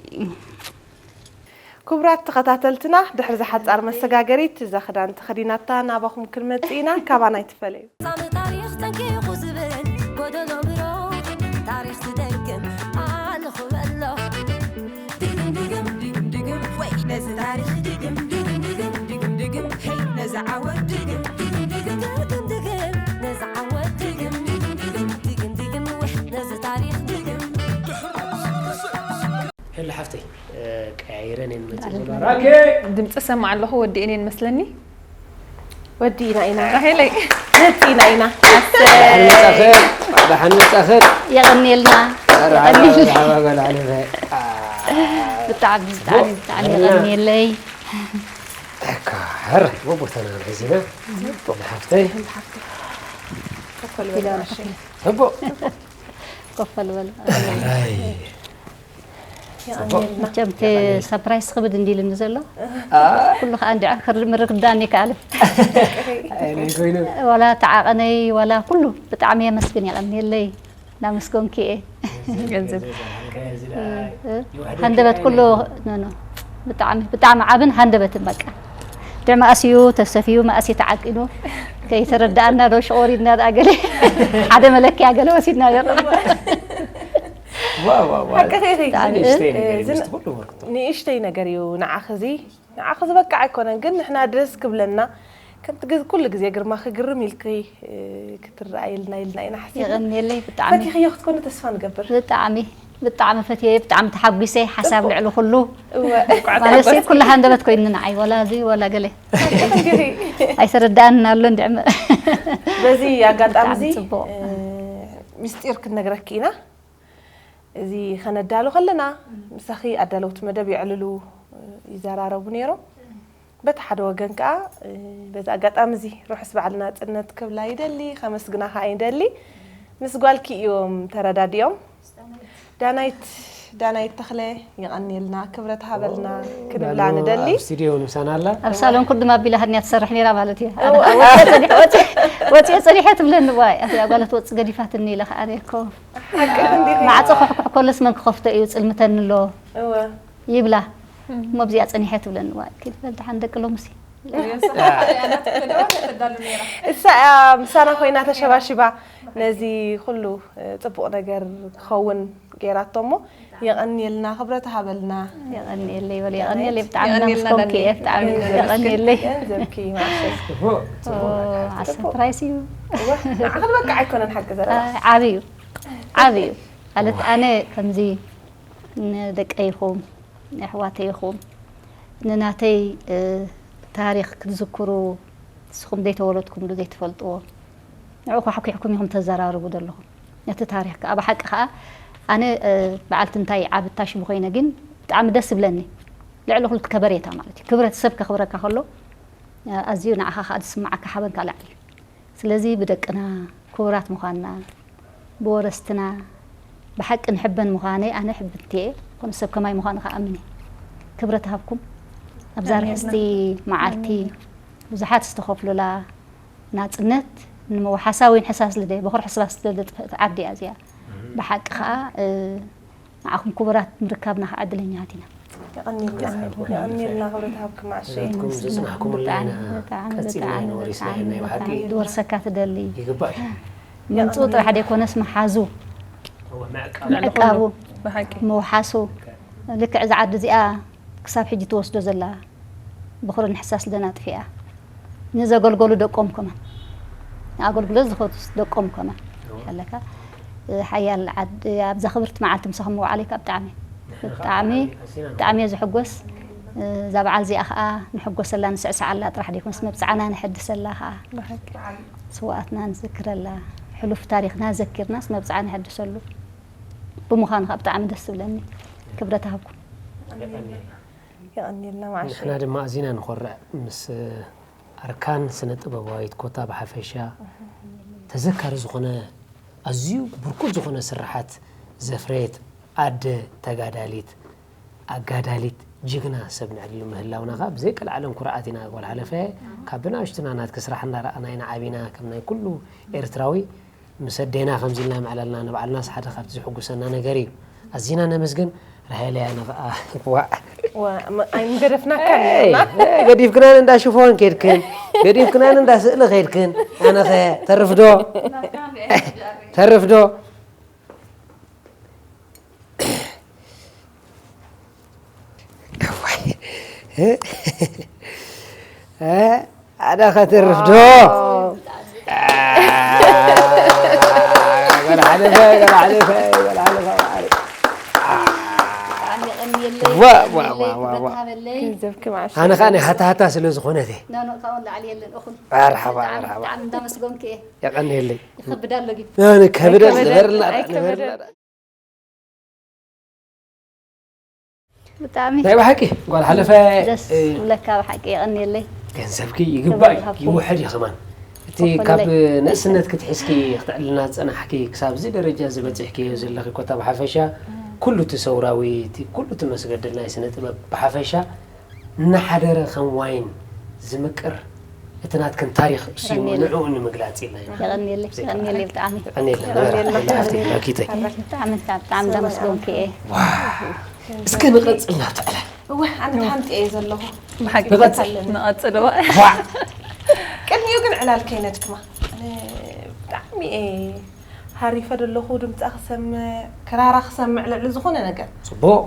ክቡራት ተኸታተልትና ድሕሪ ዝሓጻር መሰጋገሪት እዛ ክዳን ተኸዲናታ ናባኹም ክንመጽእ ኢና። ካባና ኣይትፈለዩ። ጻሚ ታሪኽ ጠንቂቑ ዝብል ጎደሎ ብሮ ታሪኽ ዝደግም ኣለኹ በሎ። ድግም ድግም ድግም ድግም ወይ ነዚ ታሪኽ ድግም ድግም ድግም ድግም ድግም ሄይ ነዚ ዓወት ድግም ድግም ድግም ድግም ድግም ነዚ ዓወት ድግም ድግም ድግም ድግም ድግም ወይ ነዚ ታሪኽ ድግም። ሄሎ ሓፍተይ ቀያይረን እየን መፅእ ራኬ ድምፂ ሰማዕ ኣለኹ ወዲእን እየን መስለኒ። ወዲእና ኢና ራሄለይ መፂና ኢና። ዳሓን መፃኽር ዳሓን መፃኽር የቐንየልና። ሓባበል ዓለመ ብጣዕሚ ብጣዕሚ ብጣዕሚ የቐንየለይ። እካ ሕረ ቦቦተና ሒዝና ሓፍተይ ኮኮል በል ማዕሸ። ሕቦ ኮፈል በል። ራይ መቸም እቲ ሳፕራይዝ ክብድ እንዲልኒ ዘሎ ኩሉ ከዓ እንዲ ክርድምር ክዳኒ ይከኣል ኣይነ ኮይኑ ዋላ ተዓቐነይ ዋላ ኩሉ ብጣዕሚ የመስግን የቐንየለይ እናመስገንኩ እየ። ገንዘብ ሃንደበት ኩሉ ኖ ኖ ብጣዕሚ ብጣዕሚ ዓብን ሃንደበትን በቃ ድዕ መኣስ እዩ ተሰፍዩ መኣስ እዩ ተዓቂኑ ከይተረዳኣና ዶ ሽቆሪድና ደኣ ገለ ሓደ መለክያ ገለ ወሲድና ነርና ዋው ዋው ዋው ሓቅኺ ኢኺ። ንእሽተይ ነገር እዩ ዝን- ምስቲ ኩሉ ወርቅቶ ንእሽተይ ነገር እዩ ንዓኺ እዚ ንዓኺ ዝበቅዕ ኣይኮነን ግን ንሕና ደስ ክብለና ከምቲ ግዝ- ኩሉ ግዜ ግርማ ክግርም ኢልኪ እ፣ ክትረኣየልና ኢልና ኢና ሓሲብና የቐንየለይ ብጣዕሚ ፈቲኽዮ ክትኮኒ ተስፋ ንገብር ብጣዕሚ ብጣዕሚ ፈትየ ብጣዕሚ ተሓጒሰ ሓሳብ ልዕሊ ኩሉ እወ ማለት ኩሉ ሃንደበት ኮይኑ ንዓይ ወላ እዚ ወላ ገለ ኣይተረዳእን ኣሎ እንድዕመ በዚ ኣጋጣሚ እዚ ብጣዕሚ ጽቡቕ። እ፣ ምስጢር ክንነግረኪ ኢና እዚ ከነዳሉ ከለና ምሳኺ ኣዳለውቲ መደብ የዕልሉ ይዘራረቡ ነይሮም በቲ ሓደ ወገን ከዓ እ፣ በዚ ኣጋጣሚ እዚ ርሑስ በዓል ናፅነት ክብላ ይደሊ ከመስግና ከዓ ይደሊ ምስ ጓልኪ እዮም ተረዳዲኦም ዳናይት ዳናይት ተኽለ የቐንየልና ክብረት ሃበልና ክንብላ ንደሊ ኣብ ስቱዲዮ ምሳና ኣላ ኣብ ሳሎን ኩድም ኣቢላ ሃድንያ ትሰርሕ ነይራ ማለት እዩ። ኣነ ከዓ ወፂአ ፀኒሐ- ወፂአ- ወፂአ ፀኒሐ ትብለኒ ዋይ ኣቲ ኣጓለት ወፂ ገዲፋትኒ ኢለ ከዓ ኣነ እኮ ሓቂ እንዲኺ ማዕፆ ክሕኩሕ ከሎስ መን ክኸፍቶ እዩ ፅልምተኒ ኣሎ እወ ይብላ እሞ ኣብዚኣ ፀኒሐ ትብለኒ ዋይ ኪድ በል ደሓን ደቂ ሎምሲ እሳ እያ ምሳና ኮይና ተሸባሽባ ነዚ ኩሉ እ፣ ፅቡቕ ነገር ክኸውን ገይራቶ እሞ የቐንየልና ክብረት ሃበልና የቐንየለይ በል የቐንየለይ ብጣዕሚ የቐንየልና ናመስኮንኪ እየ ዳኒ። ብጣዕሚ የቐንየለይ ገንዘብኪ ማዕሸ ሰርፕራይዝ እዩ ንዓኽን በቃ ኣይኮነን ሓቂ ዘረባ ዓብዩ ዓብዩ ማለት ኣነ ከምዚ ንደቀይ ይኹም ንኣሕዋተይ ይኹም ንናተይ ታሪኽ ክትዝክሩ ንስኹም ዘይተወለድኩምሉ ዘይትፈልጥዎ ንዑ ኳሕኲሕኩም ኢኹም ተዘራርቡ ዘለኹም። ነቲ ታሪኽ ከዓ ብሓቂ ከዓ ኣነ በዓልቲ እንታይ ዓብታ ሽቡ ኮይነ ግን ብጣዕሚ ደስ ይብለኒ። ልዕሊ ኩሉ ከበሬታ ማለት እዩ። ክብረት ሰብ ከኽብረካ ከሎ ኣዝዩ ንዓኻ ከዓ ዝስምዓካ ሓበን ካልእ እዩ። ስለዚ ብደቅና ክቡራት ምዃንና ብወረስትና ብሓቂ ንሕበን ምዃነይ ኣነ ሕብንቲ እየ። ኮነ ሰብ ከማይ ምዃኑ ከዓ ኣምን እየ። ክብረት ሃብኩም ኣብዛ ርሕስቲ መዓልቲ ብዙሓት ዝተኸፍሉላ ናጽነት ንምውሓሳ ወይ ንሕሳስ ልደ በኹር ሕስባስ ልደ ጥፍእቲ ዓዲ እያ እዚኣ። ብሓቂ ከዓ ንዓኹም ክቡራት ምርካብና ከዓ ዕድለኛት ኢና። የቐንየልና ክብረት ሃብኩም ዓሸይ። ዘፅናሕኩምልና ኢና ቀፂልና ኢና ወሪስና ናይ ብሓቂ ዝወርሰካ ትደሊ ይግባእ ምምፅኡ ጥራሕ ደይኮነስ መሓዙ ምዕቃቡ ምውሓሱ ልክዕ እዛ ዓዲ እዚኣ ክሳብ ሕጂ ትወስዶ ዘላ ብኹርን ሕሳስ ደናጥፊኣ ንዘገልገሉ ደቆም ከማን ንኣገልግሎት ዝኸቱ ደቆም ከማን ኣለካ ሓያል ዓዲ ኣብዛ ክብርቲ መዓልቲ ምሳኹም ምውዓለይ ካብ ብጣዕሚ ብጣዕሚ ብጣዕሚ እየ ዝሕጎስ እዛ በዓል እዚኣ ከዓ ንሕጎሰላ ንስዕስዓላ ጥራሕ ደይኮነስ መብፅዓና ንሐድሰላ ከዓ ስዋኣትና ንዝክረላ ሕሉፍ ታሪክና ዘኪርናስ መብፅዓ ንሐድሰሉ ብምዃኑ ከዓ ብጣዕሚ ደስ ዝብለኒ ክብረት ሃብኩም የቐንየልና መዓሽ ንሕና ድማ ኣዚና ንኾርዕ ምስ ኣርካን ስነ ጥበባዊት ኮታ ብሓፈሻ ተዘካሪ ዝኾነ ኣዝዩ ብርኩት ዝኾነ ስርሓት ዘፍረየት ኣደ ተጋዳሊት ኣጋዳሊት ጅግና ሰብ ንዕድል ምህላውና ከዓ ብዘይቀልዓለም ኩርዓት ኢና ጓል ሓለፈ ካብ ብናእሽቱና ናትኪ ስራሕ እንዳረኣና ኢና ዓቢና ከም ናይ ኩሉ ኤርትራዊ ምስ ኣዴና ከምዚ ኢልና ምዕላልና ንባዕልናስ ሓደ ካብቲ ዝሕጉሰና ነገር እዩ ኣዚና ነመስግን ራሄለያ ንኸዓ ዋዕ ኣይምገደፍናካ ገዲፍክናን እንዳ ሽፎን ከድክን ገዲፍክናን እንዳ ስእሊ ከድክን ኣነኸ ተርፍዶ ተርፍዶ ኣዳ ከተርፍ ዶ ኣነ ከዓ ናይ ሃታሃታ ስለ ዝኾነት እየ መርሓባ መርሓባ እንዳመስገንኩ እየ የቐንየለይ ይኸብድ ኣሎ ግን ንከብደል ንበርላ ንበርላ ብጣዕሚ ናይ ብሓቂ ጓል ሓለፈ ደስ ዝብለካ ብሓቂ የቐንየለይ ገንዘብኪ ይግባእ ይውሕድ እዩ ከማን እቲ ካብ ንእስነት ክትሒዝኪ ክትዕልና ዝፀናሕኪ ክሳብ እዚ ደረጃ ዝበፅሕኪዮ ዘለኺ ኮታ ብሓፈሻ ኩሉ እቲ ሰውራዊ እቲ ኩሉ እቲ መስገድል ናይ ስነ ጥበብ ብሓፈሻ እናሓደረ ከም ዋይን ዝምቅር እቲ ናትክን ታሪክ እሱ እዩ ንዕኡ ንምግላፅ ኢልና ኢና የቐንየለይ የቐንየለይ ብጣዕሚ ቀኒልና ነበረ ሓፍተይ መኪተይ ብጣዕሚ ብጣዕሚ እንዳመስገንኩ እየ እስከ ንቐፅል ናብቲ ዕላል እወ ኣነ ሓንቲ እየ ዘለኹ ብሓቂ ንቐፅል ንቐፅል እወ ዋ ቅድሚኡ ግን ዕላል ከይነድክማ ኣነ ብጣዕሚ እየ ሃሪፈ ዘለኹ ድምፃ ክሰምዕ ክራራ ክሰምዕ ልዕሊ ዝኾነ ነገር ፅቡቅ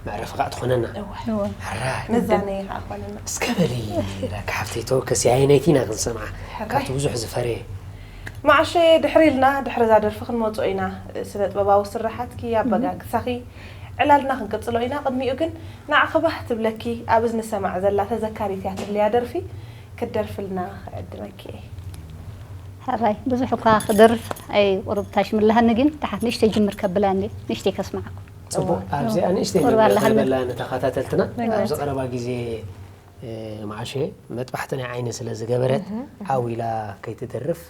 መዕረፊ ከዓ ትኾነና እወ ሕራይ መዛነይ ከዓ ኮነና እስከ በሊ ራካ ሓፍተይ ተወከሲ ኣየነይቲ ኢና ክንሰምዓ ካብቲ ብዙሕ ዝፈረየ ማዕሸ ድሕሪ ኢልና ድሕሪ እዛ ደርፊ ክንመፅኦ ኢና ስነ ጥበባዊ ስራሓትኪ ኣበጋግሳኺ ዕላልና ክንቅፅሎ ኢና ቅድሚኡ ግን ንዓኺ ባህ ትብለኪ ኣብ እዝኒ ሰማዕ ዘላ ተዘካሪት እያ ትብልያ ደርፊ ክትደርፍልና ክዕድመኪ እየ ሕራይ ብዙሕ እኳ ክደርፍ ኣይ ቁሩብ ታሽ ምላሃኒ ግን ተሓት ንእሽተይ ጅምር ከብላ እንዲ ንእሽተይ ከስማዓኩም ፅቡቅ ኣብዚኣ ንእሽተይ ቁርብ ኣለሃኒ። በላ ንተኸታተልትና ኣብዚ ቀረባ ግዜ እ፣ መዓሸ መጥባሕቲ ናይ ዓይኒ ስለ ዝገበረት ዓው ኢላ ከይትደርፍ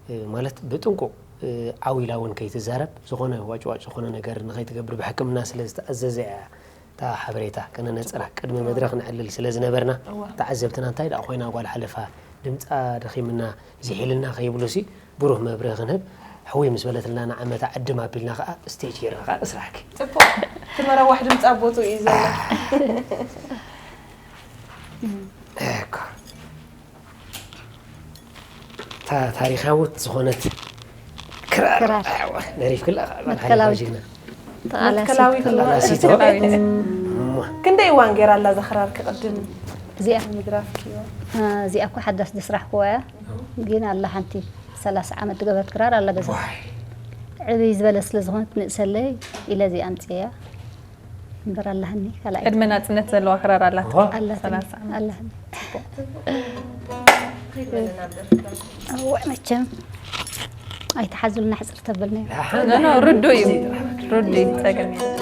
እ፣ ማለት ብጥንቁቅ እ፣ ዓው ኢላ እውን ከይትዛረብ ዝኾነ ዋጭዋጭ ዝኾነ ነገር ንኸይትገብር ብሕክምና ስለ ዝተኣዘዘ እያ እታ ሓበሬታ ከነነፅራ ቅድሚ መድረኽ ንዕልል ስለ ዝነበርና ተዓዘብትና እንታይ ደኣ ኮይና ጓል ሓለፋ ድምፃ ደኺምና ዝሒልና ከይብሉሲ ብሩህ መብርህ ክንህብ ሕውይ ምስ በለትልና ንዓመታ ዕድም ኣቢልና ከዓ ስቴጅ ጌርና ከዓ እስራሕኪ ፅቡቅ እቲ መረዋሕ ድምፃ ቦትኡ እዩ ዘሎ እኮ እታ ታሪካዊት ዝኾነት ክራር ክራር። ኣዋ፣ ደሪፍክላ መትከላዊት። ጅግና መትከላዊት ተቓላሲት ክንደይ እዋን ገይራ ኣላ ዘኽራር ክቕድም እዚኣ ምድራፍኪ እዚኣ እኮ ሓዳስ ዝስራሕክዋ እያ ግን ኣላ ሓንቲ ሰላሳ ዓመት ዝገበረት ክራር ኣላ ገዛ ዕብይ ዝበለ ስለ ዝኾነት ንእሰለይ ኢለ እዚኣ ኣምፅያ እምበር ኣለሃኒ፣ ካልኣይ። ዕድመ ናጽነት ዘለዋ ክራር ኣላት። እዋ። ኣላትኒ፣ ሰላሳ ዓመት። ኣለሃኒ። እወ፣ መቸም ኣይትሓዙልና፣ ሕጽር ተበልና እዩ። ኖ፣ ኖ፣ ርዱእ እዩ። ርዱእ እዩ፣ ጸገም የለን።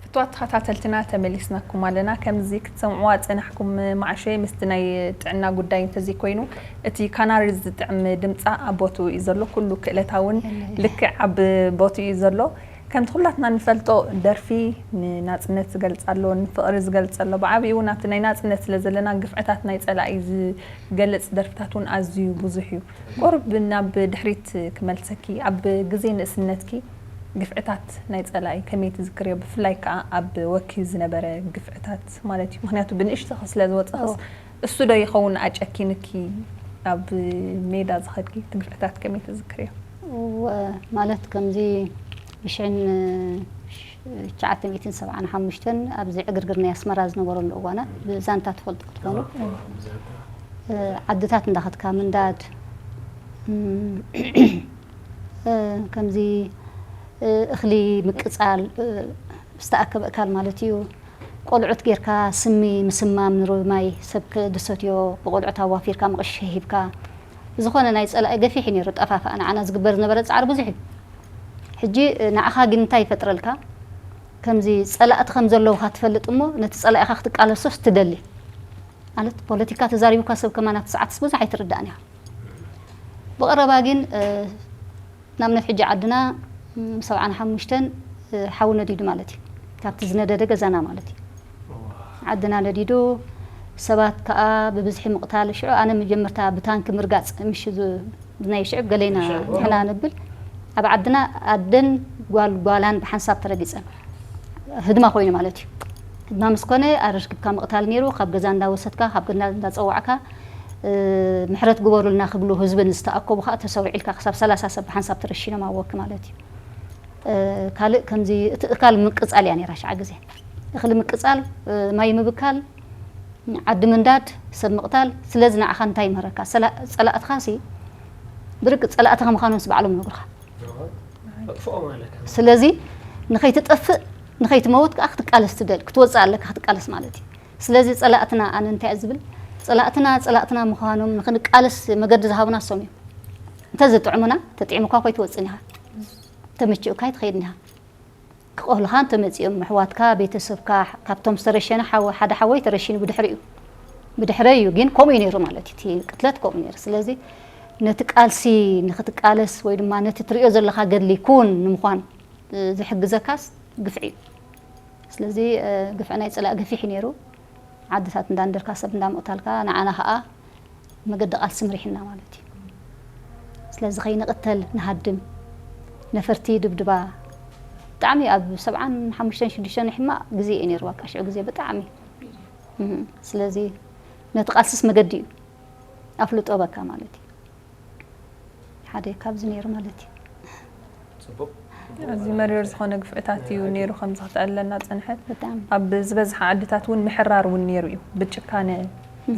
ፍትዋት ተኸታተልትና፣ ተመሊስናኩም ኣለና። ከምዚ ክትሰምዕዋ ጸናሕኩም፣ ማዕሾይ ምስቲ ናይ ጥዕና ጉዳይ እንተዘይኮይኑ፣ እቲ ካናሪ ዝጥዕም ድምጻ ኣብ ቦትኡ እዩ ዘሎ። ኩሉ ክእለታ እውን ልክዕ ኣብ ቦትኡ እዩ ዘሎ። ከምቲ ኩላትና ንፈልጦ፣ ደርፊ ንናጽነት ዝገልጽ ኣሎ፣ ንፍቕሪ ዝገልጽ ኣሎ። ብዓቢኡ እውን ኣብቲ ናይ ናጽነት ስለ ዘለና፣ ግፍዕታት ናይ ጸላኢ ዝገልጽ ደርፍታት እውን ኣዝዩ ብዙሕ እዩ። ቁሩብ ናብ ድሕሪት ክመልሰኪ፣ ኣብ ግዜ ንእስነትኪ ግፍዕታት ናይ ጸላኢ ከመይ ትዝክርዮ? ብፍላይ ከኣ ኣብ ወኪ ዝነበረ ግፍዕታት ማለት እዩ። ምኽንያቱ ብንእሽቶኺ ስለ ዝወጸኺስ፣ እዎ። እሱ ዶ ይኸውን ኣጨኪንኪ ኣብ ሜዳ ዝኸድኪ? እቲ ግፍዕታት ከመይ ትዝክርዮ? እወ፣ ማለት ከምዚ ብሽሕን ትሽዓተ ሚእትን ሰብዓን ሓሙሽተን ኣብዚ ዕግርግር ናይ ኣስመራ ዝነበረሉ እዋናት ብዛንታ ትፈልጡ ክትኮኑ። እ፣ ዓድታት እንዳኸድካ ምንዳድ፣ እም፣ እ፣ ከምዚ፣ እ፣ እኽሊ ምቅጻል፣ እ፣ ዝተኣከበ እካል ማለት እዩ። ቆልዑት ጌርካ ስሚ ምስማም፣ ንሩብ ማይ ሰብ ክ-፣ ድሰትዮ ብቆልዑት ኣዋፊርካ መቐሸ ሂብካ፣ ዝኾነ ናይ ጸላኢ ገፊሕ እዩ ነይሩ። ጠፋፋ ንዓና ዝግበር ዝነበረ ጻዕሪ ብዙሕ እዩ። ሕጂ ንዓኻ ግን እንታይ ይፈጥረልካ? ከምዚ ጸላእቲ ከም ዘለውኻ ትፈልጥ እሞ ነቲ ጸላኢኻ ክትቃለሶስ ትደሊ። ማለት ፖለቲካ ተዛሪቡካ ሰብ ከማን ኣብቲ ሰዓትስ ብዙሕ ኣይትርዳእን ኢኻ። ብቐረባ ግን፣ እ፣ ንኣብነት ሕጂ ዓድና፣ ም፣ ሰብዓን ሓሙሽተን፣ እ፣ ሓዊ ነዲዱ ማለት እዩ። ካብቲ ዝነደደ ገዛና ማለት እዩ። ዓድና ነዲዱ፣ ሰባት ከኣ ብብዝሒ ምቕታል። ሽዑ ኣነ መጀመርታ ብታንኪ ምርጋጽ፣ ምሽ ዝ-፣ ናይ ሽዑ ገሌና ንሕና ንብል። ኣብ ዓድና ኣደን ጓል ጓላን ብሓንሳብ ተረጊጸን። ህድማ ኮይኑ ማለት እዩ። ህድማ ምስ ኮነ ኣረሽክብካ ምቕታል ነይሩ። ካብ ገዛ እንዳወሰድካ፣ ካብ ገዛ እንዳጸዋዕካ፣ እ፣ ምሕረት ግበሩልና ክብሉ ህዝቢ ንዝተኣከቡ ከኣ ተሰዊዕልካ ክሳብ ሰላሳ ሰብ ብሓንሳብ ተረሺኖም ኣብ ወኪ ማለት እዩ። እ፣ ካልእ ከምዚ እቲ እካል ምቅጻል እያ ነይራ ሽዓ ግዜ። እኽሊ ምቅጻል፣ እ፣ ማይ ምብካል፣ ዓዲ ምንዳድ፣ ሰብ ምቕታል። ስለዚ ንዓኻ እንታይ ይምህረካ? ሰላ-፣ ጸላእትኻሲ ብርግጽ ጸላእትኻ ምዃኖምስ ባዕሎም ይነግሩኻ። ኣጥፍኦም ኣለካ። ስለዚ ንኸይትጠፍእ፣ ንኸይትመውት ከኣ ክትቃለስ ትደል-፣ ክትወጽእ ኣለካ ክትቃለስ ማለት እዩ። ስለዚ ጸላእትና ኣነ እንታይ እየ ዝብል? ጸላእትና፣ ጸላእትና ምዃኖም ንኽንቃለስ መገዲ ዝሃቡና እሶም እዮም። እንተዝጥዕሙና፣ ተጥዒሙካ እኮ ኣይትወጽእን ኢኻ። ተመቺኡካ ኣይትኸይድን ኢኻ። ክቐህሉኻ እንተመጺኦም፣ ኣሕዋትካ፣ ቤተሰብካ፣ ካብቶም ዝተረሸነ ሓወ-፣ ሓደ ሓወይ ተረሺኑ ብድሕሪኡ። ብድሕረይ እዩ፣ ግን ከምኡ እዩ ነይሩ ማለት እዩ። እቲ ቅትለት ከምኡ ነይሩ። ስለዚ ነቲ ቃልሲ ንኽትቃለስ ወይ ድማ ነቲ ትሪኦ ዘለኻ ገድሊ ክውን ንምዃን ዝሕግዘካስ ግፍዒ እዩ። ስለዚ ግፍዒ ናይ ጸላእ ገፊሕ እዩ ነይሩ። ዓድታት እንዳንደርካ ሰብ እንዳመቕታልካ ንዓና ኸኣ መገዲ ቃልሲ ምሪሕና ማለት እዩ። ስለዚ ከይንቕተል ንሃድም፣ ነፈርቲ ድብድባ፣ ብጣዕሚ ኣብ ሰብዓን ሓሙሽተን ሽዱሽተን ሕማቕ ግዜ እዩ ነይሩ። በቃ ሽዑ ግዜ ብጣዕሚ ስለዚ ነቲ ቃልስስ መገዲ እዩ ኣፍልጦ በካ ማለት እዩ። ሓደ ካብዚ ነይሩ ማለት እዩ። ኣዝዩ መሪር ዝኾነ ግፍዕታት እዩ ነይሩ። ከምዚ ክትዕለና ፀንሐት። ኣብ ዝበዝሓ ዓድታት እውን ምሕራር እውን ነይሩ እዩ፣ ብጭካነ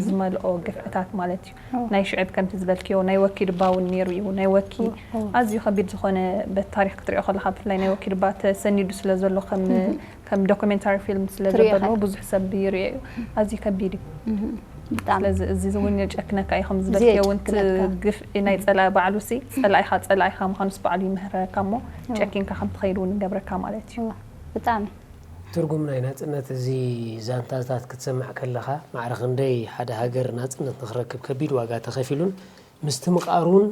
ዝመልኦ ግፍዕታት ማለት እዩ። ናይ ሽዕብ ከምቲ ዝበልክዮ ናይ ወኪ ድባ እውን ነይሩ እዩ። ናይ ወኪ ኣዝዩ ከቢድ ዝኾነ በቲ ታሪክ ክትሪኦ ከለካ ብፍላይ ናይ ወኪ ድባ ተሰኒዱ ስለ ዘሎ ከም ከም ዶኩሜንታሪ ፊልም ስለ ዘበልዎ ብዙሕ ሰብ ይሪኦ እዩ። ኣዝዩ ከቢድ እዩ። ስለዚ እዚ እውን የጨክነካ እዩ። ከም ዝበልክዮ እውን ግፍዒ ናይ ፀላኢ ባዕሉ ሲ ፀላኢኻ ፀላኢኻ ምዃኑስ ባዕሉ ይምህረካ እሞ ጨኪንካ ከም ትኸይድ እውን ይገብረካ ማለት እዩ። ብጣዕሚ ትርጉም ናይ ናፅነት እዚ ዛንታታት ክትሰምዕ ከለኻ ማዕረ ክንደይ ሓደ ሃገር ናፅነት ንክረክብ ከቢድ ዋጋ ተኸፊሉን ምስትምቓሩን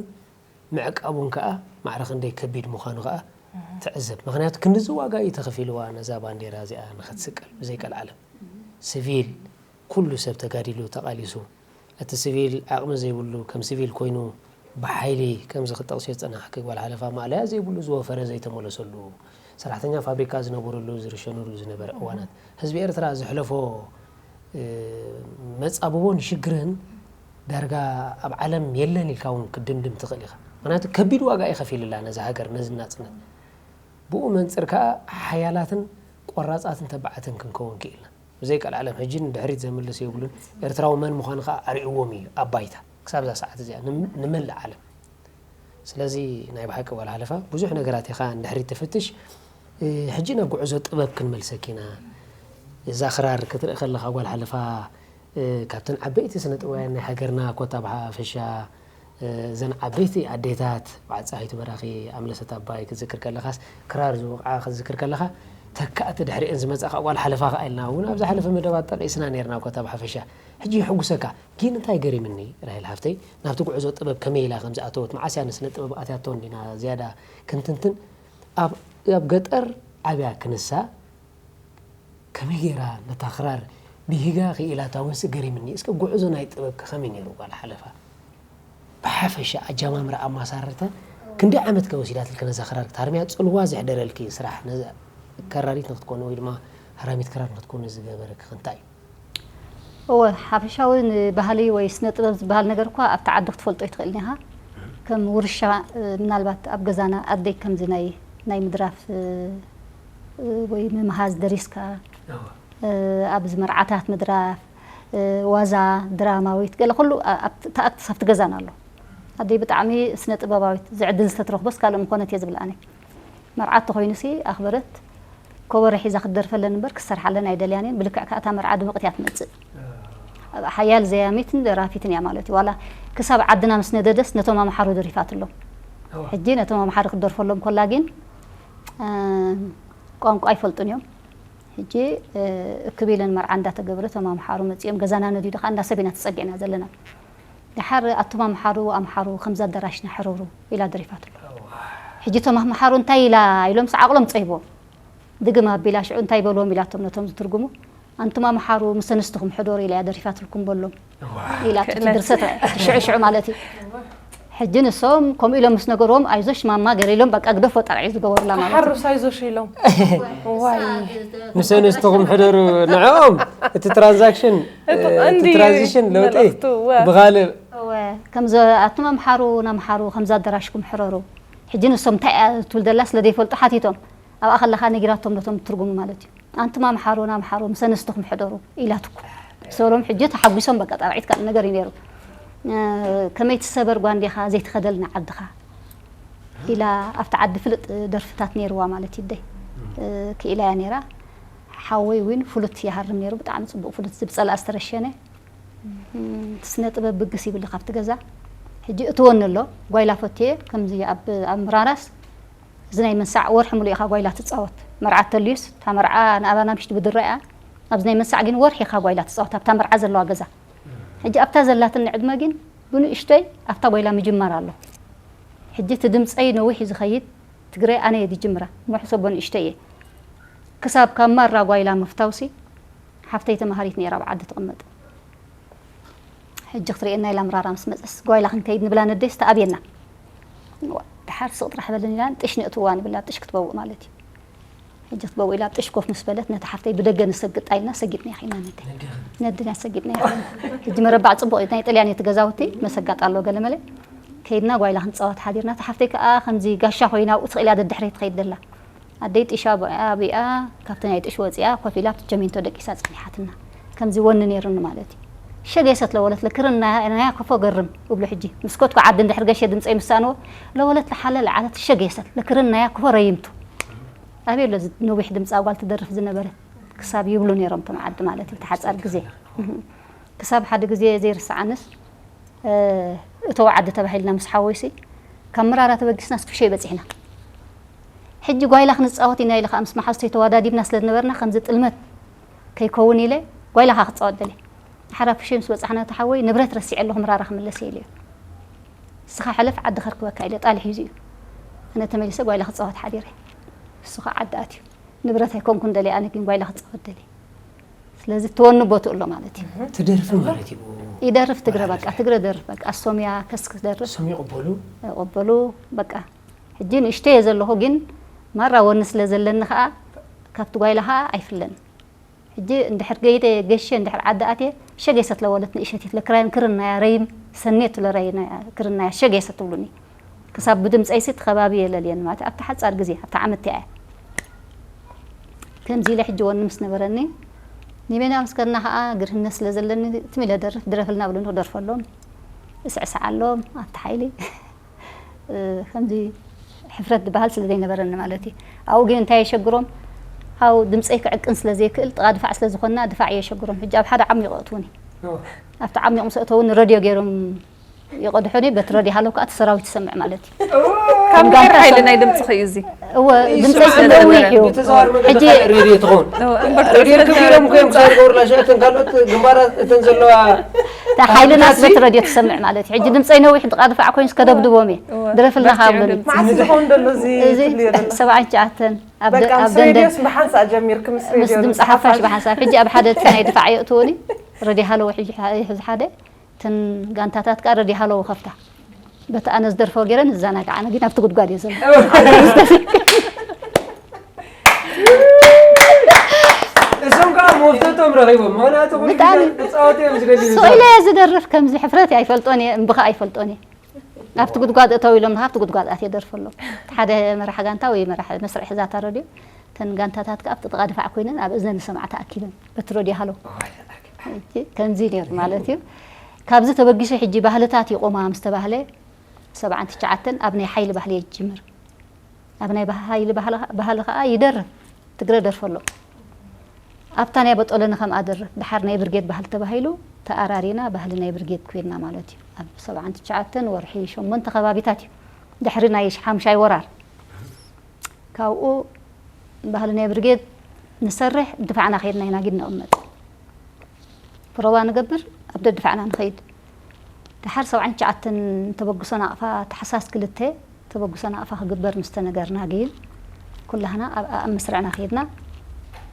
ምዕቃቡን ከኣ ማዕረ ክንደይ ከቢድ ምዃኑ ከኣ ትዕዘብ። ምኽንያቱ ክንድዚ ዋጋ እዩ ተኸፊልዋ ነዛ ባንዴራ እዚኣ ንኽትስቀል ብዘይቀልዓለም። ስቪል ኩሉ ሰብ ተጋዲሉ ተቓሊሱ። እቲ ስቪል ዓቕሚ ዘይብሉ ከም ስቪል ኮይኑ ብሓይሊ ከምዚ ክጠቕስዮ ዝጸናሕኪ ጓል ሓለፋ ማእለያ ዘይብሉ ዝወፈረ ዘይተመለሰሉ ሰራሕተኛ ፋብሪካ ዝነበረሉ ዝርሸነሉ ዝነበረ እዋናት ህዝቢ ኤርትራ ዘሕለፎ መጻብቦን ሽግርን ዳርጋ ኣብ ዓለም የለን ኢልካ እውን ክትድምድም ትኽእል ኢኻ። ምክንያቱ ከቢድ ዋጋ እዩ ከፊልላ ነዛ ሃገር ነዚ ናጽነት። ብኡ መንጽር ከኣ ሓያላትን ቆራጻትን ተባዓትን ክንከውን ክኢልና። ብዘይቃል ዓለም ሕጂ ንድሕሪት ዘምልስ የብሉን። ኤርትራዊ መን ምዃኑ ከኣ ኣርእዎም እዩ ኣብ ባይታ ክሳብ እዛ ሰዓት እዚኣ ንመላእ ዓለም። ስለዚ ናይ ብሓቂ ጓል ሓለፋ ብዙሕ ነገራት ኢኻ ንድሕሪት ትፍትሽ። ሕጂ ናብ ጉዕዞ ጥበብ ክንመልሰኪ ኢና። እዛ ክራር ክትርኢ ከለኻ ጓል ሓለፋ ካብተን ዓበይቲ ስነ ጥበባውያን ናይ ሃገርና ኮታ ብሓፈሻ እዘን ዓበይቲ ኣዴታት በዓል ፀሃይቱ በራኺ ኣምለሰት ኣባይ ክትዝክር ከለኻስ ክራር ዝወቕዓ ክትዝክር ከለኻ ተካእቲ ድሕሪአን ዝመፃ ከዓ ጓል ሓለፋ ከዓ ኢልና እውን ኣብ ዝሓለፈ መደባት ጠቂስና ነርና ኮታ ብሓፈሻ ሕጂ የሕጉሰካ ግን እንታይ ገሪምኒ ራሄል ሓፍተይ ናብቲ ጉዕዞ ጥበብ ከመይ ኢላ ከም ዝኣተወት መዓስ እያ ንስነ ጥበብ ኣትያቶ እንዲና ዝያዳ ክንትንትን ኣብ ገጠር ዓብያ ክንሳ ከመይ ገይራ ነታ ክራር ብሂጋ ክኢላታ እውን ስገሪምኒ እስከ ጉዕዞ ናይ ጥበብ ከ ከመይ ነይሩ ጓል ሓለፋ ብሓፈሻ ኣጀማምራ ኣማሳርርታ ክንደይ ዓመት ከ ወሲዳትልኪ ነዛ ክራር ክትሃርምያ ፅልዋ ዘሕደረልኪ ስራሕ ነዛ ከራሪት ንክትኮኒ ወይ ድማ ሃራሚት ክራር ንክትኮኒ ዝገበረኪ ከ እንታይ እዩ እወ ሓፈሻዊ ንባህሊ ወይ ስነ ጥበብ ዝበሃል ነገር እኳ ኣብቲ ዓዲ ክትፈልጦ ይትኽእል ኢኻ ከም ውርሻ ምናልባት ኣብ ገዛና ኣደይ ከምዚ ናይ ናይ ምድራፍ ወይ ምምሃዝ ደሪስካ ኣብዚ መርዓታት ምድራፍ ዋዛ ድራማዊት ገለ ኩሉ ተኣክትስ ኣብቲ ገዛና ኣሎ ኣደይ ብጣዕሚ ስነ ጥበባዊት ዝዕድል ዝተትረኽቦስ ካልእ ምኾነት እየ ዝብል ኣነ መርዓ እንተኾይኑሲ ኣኽበረት ኮበሮ ሒዛ ክትደርፈለን እምበር ክትሰርሓለን ኣይደልያን እየን ብልክዕ ከዓ እታ መርዓ ድምቕት እያ ትመፅእ ሓያል ዘያሚትን ደራፊትን እያ ማለት እዩ ዋላ ክሳብ ዓድና ምስ ነደደስ ነቶም ኣምሓሩ ደሪፋትሎም ሕጂ ነቶም ኣምሓሩ ክትደርፈሎም ኮላ ግን ቋንቋ ኣይፈልጡን እዮም ሕጂ እክብ ኢለን መርዓ እንዳተገብረ እቶም ኣምሓሩ መፂኦም ገዛና ነዲዱ ከዓ እንዳሰብ ኢና ተፀጊዕና ዘለና ደሓር ኣቱም ኣምሓሩ ኣምሓሩ ከምዚ ኣዳራሽና ሕረሩ ኢላ ደሪፋትሉ ሕጂ እቶም ኣምሓሩ እንታይ ኢላ ኢሎምስ ዓቕሎም ፀይቦም ድግም ኣቢላ ሽዑ እንታይ በልዎም ኢላቶም ነቶም ዝትርጉሙ ኣንቱም ኣምሓሩ ምስ ኣንስትኹም ሕደሩ ኢላ እያ ደሪፋትልኩም በሎም ኢላቶ እቲ ድርሰት ሽዑ ሽዑ ማለት እዩ ሕጂ ንሶም ከምኡ ኢሎም ምስ ነገርዎም ኣይዞሽ ማማ ገለ ኢሎም በቃ ግደፎ ጠርዒ ዝገበሩላ ማለት እዩ ሓሩስ ኣይዞሽ ኢሎም ዋይ ምስ ኣንስትኹም ሕደሩ ንዕኦም እቲ ትራንዛክሽን እቲ ትራንዚሽን ለውጢ ብኻልእ እወ ከምዚ ኣቱም ኣምሓሩ ናምሓሩ ከምዚ ኣደራሽኩም ሕረሩ ሕጂ ንሶም እንታይ እያ ትብል ዘላ ስለ ዘይፈልጡ ሓቲቶም ኣብኣ ከለኻ ነጊራቶም ነቶም ትርጉሙ ማለት እዩ ኣንቱም ኣምሓሩ ናምሓሩ ምስ ኣንስትኹም ሕደሩ ኢላትኩም ሰሎም ሕጂ ተሓጒሶም በቃ ጣብዒት ካልእ ነገር እዩ ነይሩ ከመይ ትሰበር ጓንዴኻ ዘይትኸደልና ዓድኻ ኢላ ኣብቲ ዓዲ ፍልጥ ደርፍታት ነይርዋ ማለት እዩ ደይ ክኢላ እያ ነይራ ሓወይ እውን ፍሉት ይሃርም ነይሩ ብጣዕሚ ፅቡቅ ፍሉት ዝብፀላ ዝተረሸነ ስነ ጥበብ ብግስ ይብል ካብቲ ገዛ ሕጂ እትወኒ ኣሎ ጓይላ ፈትየ ከምዚ ኣብ ምራራስ እዚ ናይ ምንሳዕ ወርሒ ሙሉእ ኢኻ ጓይላ ትፃወት መርዓ ተልዩስ እታ መርዓ ንኣባና ምሽቲ ብድራ እያ ኣብዚ ናይ ምንሳዕ ግን ወርሒ ኢኻ ጓይላ ትፃወት ኣብታ መርዓ ዘለዋ ገዛ ሕጂ ኣብታ ዘላትኒ ዕድመ ግን ብንእሽተይ ኣብታ ጓይላ ምጅማር ኣሎ። ሕጂ እቲ ድምፀይ ነዊሕ እዩ ዝኸይድ። ትግረ ኣነ እየ ዝጅምራ። ምሕሰቦ ንእሽተይ እየ። ክሳብ ካብ ማራ ጓይላ ምፍታውሲ ሓፍተይ ተምሃሪት ነይራ ኣብ ዓዲ ትቕመጥ። ሕጂ ክትርእየና ኢላ ምራራ ምስ መፀስ ጓይላ ክንከይድ ንብላ ነደይስ ተኣብየና። ዋ፣ ድሓር ስቕ ጥራሕ በልን ኢላ ጥሽ ንእትዋ ንብላ ጥሽ ክትበውእ ማለት እዩ። ሕጂ ክትበውእ ኢላ ጥሽ ኮፍ ምስ በለት ነታ ሓፍተይ ብደገ ንሰግጥ ኢልና ሰጊጥና ኢኺና ነደይ። ነድና ሰጊጥና ኢኺና። ሕጂ መረባዕ ፅቡቕ እዩ። ናይ ጥልያን እቲ ገዛውቲ መሰጋጥ ኣሎ ገለ መለ። ከይድና ጓይላ ክንፃወት ሓዲርና። እታ ሓፍተይ ከዓ ከምዚ ጋሻ ኮይና ኣብኡ ትኽእል እያ ደድሕረይ ትኸይድ ዘላ። ኣደይ ጢሻ ኣቢኣ ካብቲ ናይ ጥሽ ወፂኣ ኮፍ ኢላ ኣብቲ ቸሚንቶ ደቂሳ ፀኒሓትና። ከምዚ ወኒ ነይሩኒ ማለት እዩ። ሸገየሰት ለወለት ለክርን ናያ ኮፎ ገርም እብሎ ሕጂ ምስ ኮትኩ ዓዲ እንድሕር ገሸ ድምፀይ ምሳንዎ ለወለት ለሓለ ለዓለት ሸገየሰት ለክርን ናያ ኮፎ ረይምቱ። ኣበይ ኣሎ እዚ ነዊሕ ድምፃ ጓል ትደርፍ ዝነበረት ክሳብ ይብሉ ነይሮም እቶም ዓዲ ማለት እዩ። ተሓፃር ግዜ ክሳብ ሓደ ግዜ ዘይርስዓንስ እተወ ዓዲ ተባሂልና ምስ ሓወይሲ ካብ መራራ ተበጊስና እስክፍሸይ በፂሕና። ሕጂ ጓይላ ክንፃወት ኢና ኢለ ከዓ ምስ መሓዝተይ ተዋዳዲብና ስለ ዝነበርና ከምዚ ጥልመት ከይከውን ኢለ ጓይላ ከዓ ክፃወት ደልየ። ሓራ ፍሸይ ምስ በፃሕና እቲ ሓወይ ንብረት ረሲዐ ኣለኹ መራራ ክምለስ እየ ኢለዮ። ንስኻ ሕለፍ ዓዲ ከርክበካ ኢለ ጣል ሒዙ እዩ። ኣነ ተመሊሰ ጓይላ ክፃወት ሓዲረ። ንሱ ከዓ ዓዲ ኣትዩ። ንብረት ኣይኮንኩን ደልየ ኣነ ግን ጓይላ ክፃወት ደልየ። ስለዚ ትወኑ ቦትኡ ኣሎ ማለት እዩ። ትደርፊ ማለት እዩ። ይደርፍ ትግረ በቃ ትግረ ደርፍ በቃ እሶም እያ ከስክ ደርፍ እሶም ይቕበሉ። ይቕበሉ። በቃ ሕጂ ንእሽተይ እየ ዘለኹ ግን ማራ ወኒ ስለ ዘለኒ ከዓ ካብቲ ጓይላ ከዓ ኣይፍለን። ሕጂ እንድሕር ገይደ ገሸ እንድሕር ዓዲ ኣትየ ሸገ ሰትለ ወለት ንእሸት ይትለ ክራይን ክርናያ ረይም ሰኔት ትለ ረይናያ ክርናያ ሸገ ሰትብሉኒ። ክሳብ ብድምፀይሲ እቲ ከባቢ የለልየኒ ማለት ኣብቲ ሓፃር ግዜ ኣብቲ ዓመት እያ። ከምዚ ኢለ ሕጂ ወኒ ምስ ነበረኒ ኒቤና ምስ ከድና ከዓ ግርህነት ስለ ዘለኒ ትም ኢለ ደርፍ ድረፍልና ብሉኒ ክደርፈሎም እስዕስዓሎም ኣብቲ ሓይሊ ከምዚ ሕፍረት ዝበሃል ስለ ዘይነበረኒ ማለት እዩ። ኣብኡ ግን እንታይ የሸግሮም? ሃው ድምፀይ ክዕቅን ስለ ዘይክእል ጥቓ ድፋዕ ስለ ዝኾንና ድፋዕ የሸግሮም። ሕጂ ኣብ ሓደ ዓሚቕ የእትውኒ። ኣብቲ ዓሚቕ ምስ ኣእተውኒ ረድዮ ገይሮም ይቐድሑኒ፣ በቲ ረድዮ ሃለው ከዓ እቲ ሰራዊት ይሰምዕ ማለት እዩ። ካብ ምክር ሓይሊ ናይ ድምፅኺ እዩ እዚ። እወ ድምፀይ ስለ ነዊሕ እዩ። ሕጂ ሬድዮ ትኸውን። ሬድዮ ከቢሮም እኮ እዮም ክሳብ ዝገብሩላ ሽዑ እተን ካልኦት ግንባራት እተን ዘለዋ እታ ሓይልና በቲ ረድዮ ትሰምዕ ማለት እዩ። ሕጂ ድምፀይ ነዊሕ ጥቓ ድፋዕ ኮይኑስ ከደብድቦም እየ። ድረፍልና ካብ ብሉኒ። መዓስ ዝኸውን ዘሎ እዚ እዚ ትብልዮ ዘሎ? ሰብዓን ትሽዓተን ኣብ በቃ ደ- ኣብ ምስ ደንደን ሬድዮስ ብሓንሳእ ጀሚርክ ምስ ምስ ሬድዮ ድምፂ ሓፋሽ ብሓንሳብ ሕጂ ኣብ ሓደ እቲ ናይ ድፋዕ የእትውኒ ረድዮ ሃለዎ ሕጂ ሕ- ሕዚ ሓደ እተን ጋንታታት ከዓ ረድዮ ሃለዎ ከፍታ በቲ ኣነ ዝደርፎ ገይረን ዝዘናግዓ ኣነ ግን ኣብቲ ጉድጓድ እየ ዘሎ። እዞም ከዓ መፍተቶም ረኺቦም ምክንያቱ ኩሉ ግዜ ብጣዕሚ። ክፃወቱ እዮም ዝደልዩ ስቕ ኢለ እየ ዝደርፍ ከምዚ ሕፍረት ኣይፈልጦን እየ እምብኻ ኣይፈልጦን እየ። ኣብቲ ጉድጓድ እተው ኢሎም ንካ ኣብቲ ጉድጓድ ኣትየ ደርፈሎም። እቲ ሓደ መራሕ ጋንታ ወይ መራሕ መስርዕ ሕዛታ ረድዮ እተን ጋንታታት ከዓ ኣብቲ ጥቓ ድፋዕ ኮይነን ኣብ እዝነን ዝሰምዓ ተኣኪበን በቲ ረድዮ ሃለው ከምዚ ነይሩ ማለት እዩ። ካብዚ ተበጊሱ ሕጂ ባህልታት ይቆማ ምስ ተባህለ ሰብዓን ትሽዓተን ኣብ ናይ ሓይሊ ባህሊ እየ ዝጅምር። ኣብ ናይ ሓይሊ ባህሊ ከዓ ይደርፍ ትግረ ደርፈሎም። ኣብታ ናይ በጦለኒ ከምኣ ደርፍ ድሓር ናይ ብርጌድ ባህሊ ተባሂሉ ተኣራሪና ባህሊ ናይ ብርጌድ ኮይንና ማለት እዩ። ኣብ ሰብዓን ትሽዓተን ወርሒ ሸሞንተ ከባቢታት እዩ ድሕሪ ናይ ሓምሻይ ወራር ካብኡ ባህሊ ናይ ብርጌድ ንሰርሕ ድፋዕና ከይድና ኢና ግን ነቕመጥ ፕሮባ ንገብር ኣብ ደድፋዕና ንኸይድ ድሓር ሰብዓን ትሽዓተን ተበግሶ ናቕፋ ተሓሳስ ክልተ ተበግሶ ናቕፋ ክግበር ምስ ተነገርና ግን ኩላህና ኣብ ኣብ መስርዕና ከይድና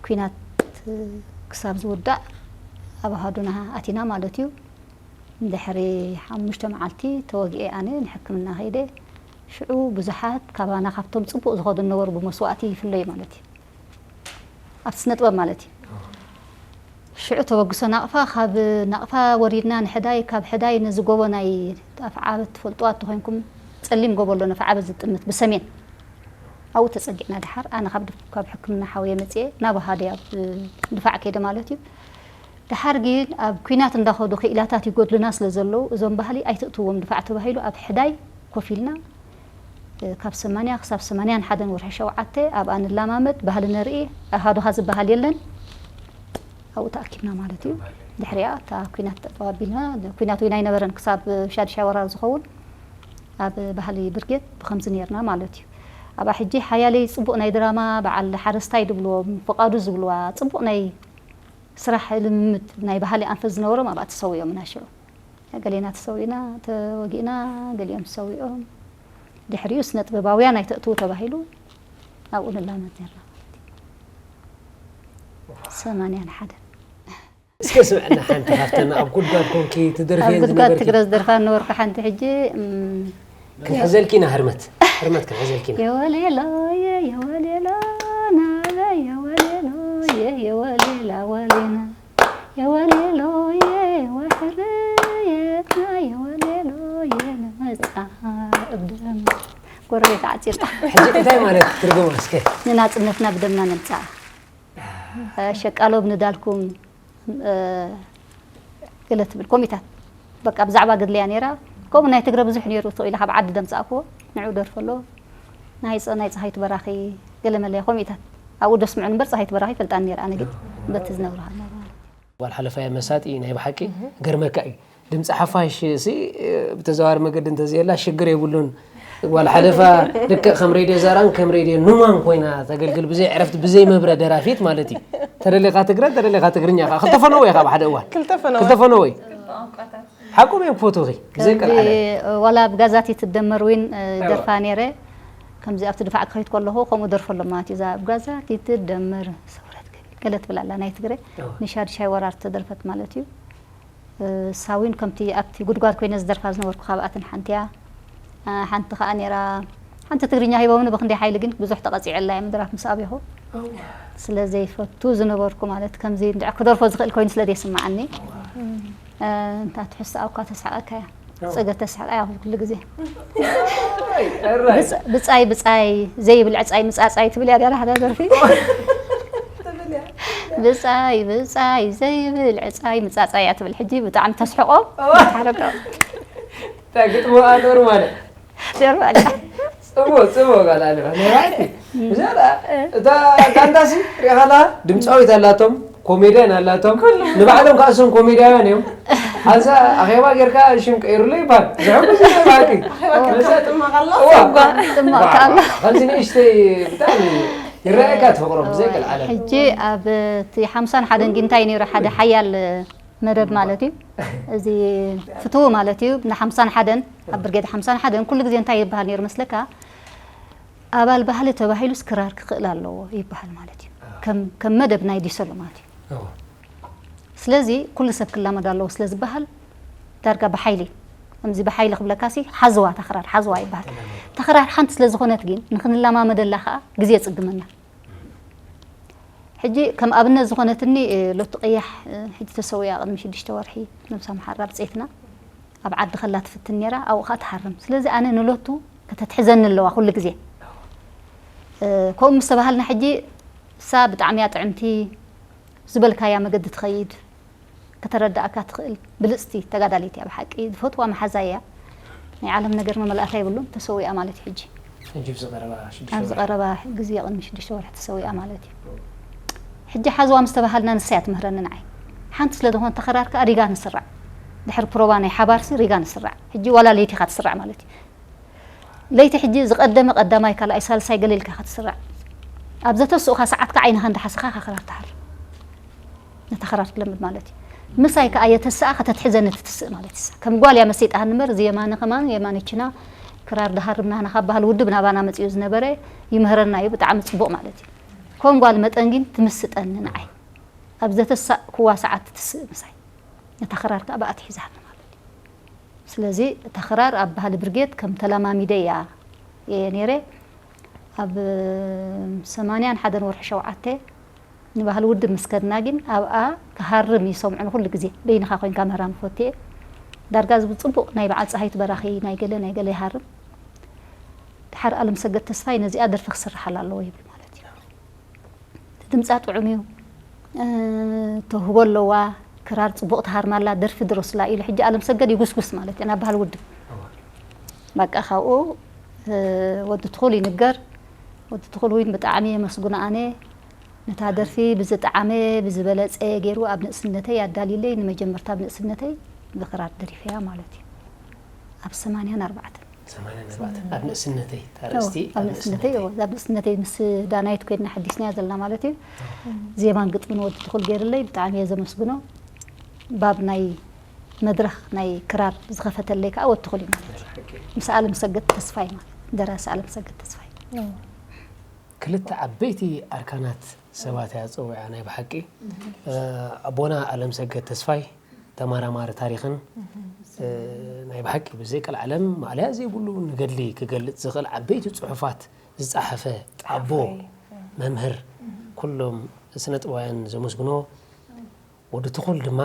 ኲናት ክሳብ ዝውዳእ ኣብ ኣሃዱና ኣቲና ማለት እዩ። ድሕሪ ሓሙሽተ መዓልቲ ተወጊኤ ኣነ ንሕክምና ከይደ ሽዑ ብዙሓት ካባና ካብቶም ፅቡቕ ዝኸዱ ነበሩ ብመስዋእቲ ይፍለዩ ማለት እዩ። ኣብቲ ስነ ጥበብ ማለት እዩ። ሽዑ ተበግሶ ናቕፋ ካብ ናቕፋ ወሪድና ንሕዳይ ካብ ሕዳይ ነዚ ጎቦ ናይ ኣፍዓበት ትፈልጥዋ እንተኾይንኩም ፀሊም ጎቦ ኣሎ ነፍዓበት ዝጥምት ብሰሜን ኣብኡ ተፀጊዕና ድሓር ኣነ ካብ ድፍ- ካብ ሕክምና ሓውየ መፅየ ናብ ሃደይ ኣብ ድፋዕ ከይደ ማለት እዩ። ድሓር ግን ኣብ ኲናት እንዳኸዱ ክኢላታት ይጎድሉና ስለ ዘለዉ እዞም ባህሊ ኣይትእትዎም ድፋዕ ተባሂሉ ኣብ ሕዳይ ኮፍ ኢልና ካብ ሰማንያ ክሳብ ሰማንያን ሓደን ወርሒ ሸውዓተ ኣብኣ ንላማመድ ባህሊ ነርኢ ኣሃዱኻ ዝበሃል የለን ኣብኡ ተኣኪብና ማለት እዩ። ድሕሪኣ እታ ኲናት ጠጠው ኣቢልና ኲናት እውን ኣይነበረን ክሳብ ሻድሻይ ወራር ዝኸውን ኣብ ባህሊ ብርጌድ ብኸምዚ ነርና ማለት እዩ። ኣብኣ ሕጂ ሓያለይ ፅቡቕ ናይ ድራማ በዓል ሓረስታይ ድብልዎም ፍቓዱ ዝብልዋ ፅቡቕ ናይ ስራሕ ልምምድ ናይ ባህሊ ኣንፈት ዝነበሮም ኣብኣ ተሰዊኦምና ሽዑ። ገሌና ተሰዊእና፣ ተወጊእና፣ ገሊኦም ተሰዊኦም። ድሕሪኡ ስነ ጥበባውያን ኣይተእትዉ ተባሂሉ ኣብኡ ንላመድ ነርና። ሰማንያን ሓደ። እስከ ስምዕና ሓንቲ ካብተን ኣብ ጉድጓድ ኮንኪ ኣብ ትደርፍየን ጉድጓድ ዝነበርኪ። ትግረ ዝደርፋ ነበርኩ ሓንቲ። ሕጂ እም፣ ክንሕዘልኪ ኢና ህርመት። ህርመት ክንሕዘልኪ ኢና። የወሌሎ የ የወሌሎ ናበ የወሌሎ የ የወሌላ ወሌና የወሌሎ የ ወሕሪ የትና የወሌሎ የ ንመጻ እብድረም ጎረቤት ዓፂርካ ሕጂ እንታይ ማለት ትርጉም እስከ? ንናፅነትና ብደምና ነምፃ ሸቃሎ ብንዳልኩም እ፣ ገለ ትብል ኮሚታት በቃ ብዛዕባ ግድልያ ነይራ። ከምኡ ናይ ትግረ ብዙሕ ነይሩ ተኢላ ካብ ዓዲ ደምፃእክዎ ንዑ ደርፈሎ ናይ ፀ ናይ ፀሃይቱ በራኺ ገለ መለያ ኮሚታት ኣብኡ ደስምዑ እምበር ፀሃይቱ በራኺ ይፈልጣን ነይራ ኣነ ግን በቲ ዝነብሩ ሃና ማለት እዩ። ጓል ሓለፋያ መሳጢ ናይ ብሓቂ ገርመካ እዩ። ድምፂ ሓፋሽ ሲ ብተዘዋዋሪ መገዲ እንተዘየላ ሽግር የብሉን። ጓል ሓለፋ ልክዕ ከም ሬድዮ ዛራን ከም ሬድዮ ኑማን ኮይና ተገልግል ብዘይ ዕረፍቲ ብዘይ መብረ ደራፊት ማለት እዩ። ተደሊኻ ትግረ ተደሊኻ ትግርኛ ከዓ ክልተ ፈነወ ኢኻ ብሓደ እዋን ክልተ ፈነወ። ክልተ ፈነወ እዩ። ሓቁም እዮም ክፈትውኺ ብዘይ ከምዚ ቀልዓለ ዋላ ብጋዛት ይትደመር ዊን እ፣ ደርፋ ነይረ ከምዚ ኣብቲ ድፋዕ ክኸይድ ከለኹ ከምኡ ደርፈሎም ማለት እዩ። እዛ ብጋዛት ይትደመር ሰውረት ገለ ትብል ኣላ ናይ ትግረ እወ። ንሻድሻይ ወራር ተደርፈት ማለት እዩ። እ፣ ሳዊን ከምቲ ኣብቲ ጉድጓድ ኮይነ ዝደርፋ ዝነበርኩ ካብኣተን ሓንቲ እያ። እ፣ ሓንቲ ከዓ ነይራ ሓንቲ ትግርኛ ሂቦምኒ ብክንደይ ሓይሊ ግን ብዙሕ ተቐፂዐላ እየ ምድራፍ ምስ ኣብኹ ስለ ዘይፈቱ ዝነበርኩ ማለት ከምዚ እንድዕ ክደርፎ ዝኽእል ኮይኑ ስለ ዘይስምዓኒ እ፣ እንታ ትሕስኣ እኳ ተስሕቐካ እያ። ፀገት ተስሕቃ እያ ኩሉ ግዜ ብፅ- ብፃይ ብፃይ ዘይብል ዕፃይ ምፃፃይ ትብል እያ ዲያ ሓደ ደርፊ ብፃይ ብፃይ ዘይብል ዕፃይ ምፃፃይ እያ ትብል ሕጂ ብጣዕሚ ተስሕቆ ሓረዶ እንታይ ግጥሙ ኣዶር ማለት ጀርባ ጽቡቅ ጽቡቅ ቃል ኣለዋ ነባቲ ብዛዕባ እታ ጋንታሲ ሪኻላ ድምፃዊት ኣላቶም ኮሜድያን ኣላቶም ንባዕሎም ከዓ እሶም ኮሜድያውያን እዮም ሓንሳ ኣኼባ ጌርካ ሽም ቀይሩሉ ይባል ዝሕጉስ እዩ ነባቲ ጥማቕ ኣሎ እዋ ጥማቕ ኣሎ ከምዚ ንእሽተይ ብጣዕሚ ይረኣየካ ትፍቅሮ ብዘይ ቀልዓለም ሕጂ ኣብ እቲ ሓምሳን ሓደን ጊንታይ ነይሩ ሓደ ሓያል መደብ ማለት እዩ እዚ ፍትው ማለት እዩ ንሓምሳን ሓደን ኣብ ብርጌድ ሓምሳን ሓደን ኩሉ ግዜ እንታይ ይበሃል ነይሩ መስለካ ኣባል ባህሊ ተባሂሉስ ክራር ክኽእል ኣለዎ ይበሃል ማለት እዩ ከም ከም መደብ ናይ ዲሰሎ ማለት እዩ ስለዚ ኩሉ ሰብ ክላመድ ኣለዎ ስለ ዝበሃል ዳርጋ ብሓይሊ ከምዚ ብሓይሊ ክብለካሲ ሓዝዋ ተኽራር ሓዝዋ ይበሃል ተኽራር ሓንቲ ስለ ዝኾነት ግን ንክንለማመደላ ከዓ ግዜ የፅግመና ሕጂ ከም ኣብነት ዝኾነትኒ ሎቱ ቀያሕ ሕጂ ተሰዊኣ ቅድሚ ሽዱሽተ ወርሒ ነብሳ መሓራ ብፀይትና ኣብ ዓዲ ከላ ትፍትን ነይራ ኣብኡ ከዓ ትሃርም ስለዚ ኣነ ንሎቱ ከተትሕዘኒ ኣለዋ ኩሉ ግዜ ከምኡ ምስ ተባሃልና ሕጂ እሳ ብጣዕሚ እያ ጥዕምቲ ዝበልካያ መገዲ ትኸይድ ከተረዳእካ ትኽእል ብልፅቲ ተጋዳሊት እያ ብሓቂ ዝፈትዋ መሓዛ እያ ናይ ዓለም ነገር መመልኣታ የብሉን ተሰዊኣ ማለት እዩ ሕጂ ሕጂ ብዝቐረባ ሽዱሽተ ኣብ ወርሒ ዝቐረባ ግዜ ቅድሚ ሽዱሽተ ወርሒ ተሰዊኣ ማለት እዩ ሕጂ ሓዝዋ ምስ ተባሃልና ንሳ እያ ትምህረኒ ንዓይ ሓንቲ ስለ ዝኾነ ተኸራር ከዓ ሪጋ ንስራዕ ድሕሪ ፕሮባ ናይ ሓባርሲ ሪጋ ንስራዕ ሕጂ ዋላ ለይቲ ኢኻ ትስራዕ ማለት እዩ ለይቲ ሕጂ ዝቐደመ ቀዳማይ ካልኣይ ሳልሳይ ገለ ኢልካ ኢኻ ትስራዕ ኣብ ዘተስኡኻ ሰዓትካ ዓይንኻ እንዳሓሰኻ ኢኻ ክራር ትሃርም ነታ ክራር ትለምድ ማለት እዩ ምሳይ ከዓ የተስኣ ከተትሕዘኒ ትትስእ ማለት እዩ ከም ጓል እያ መሰይጣሃኒ እምበር እዚ የማነ ከማን የማነችና ክራር ድሃርም ናህና ካብ ባህል ውድብ ናባና መፂኡ ዝነበረ ይምህረና እዩ ብጣዕሚ ፅቡቕ ማለት እዩ ከም ጓል መጠን ግን ትምስጠኒ ንዓይ ኣብ ዘተሳእክዋ ሰዓት ትትስእ ምሳይ ነታ ክራር ከዓ ብኣ ትሒዛኒ ማለት እዩ ስለዚ እታ ክራር ኣብ ባህሊ ብርጌድ ከም ተለማሚደ እያ እየ ነይረ ኣብ ሰማንያን ሓደን ወርሒ ሸውዓተ ንባህሊ ውድብ ምስ ከድና ግን ኣብኣ ክሃርም ይሰምዑ ንኩሉ ግዜ በይንኻ ኮይንካ ምህራም ፈትየ ዳርጋ ዝብል ፅቡቕ ናይ በዓል ፀሃይቱ በራኺ ናይ ገለ ናይ ገለ ይሃርም ድሓር ኣለም ሰገድ ተስፋይ ነዚኣ ደርፊ ክስርሓላ ኣለዎ ይብል ማለት እዩ ድምፃ ጥዑም እዩ ተውህቦ ኣለዋ ክራር ፅቡቕ ትሃርም ኣላ ደርፊ ድረሱላ ኢሉ ሕጂ ኣለም ሰገድ ይጉስጉስ ማለት እዩ ናብ ባህል ውድብ በቃ ካብኡ ወዲ ትኹል ይንገር ወዲ ትኹል እውን ብጣዕሚ የመስግኖ ኣነ ነታ ደርፊ ብዝጠዓመ ብዝበለፀ ገይሩ ኣብ ንእስነተይ ኣዳልዩለይ ንመጀመርታ ኣብ ንእስነተይ ብክራር ደሪፈያ ማለት እዩ ኣብ ሰማንያን ኣርባዕተን ኣብ ንእስነተይ ታርእስቲ ኣብ ንእስነተይ ኣብ ንእስነተይ ምስ ዳናይት ኮይንና ሓዲስናያ ዘለና ማለት እዩ ዜማን ግጥምን ወዲ ትኹል ገይርለይ ብጣዕሚ እየ ዘመስግኖ ባብ ናይ መድረኽ ናይ ክራር ዝኸፈተለይ ከዓ ወዲ ትኹል እዩ ማለት እዩ። ምስ ኣለምሰገድ ተስፋይ ማለት፣ ደራሲ ኣለምሰገድ ተስፋይ። ክልተ ዓበይቲ ኣርካናት ሰባት እያ ፀዊዓ። ናይ ብሓቂ ኣቦና ኣለምሰገድ ተስፋይ ተመራማሪ ታሪኽን ናይ ብሓቂ ብዘይ ቀልዓለም ማእለያ ዘይብሉ ንገድሊ ክገልፅ ዝኽእል ዓበይቲ ፅሑፋት ዝፀሓፈ ኣቦ፣ መምህር፣ ኩሎም ስነ ጥበባውያን ዘመስግኖ፣ ወዲ ትኹል ድማ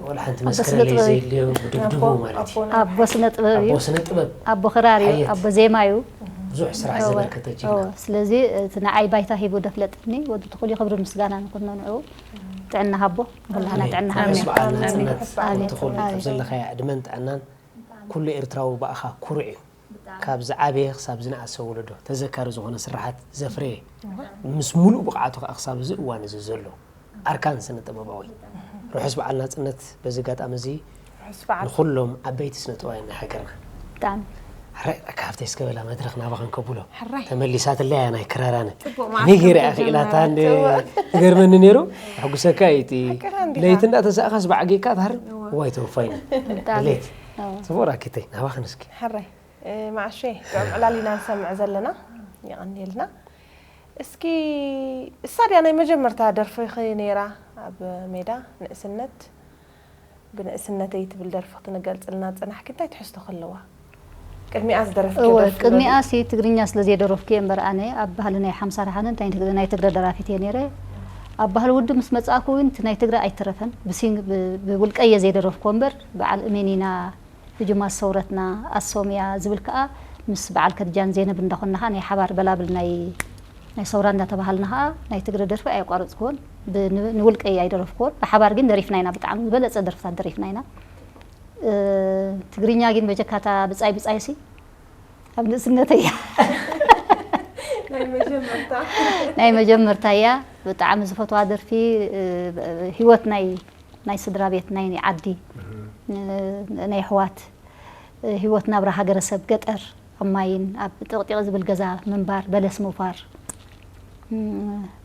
ወላ ሓንቲ መስክረለይ ዘየድልዮ ድብድቡ ማለት እዩ። ኣቦ ስነ ጥበብ እዩ። ኣቦ ስነ ጥበብ፣ ኣቦ ክራር እዩ። ኣቦ ዜማ እዩ። ብዙሕ ስራሕ ዘበርከተ ጅግና። ስለዚ እቲ ንዓይ ባይታ ሂቡ ደፍለጥኒ ወዲ ትኹል እዩ። ክብሪ ምስጋና ንኩኖ ንዕኡ። ጥዕና ሃቦ፣ ንኩላህና ጥዕና ሃቦ። በዓል ናፅነት ወዲ ትኹል፣ ኣብ ዘለኻያ ዕድመን ጥዕናን ኩሉ ኤርትራዊ ብኣኻ ኩሩዕ እዩ። ካብ ዝዓበየ ክሳብ ዝነኣሰ ወለዶ ተዘካሪ ዝኾነ ስርሓት ዘፍረየ፣ ምስ ሙሉእ ብቕዓቱ ከኣ ክሳብ እዚ እዋን እዚ ዘሎ ኣርካን ስነ ጥበባዊ። ርሑስ በዓል ናጽነት። በዚ ኣጋጣሚ እዚ ንኹሎም ዓበይቲ ስነ ጥበባውያን ናይ ሃገርና። ብጣዕሚ። ሕራይ፣ ኣካ ሃብተይ እስከ በላ መድረኽ ናባኽን ከብሎ። ሕራይ። ተመሊሳትለይ እያ ናይ ክራራነ። ጽቡቕ መዓልቲ ነጊረ እያ ክኢላታ እንደ ትገርመኒ ነይሩ። ሕጉሰካ እዩ እቲ ለይቲ እንዳተሳእኻስ ባዕጌካ ትሃርም። እዋይ ተወፋይና። ብጣዕሚ። ለይቲ። ጽቡቕ ራኪተይ ናባኽን እስኪ። ሕራይ። መዓሸ ጥዑም ዕላል ኢና ንሰምዕ ዘለና። የቐንየልና። እስኪ እሳ ድያ ናይ መጀመርታ ደርፍኺ ነይራ ኣብ ሜዳ ንእስነት? ብንእስነተይ ትብል ደርፊ ክትንገልጽልና ዝጸናሕኪ እንታይ ትሕዝቶ ከለዋ? ቅድሚኣ ዝደረፍኪ እወ ደርፊ ዶ? ቅድሚኣ ሲ ትግርኛ ስለ ዘይደረፍኩ እየ እምበር ኣነ ኣብ ባህሊ ናይ ሓምሳ ረሓነ እንታይ ትግረ ናይ ትግረ ደራፊት እየ ነይረ። ኣብ ባህሊ ውድብ ምስ መጻእኩ እውን እቲ ናይ ትግረ ኣይተረፈን። ብሲንግ ብ- ብውልቀይ እየ ዘይደረፍኩ እምበር በዓል እሜኒና ብጅማ ሰውረትና ኣሶምያ ዝብል ከኣ ምስ በዓል ከድጃን ዜነብ እንዳኾንና ከኣ ናይ ሓባር በላብል ናይ ናይ ሰውራ እንዳተባሃልና ከኣ ናይ ትግረ ደርፊ ኣየቋረጽኩዎን። ብ- ን- ንውልቀይ ኣይደረፍኩዎን። ብሓባር ግን ደሪፍና ኢና። ብጣዕሚ ዝበለጸ ደርፍታት ደሪፍና ኢና። ትግርኛ ግን በጀካታ ብጻይ ብጻይ ሲ ኣብ ንእስነተይ እያ። ናይ መጀመርታ ናይ መጀመርታ እያ። ብጣዕሚ ዝፈትዋ ደርፊ ህይወት ናይ ናይ ስድራ ቤት ናይ ዓዲ ናይ ኣሕዋት ህይወት ናብራ ሃገረሰብ ገጠር ኣብ ማይን ኣብ ጥቕጢቕ ዝብል ገዛ ምንባር በለስ ምውፋር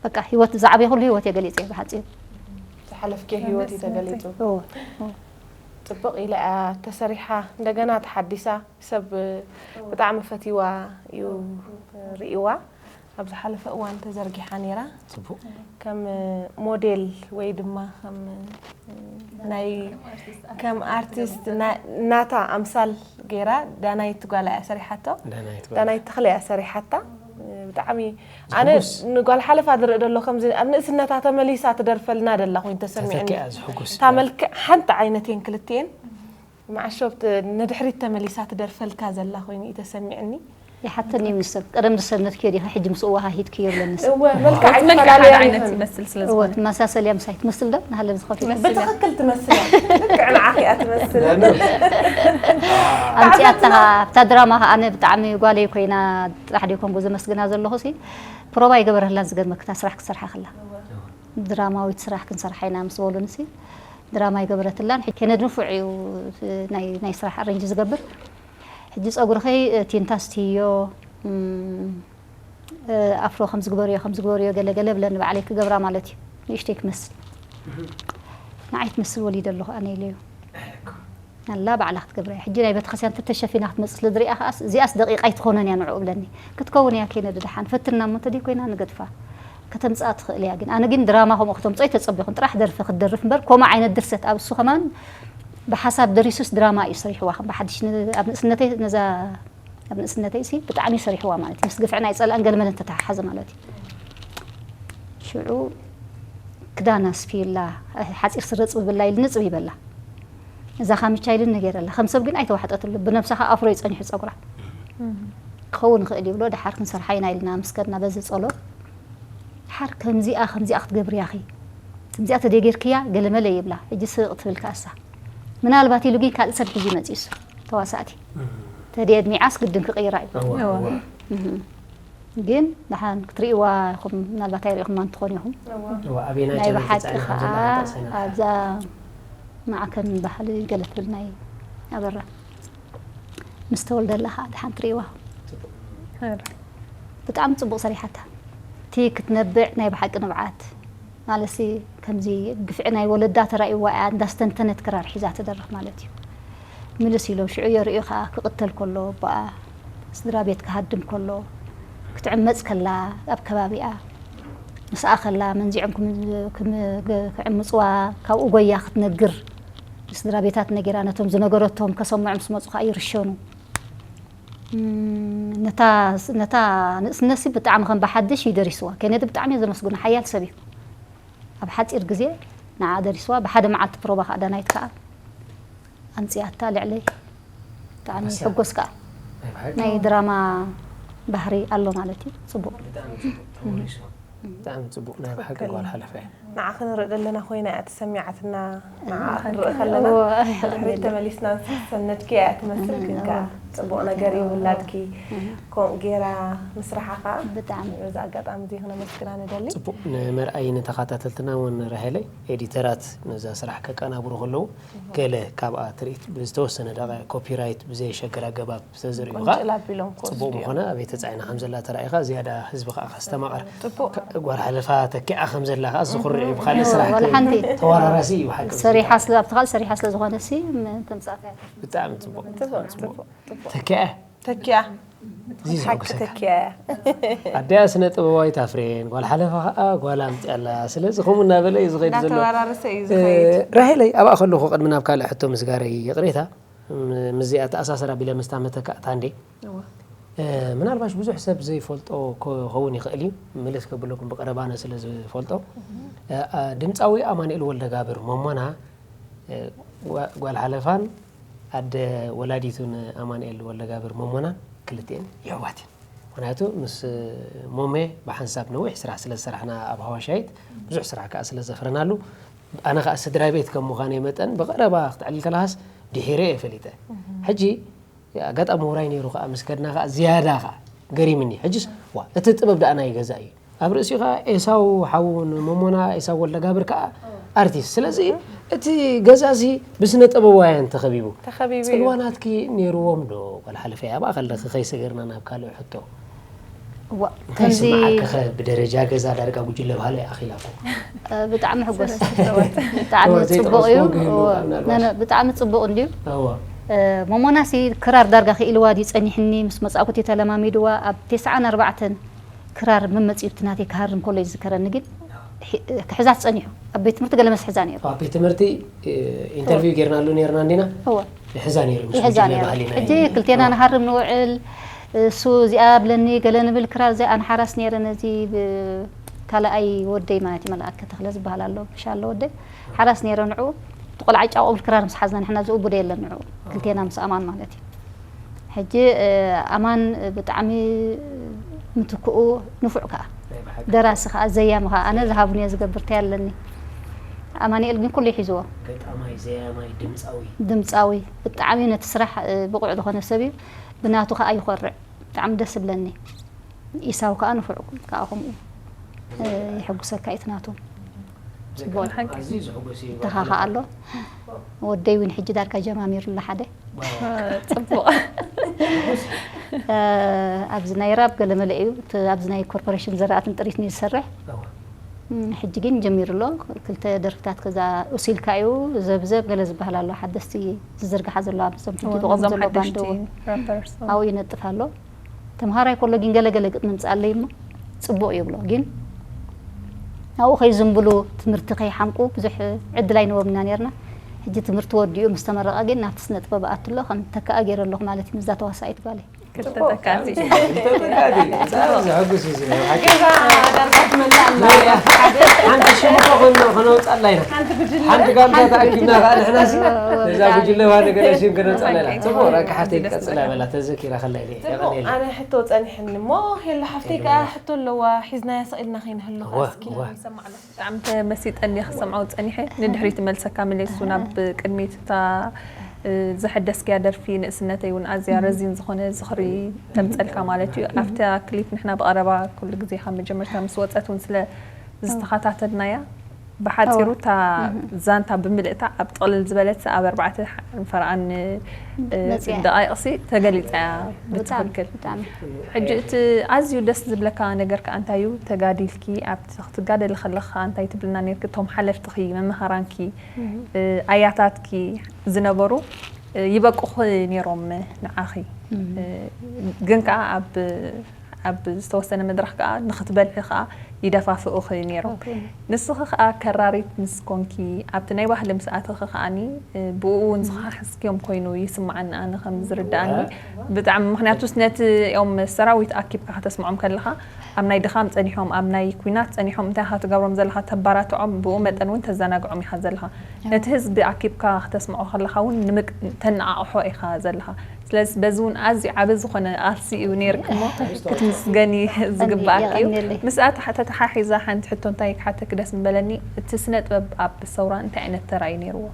በቃ ህይወት ዝዓበየ ኩሉ ህይወት እየ ገሊፀ ብሓፂሩ። ዝሓለፍኪ ህይወት እዩ ተገሊፁ። እወ፣ እወ። ፅብቕ ኢላ እያ ተሰሪሓ እንደገና ተሓዲሳ ሰብ ብጣዕሚ ፈትይዋ እዩ ርእይዋ። ኣብ ዝሓለፈ እዋን ተዘርጊሓ ነይራ። ፅቡቕ። ከም ሞዴል ወይ ድማ ከም ናይ ከም ኣርቲስት ና- ናታ ኣምሳል ገይራ ዳናይት ጓላ እያ ሰሪሓቶ። ዳናይት ጓላ። ዳናይት ተኽለ እያ ሰሪሓታ። ብጣዕሚ ኣነ ሕጉስ። ንጓል ሓለፋ ዝርኢ ደሎ ከምዚ ኣብ ንእስነታ ተመሊሳ ትደርፈልና ደላ ኮይኑ ተሰሚዕኒ። ተተኪኣ ዝሕጉስ። እታ መልክዕ ሓንቲ ዓይነት እየን ክልቲኤን። መዓሾ ኣብቲ ንድሕሪት ተመሊሳ ትደርፈልካ ዘላ ኮይኑ እዩ ተሰሚዕኒ። ይሓተኒ ምስ ሰብ ቀደም ዝሰነድክዮ ዲኻ ሕጂ ምስኡ ወሃሂድክዮ ይብለኒ ሰብ። እወ መልክዓ እቲ መልክዕ ሓደ ይፈላለያ ዓይነት ይኽእል። ይመስል ስለ እወ ዝኾነ ትመሳሰል እያ ምሳይ ትመስል ዶ ናሃለ ዝኸፍት ትመስል። ብትኽክል ትመስል እያ። ልክዕ ንዓኺ እያ ትመስል። ኣምፂኣትኻ ኣብታ ድራማ ከኣ ኣነ ብጣዕሚ ጓለይ ኮይና ጥራሕ ደይኮንኩ ዘመስግና ዘለኹ ሲ ፕሮባ ይገበረህላን ዝገርመክታ ስራሕ ክትሰርሓ ከላ ድራማዊት ስራሕ ክንሰርሓ ኢና ምስ በሉኒ ሲ ድራማ ይገበረትላን ኬነድ ንፉዕ እዩ ናይ ናይ ስራሕ ኣሬንጅ ዝገብር ሕጂ ፀጉርኸይ ቲንታ ስትዮ ኣፍሮ ከም ዝግበርዮ ከም ዝግበርዮ ገለ ገለ ብለኒ ባዕለይ ክገብራ ማለት እዩ ንእሽተይ ክመስል ንዓይ ትመስል ወሊደ ኣለኹ ኣነ ኢለዮ ኣላ ባዕላ ክትገብራ እያ ሕጂ ናይ ቤተክርስትያን ተተሸፊና ክትመፅእ ስለ ዝሪኣ ከዓስ እዚኣስ ደቂቃ ኣይትኾነን እያ ንዕኡ ብለኒ ክትከውን እያ ከይነ ድድሓን ፈትና እሞ እንተደይ ኮይና ንገድፋ ከተምፅኣ ትኽእል እያ ግን ኣነ ግን ድራማ ከምኡ ከተምፅኦ ኣይተፀቢኹን ጥራሕ ደርፊ ክትደርፍ እምበር ከምኡ ዓይነት ድርሰት ኣብ እሱ ከማን ብሓሳብ ደሪሱስ ድራማ እዩ ሰሪሕዋ ከም ብሓድሽ ን- ኣብ ንእስነተይ ነዛ ኣብ ንእስነተይ ሲ ብጣዕሚ እዩ ሰሪሕዋ ማለት እዩ ምስ ግፍዕን ኣይፀላእን ገለመለን ተተሓሓዘ ማለት እዩ ሽዑ ክዳና ኣስፍዩላ ሓፂር ስረ ፅብብላ ኢልኒ ፅቢበላ እዛ ካምቻ ኢልኒ ገይረላ ከም ሰብ ግን ኣይተዋሕጠትሉ ብነብሳ ከዓ ኣፍሮ እዩ ፀኒሑ ፀጉራ ክኸውን ይኽእል ይብሎ ድሓር ክንሰርሓ ኢና ኢልና ምስ ከድና በዚ ፀሎት ድሓር ከምዚኣ ከምዚኣ ክትገብርያ ኺ ከምዚኣ ተደይ ጌርክያ ገለመለ ይብላ ሕጂ ስቕ ትብል ከኣሳ ምናልባት ኢሉ ግን ካልእ ሰብ ሒዙ መፂሱ ተዋሳእቲ ተደይ ኣድሚዓስ ግድን ክቕይራ እዩ እወ፣ እወ። ግን ደሓን ክትርእይዋ ኢኹም ምናልባት ኣይርእኹማ እንትኾኑ ኢኹም እወ፣ ኣበየናይ ናይ ቻነል ብሓቂ ተፃዒና ከም ከዓ ዘላ ተፃዒና። ኣብዛ ማዕከን ባህሊ ገለ ትብል ናይ ኣበራ ምስ ተወልደላ ከዓ ደሓን ትርእይዋ ብጣዕሚ ፅቡቅ ሰሪሓታ እቲ ክትነብዕ ናይ ብሓቂ ንብዓት ማለትሲ ከምዚ ግፍዒ ናይ ወለዳ ተራእይዋ እያ እንዳስተንተነት ክራር ሒዛ ትደርፍ ማለት እዩ። ምልስ ኢሎም ሽዑ የርእዩ ከዓ ክቕተል ከሎ ኣቦኣ፣ ስድራ ቤት ክሃድም ከሎ፣ ክትዕመፅ ከላ ኣብ ከባቢኣ ምስኣ ከላ መንዚዖም ክም- ክም- ክዕምፅዋ ካብኡ ጎያ ክትነግር ንስድራ ቤታት ነጊራ ነቶም ዝነገረቶም ከሰምዖም ምስ መፁ ከዓ ይርሸኑ። እም፣ ነታ ነታ ንእስነትሲ ብጣዕሚ ከም ብሓድሽ እዩ ደሪስዋ። ኬነዲ ብጣዕሚ እየ ዘመስግኖ፣ ሓያል ሰብ እዩ። ኣብ ሓፂር ግዜ ንዓ ደሪስዋ። ብሓደ መዓልቲ ፕሮባ ከዓ ዳናይት ከዓ ኣምፅኣታ ልዕለይ። ብጣዕሚ ሕጎስ ከዓ ናይ ድራማ ባህሪ ኣሎ ማለት እዩ። ፅቡቅ። ብጣዕሚ ፅቡቅ ናይ ብሓቂ ጓል ሓለፋ እያ። ንዓ ክንርኢ ዘለና ኮይና እያ ተሰሚዓትና። ንዓ ክንርኢ ከለና ድሕሪት ተመሊስና ንሰነድኪ እያ ትመስል። ግን ከዓ ፅቡቅ ነገር እዩ ውላድኪ ከምኡ ገይራ ምስራሓ ከዓ ብጣዕሚ እዚ ኣጋጣሚ እዚ ክነመስግና ንደሊ። ፅቡቅ። ንመርኣይ ንተኸታተልትና እውን ራሄለይ ኤዲተራት ነዛ ስራሕ ከቀናብሩ ከለዉ ገለ ካብኣ ትርኢት ብዝተወሰነ ደቂ ኮፒራይት ብዘየሸግር ኣገባብ ዝተዘርእዩ ከዓ ቆንጭል ኣቢሎም ክወስዱ ፅቡቅ እዮም። ምኾነ ኣበይ ተፃዒና ከም ዘላ ተራኢኻ ዝያዳ ህዝቢ ከዓ ከስተማቐር ፅቡቅ። ጓል ሓለፋ ተኪኣ ከም ዘላ ከዓ ዝኹርዕ እዩ። ብካልእ ስራሕ ዋላ ሓንቲ ተወራራሲ እዩ ሓቂ ሰሪሓ ስለ ኣብቲ ካልእ ሰሪሓ ስለ ዝኾነሲ ም- ተምፃእካ እያ። ብጣዕሚ ፅቡቅ። ፅቡቅ ፅቡቅ። ተኪኣ ተኪያ እዚ ሓቂ ዘሐጉሰካ ተኪያ እያ። ኣደያ ስነ ጥበባዊት ኣፍሬን ጓል ሓለፋ ከዓ ጓል ኣምፅኣላ። ስለዚ ከምኡ እናበለ እዩ ዝኸይድ ዘሎ። እናተወራረሰ እዩ ዝኸይድ። ራሄለይ ኣብኣ ከለኹ ቅድሚ ናብ ካልእ ሕቶ ምስጋረይ ይቕሬታ ም- ምስዚኣ ተኣሳሰር ኣቢለ ምስታ መተካእታ እንዴ እወ። ምናልባሽ ብዙሕ ሰብ ዘይፈልጦ ክኸውን ይኽእል እዩ። ምልስ ከብለኩም ብቐረባ ኣነ ስለ ዝፈልጦ ድምፃዊ ኣማኑኤል ወልደጋብር መሞና ጓል ሓለፋን ኣደ ወላዲቱን ኣማኑኤል ወልደጋብር መሞናን ክልቲኤን የሕዋት እየን። ምክንያቱ ምስ ሞሜ ብሓንሳብ ነዊሕ ስራሕ ስለ ዝሰራሕና ኣብ ሃዋሻይት ብዙሕ ስራሕ ከዓ ስለ ዘፍረናሉ ኣነ ከዓ ስድራ ቤት ከም ምዃነይ መጠን ብቐረባ ክትዕልል ከለኻስ ድሒረ እየ ፈሊጠ። ሕጂ ኣጋጣሚ ውራይ ነይሩ ከዓ ምስ ከድና ከዓ ዝያዳ ከዓ ገሪምኒ። ሕጅስ ዋ እቲ ጥበብ ደኣ ናይ ገዛ እዩ። ኣብ ርእሲኡ ከዓ ኤሳው ሓው ንመሞና ኤሳው ወልደጋብር ከዓ ኣርቲስት። ስለዚ እቲ ገዛ እዚ ብስነ ጥበባውያን ተኸቢቡ። ተኸቢቡ እዩ። ፅልዋ ናትኪ ነይርዎም ዶ? ጓል ሓለፈይ ኣብኣ ከለኺ ከይሰገርና ናብ ካልእ ሕቶ። እዋ እንታይ ከምዚ ስምዓከኸ ብደረጃ ገዛ ዳርጋ ጉጅለ ባህሊ ኣኺላ እኮ። ብጣዕሚ ሕጎስ ብጣዕሚ እወ፣ ፅቡቅ እዩ ዘይጠቐስኩዎ ግን እወ፣ ምናልባት። ነነ- ብጣዕሚ ፅቡቅ እንድዩ እወ እ፣ ሞሞናሲ ክራር ዳርጋ ክኢልዋ ድዩ ፀኒሕኒ ምስ መፃእኩ እቲ ተለማሚድዋ ኣብ ተስዓን ኣርባዕተን ክራር መመፂኡ እቲ ናተይ ክሃርም ከሎ እዩ ዝዝከረኒ ግን ሒ- ክሕዛ ትፀኒሑ ኣብ ቤት ትምህርቲ ገለ መስሕዛ ነይሩ ኣብ ቤት ትምህርቲ እ፣ ኢንተርቪው ጌርናሉ ኔርና እንዲና እወ ይሕዛ ነይሩ ምስ ይሕዛ ጉጅለ ነይሩ ባህሊ ናይ ሕጂ ክልቴና ንሃርም ንውዕል እሱ እዚኣ ብለኒ ገለ ንብል ክራር እዚኣ ንሓራስ ነይረ ነዚ ብ- ካልኣይ ወደይ ማለት እዩ መልኣከ ተኽለ ዝበሃል ኣሎ ብሻሎ ወደይ ሓራስ ነይረ ንዑ እቲ ቆልዓ ጫቆብል ክራር ምስ ሓዝና ንሕና ዝእቡደ የለን ንዑ ክልቴና ምስ ኣማን ማለት እዩ ሕጂ እ፣ ኣማን ብጣዕሚ ምትክኡ ንፉዕ ከዓ ናይ ብሓቂ ደራሲ ከዓ ዘያሚ ከዓ ኣነ ዝሃቡኒ እየ ዝገብር እንታይ ኣለኒ ኣማኒኤል ግን ኩሉ ይሒዝዎ ገጣማይ ዘያማይ ድምፃዊ ድምፃዊ ብጣዕሚ ነቲ ስራሕ እ፣ ብቑዕ ዝኾነ ሰብ እዩ ብናቱ ከዓ ይኮርዕ ብጣዕሚ ደስ ዝብለኒ ኢሳው ከዓ ንፉዕ ከዓ ከምኡ እ፣ የሐጉሰካ እዩ እቲ ናቱ ዘገርም ኣዝዩ ዘሐጉስ እዩ ተኻኻ ኣሎ ወደይ እውን ሕጂ ዳርጋ ጀማሚሩላ ሓደ ፅቡቅ እ፣ ኣብዚ ናይ ራብ ገለመለ እዩ እቲ ኣብዚ ናይ ኮርፖሬሽን ዘራእትን ጥሪት እዩ ዝሰርሕ እወ። እም፣ ሕጂ ግን ጀሚሩ ኣሎ ክልተ ደርፍታት ከዛ ኡሲልካ እዩ ዘብዘብ ገለ ዝበሃል ኣሎ ሓደስቲ ዝዝርግሓ ዘሎ ኣብዞም ሕጂ ብቆም እዞም ዘሎ ሓደሽቲ ባንድ እውን ራፐርስ ኣብኡ ይነጥፍ ኣሎ ተምሃራይ ከሎ ግን ገለ ገለ ግጥሚ ምፅኣለይ እሞ ፅቡቅ ይብሎ ግን ኣብኡ ከይዝንብሉ ትምህርቲ ከይሓምቁ ብዙሕ ዕድል ኣይንቦምና ነርና ሕጂ ትምህርቲ ወዲኡ ምስ ተመረቐ ግን ናብቲ ስነ ጥበብ ኣትሎ ከም ተካኣ ገይረ ኣለኹ ማለት እዩ ምዛ ተዋሳኢት ጓለይ ክልተ ተካእቲ ተተካእቲ ብጣዕሚ ዘሐጉስ እዩ ዝብል ሓቂ ገዛ ዳርጋ ትመልእ ኣላ ሓንቲ ሽም እኮ ከነ- ከነውፃላ ኢና ሓንቲ ጉጅለ ሓንቲ ጋንታ ተኣኪብና ከዓ ንሕና ሲ ነዛ ጉጅለ ዋ ነገዳ ሽም ከነውፃላ ኢና ፅቡቅ ረካ ሓፍተይ ቀፅላ በላ ተዘኪራ ከላ ኢለ ፅቡቅ ኣነ ሕቶ ፀኒሕኒ እሞ ሄሎ ሓፍተይ ከዓ ሕቶ ኣለዋ ሒዝናያ ሰቂልና ከይንህሉ እዋ፣ እስኪ እዋ። ይሰማዕ ኣሎ ብጣዕሚ ተመሲጠኒ ክሰምዖ ፀኒሐ ንድሕሪት መልሰካ መለሱ ናብ ቅድሚት እታ እ፣ ዘሐደስክያ ደርፊ ንእስነተይ እውን ኣዝያ ረዚን ዝኾነ ዝኽሪ ተምፀልካ ማለት እዩ ኣብታ ክሊፕ ንሕና ብቐረባ ኩሉ ግዜ ካብ መጀመርታ ምስ ወፀት እውን ስለ ዝተኸታተልናያ ብሓፂሩ እታ ዛንታ ብምልእታ ኣብ ጥቕልል ዝበለት ኣብ ኣርባዕተ ፈርቓን ደቃይቕሲ ተገሊፃ እያ። ብትኽክል። ሕጂ እቲ ኣዝዩ ደስ ዝብለካ ነገር ከዓ እንታይ እዩ? ተጋዲልኪ ኣብቲ ክትጋደሊ ከለካ እንታይ ትብልና ነርኪ? እቶም ሓለፍትኺ፣ መምሃራንኪ፣ ኣያታትኪ ዝነበሩ ይበቁኺ ነይሮም ንዓኺ። ግን ከዓ ኣብ ኣብ ዝተወሰነ መድረኽ ከዓ ንክትበልዒ ከዓ ይደፋፍኡኺ ነይሮም። ንስኺ ከዓ ከራሪት ምስ ኮንኪ ኣብቲ ናይ ባህሊ ምስ ኣተኺ ከዓኒ ብኡ እውን ዝኸሓስክዮም ኮይኑ ይስምዓኒ ኣነ ከም ዝርድኣኒ ብጣዕሚ። ምክንያቱስ ነቲ ኦም ሰራዊት ኣኪብካ ከተስምዖም ከለኻ ኣብ ናይ ድኻም ጸኒሖም ኣብ ናይ ኲናት ጸኒሖም እንታይ ኢኻ ትገብሮም ዘለኻ? ተባራትዖም ብኡ መጠን እውን ተዘናግዖም ኢኻ ዘለኻ። ነቲ ህዝቢ ኣኪብካ ክተስምዖ ከለኻ እውን ንምቅ ተነዓቕሖ ኢኻ ዘለኻ። ስለዚ በዚ እውን ኣዝዩ ዓቢ ዝኾነ ቃልሲ እዩ ነይርኪ እሞ ክትምስገኒ ዝግባኣኪ እዩ። ምስኣ ተሓ- ተተሓሒዛ ሓንቲ ሕቶ እንታይ ክሓተኪ ደስ ምበለኒ እቲ ስነ ጥበብ ኣብ ሰውራ እንታይ ዓይነት ተራ እዩ ነይርዎ?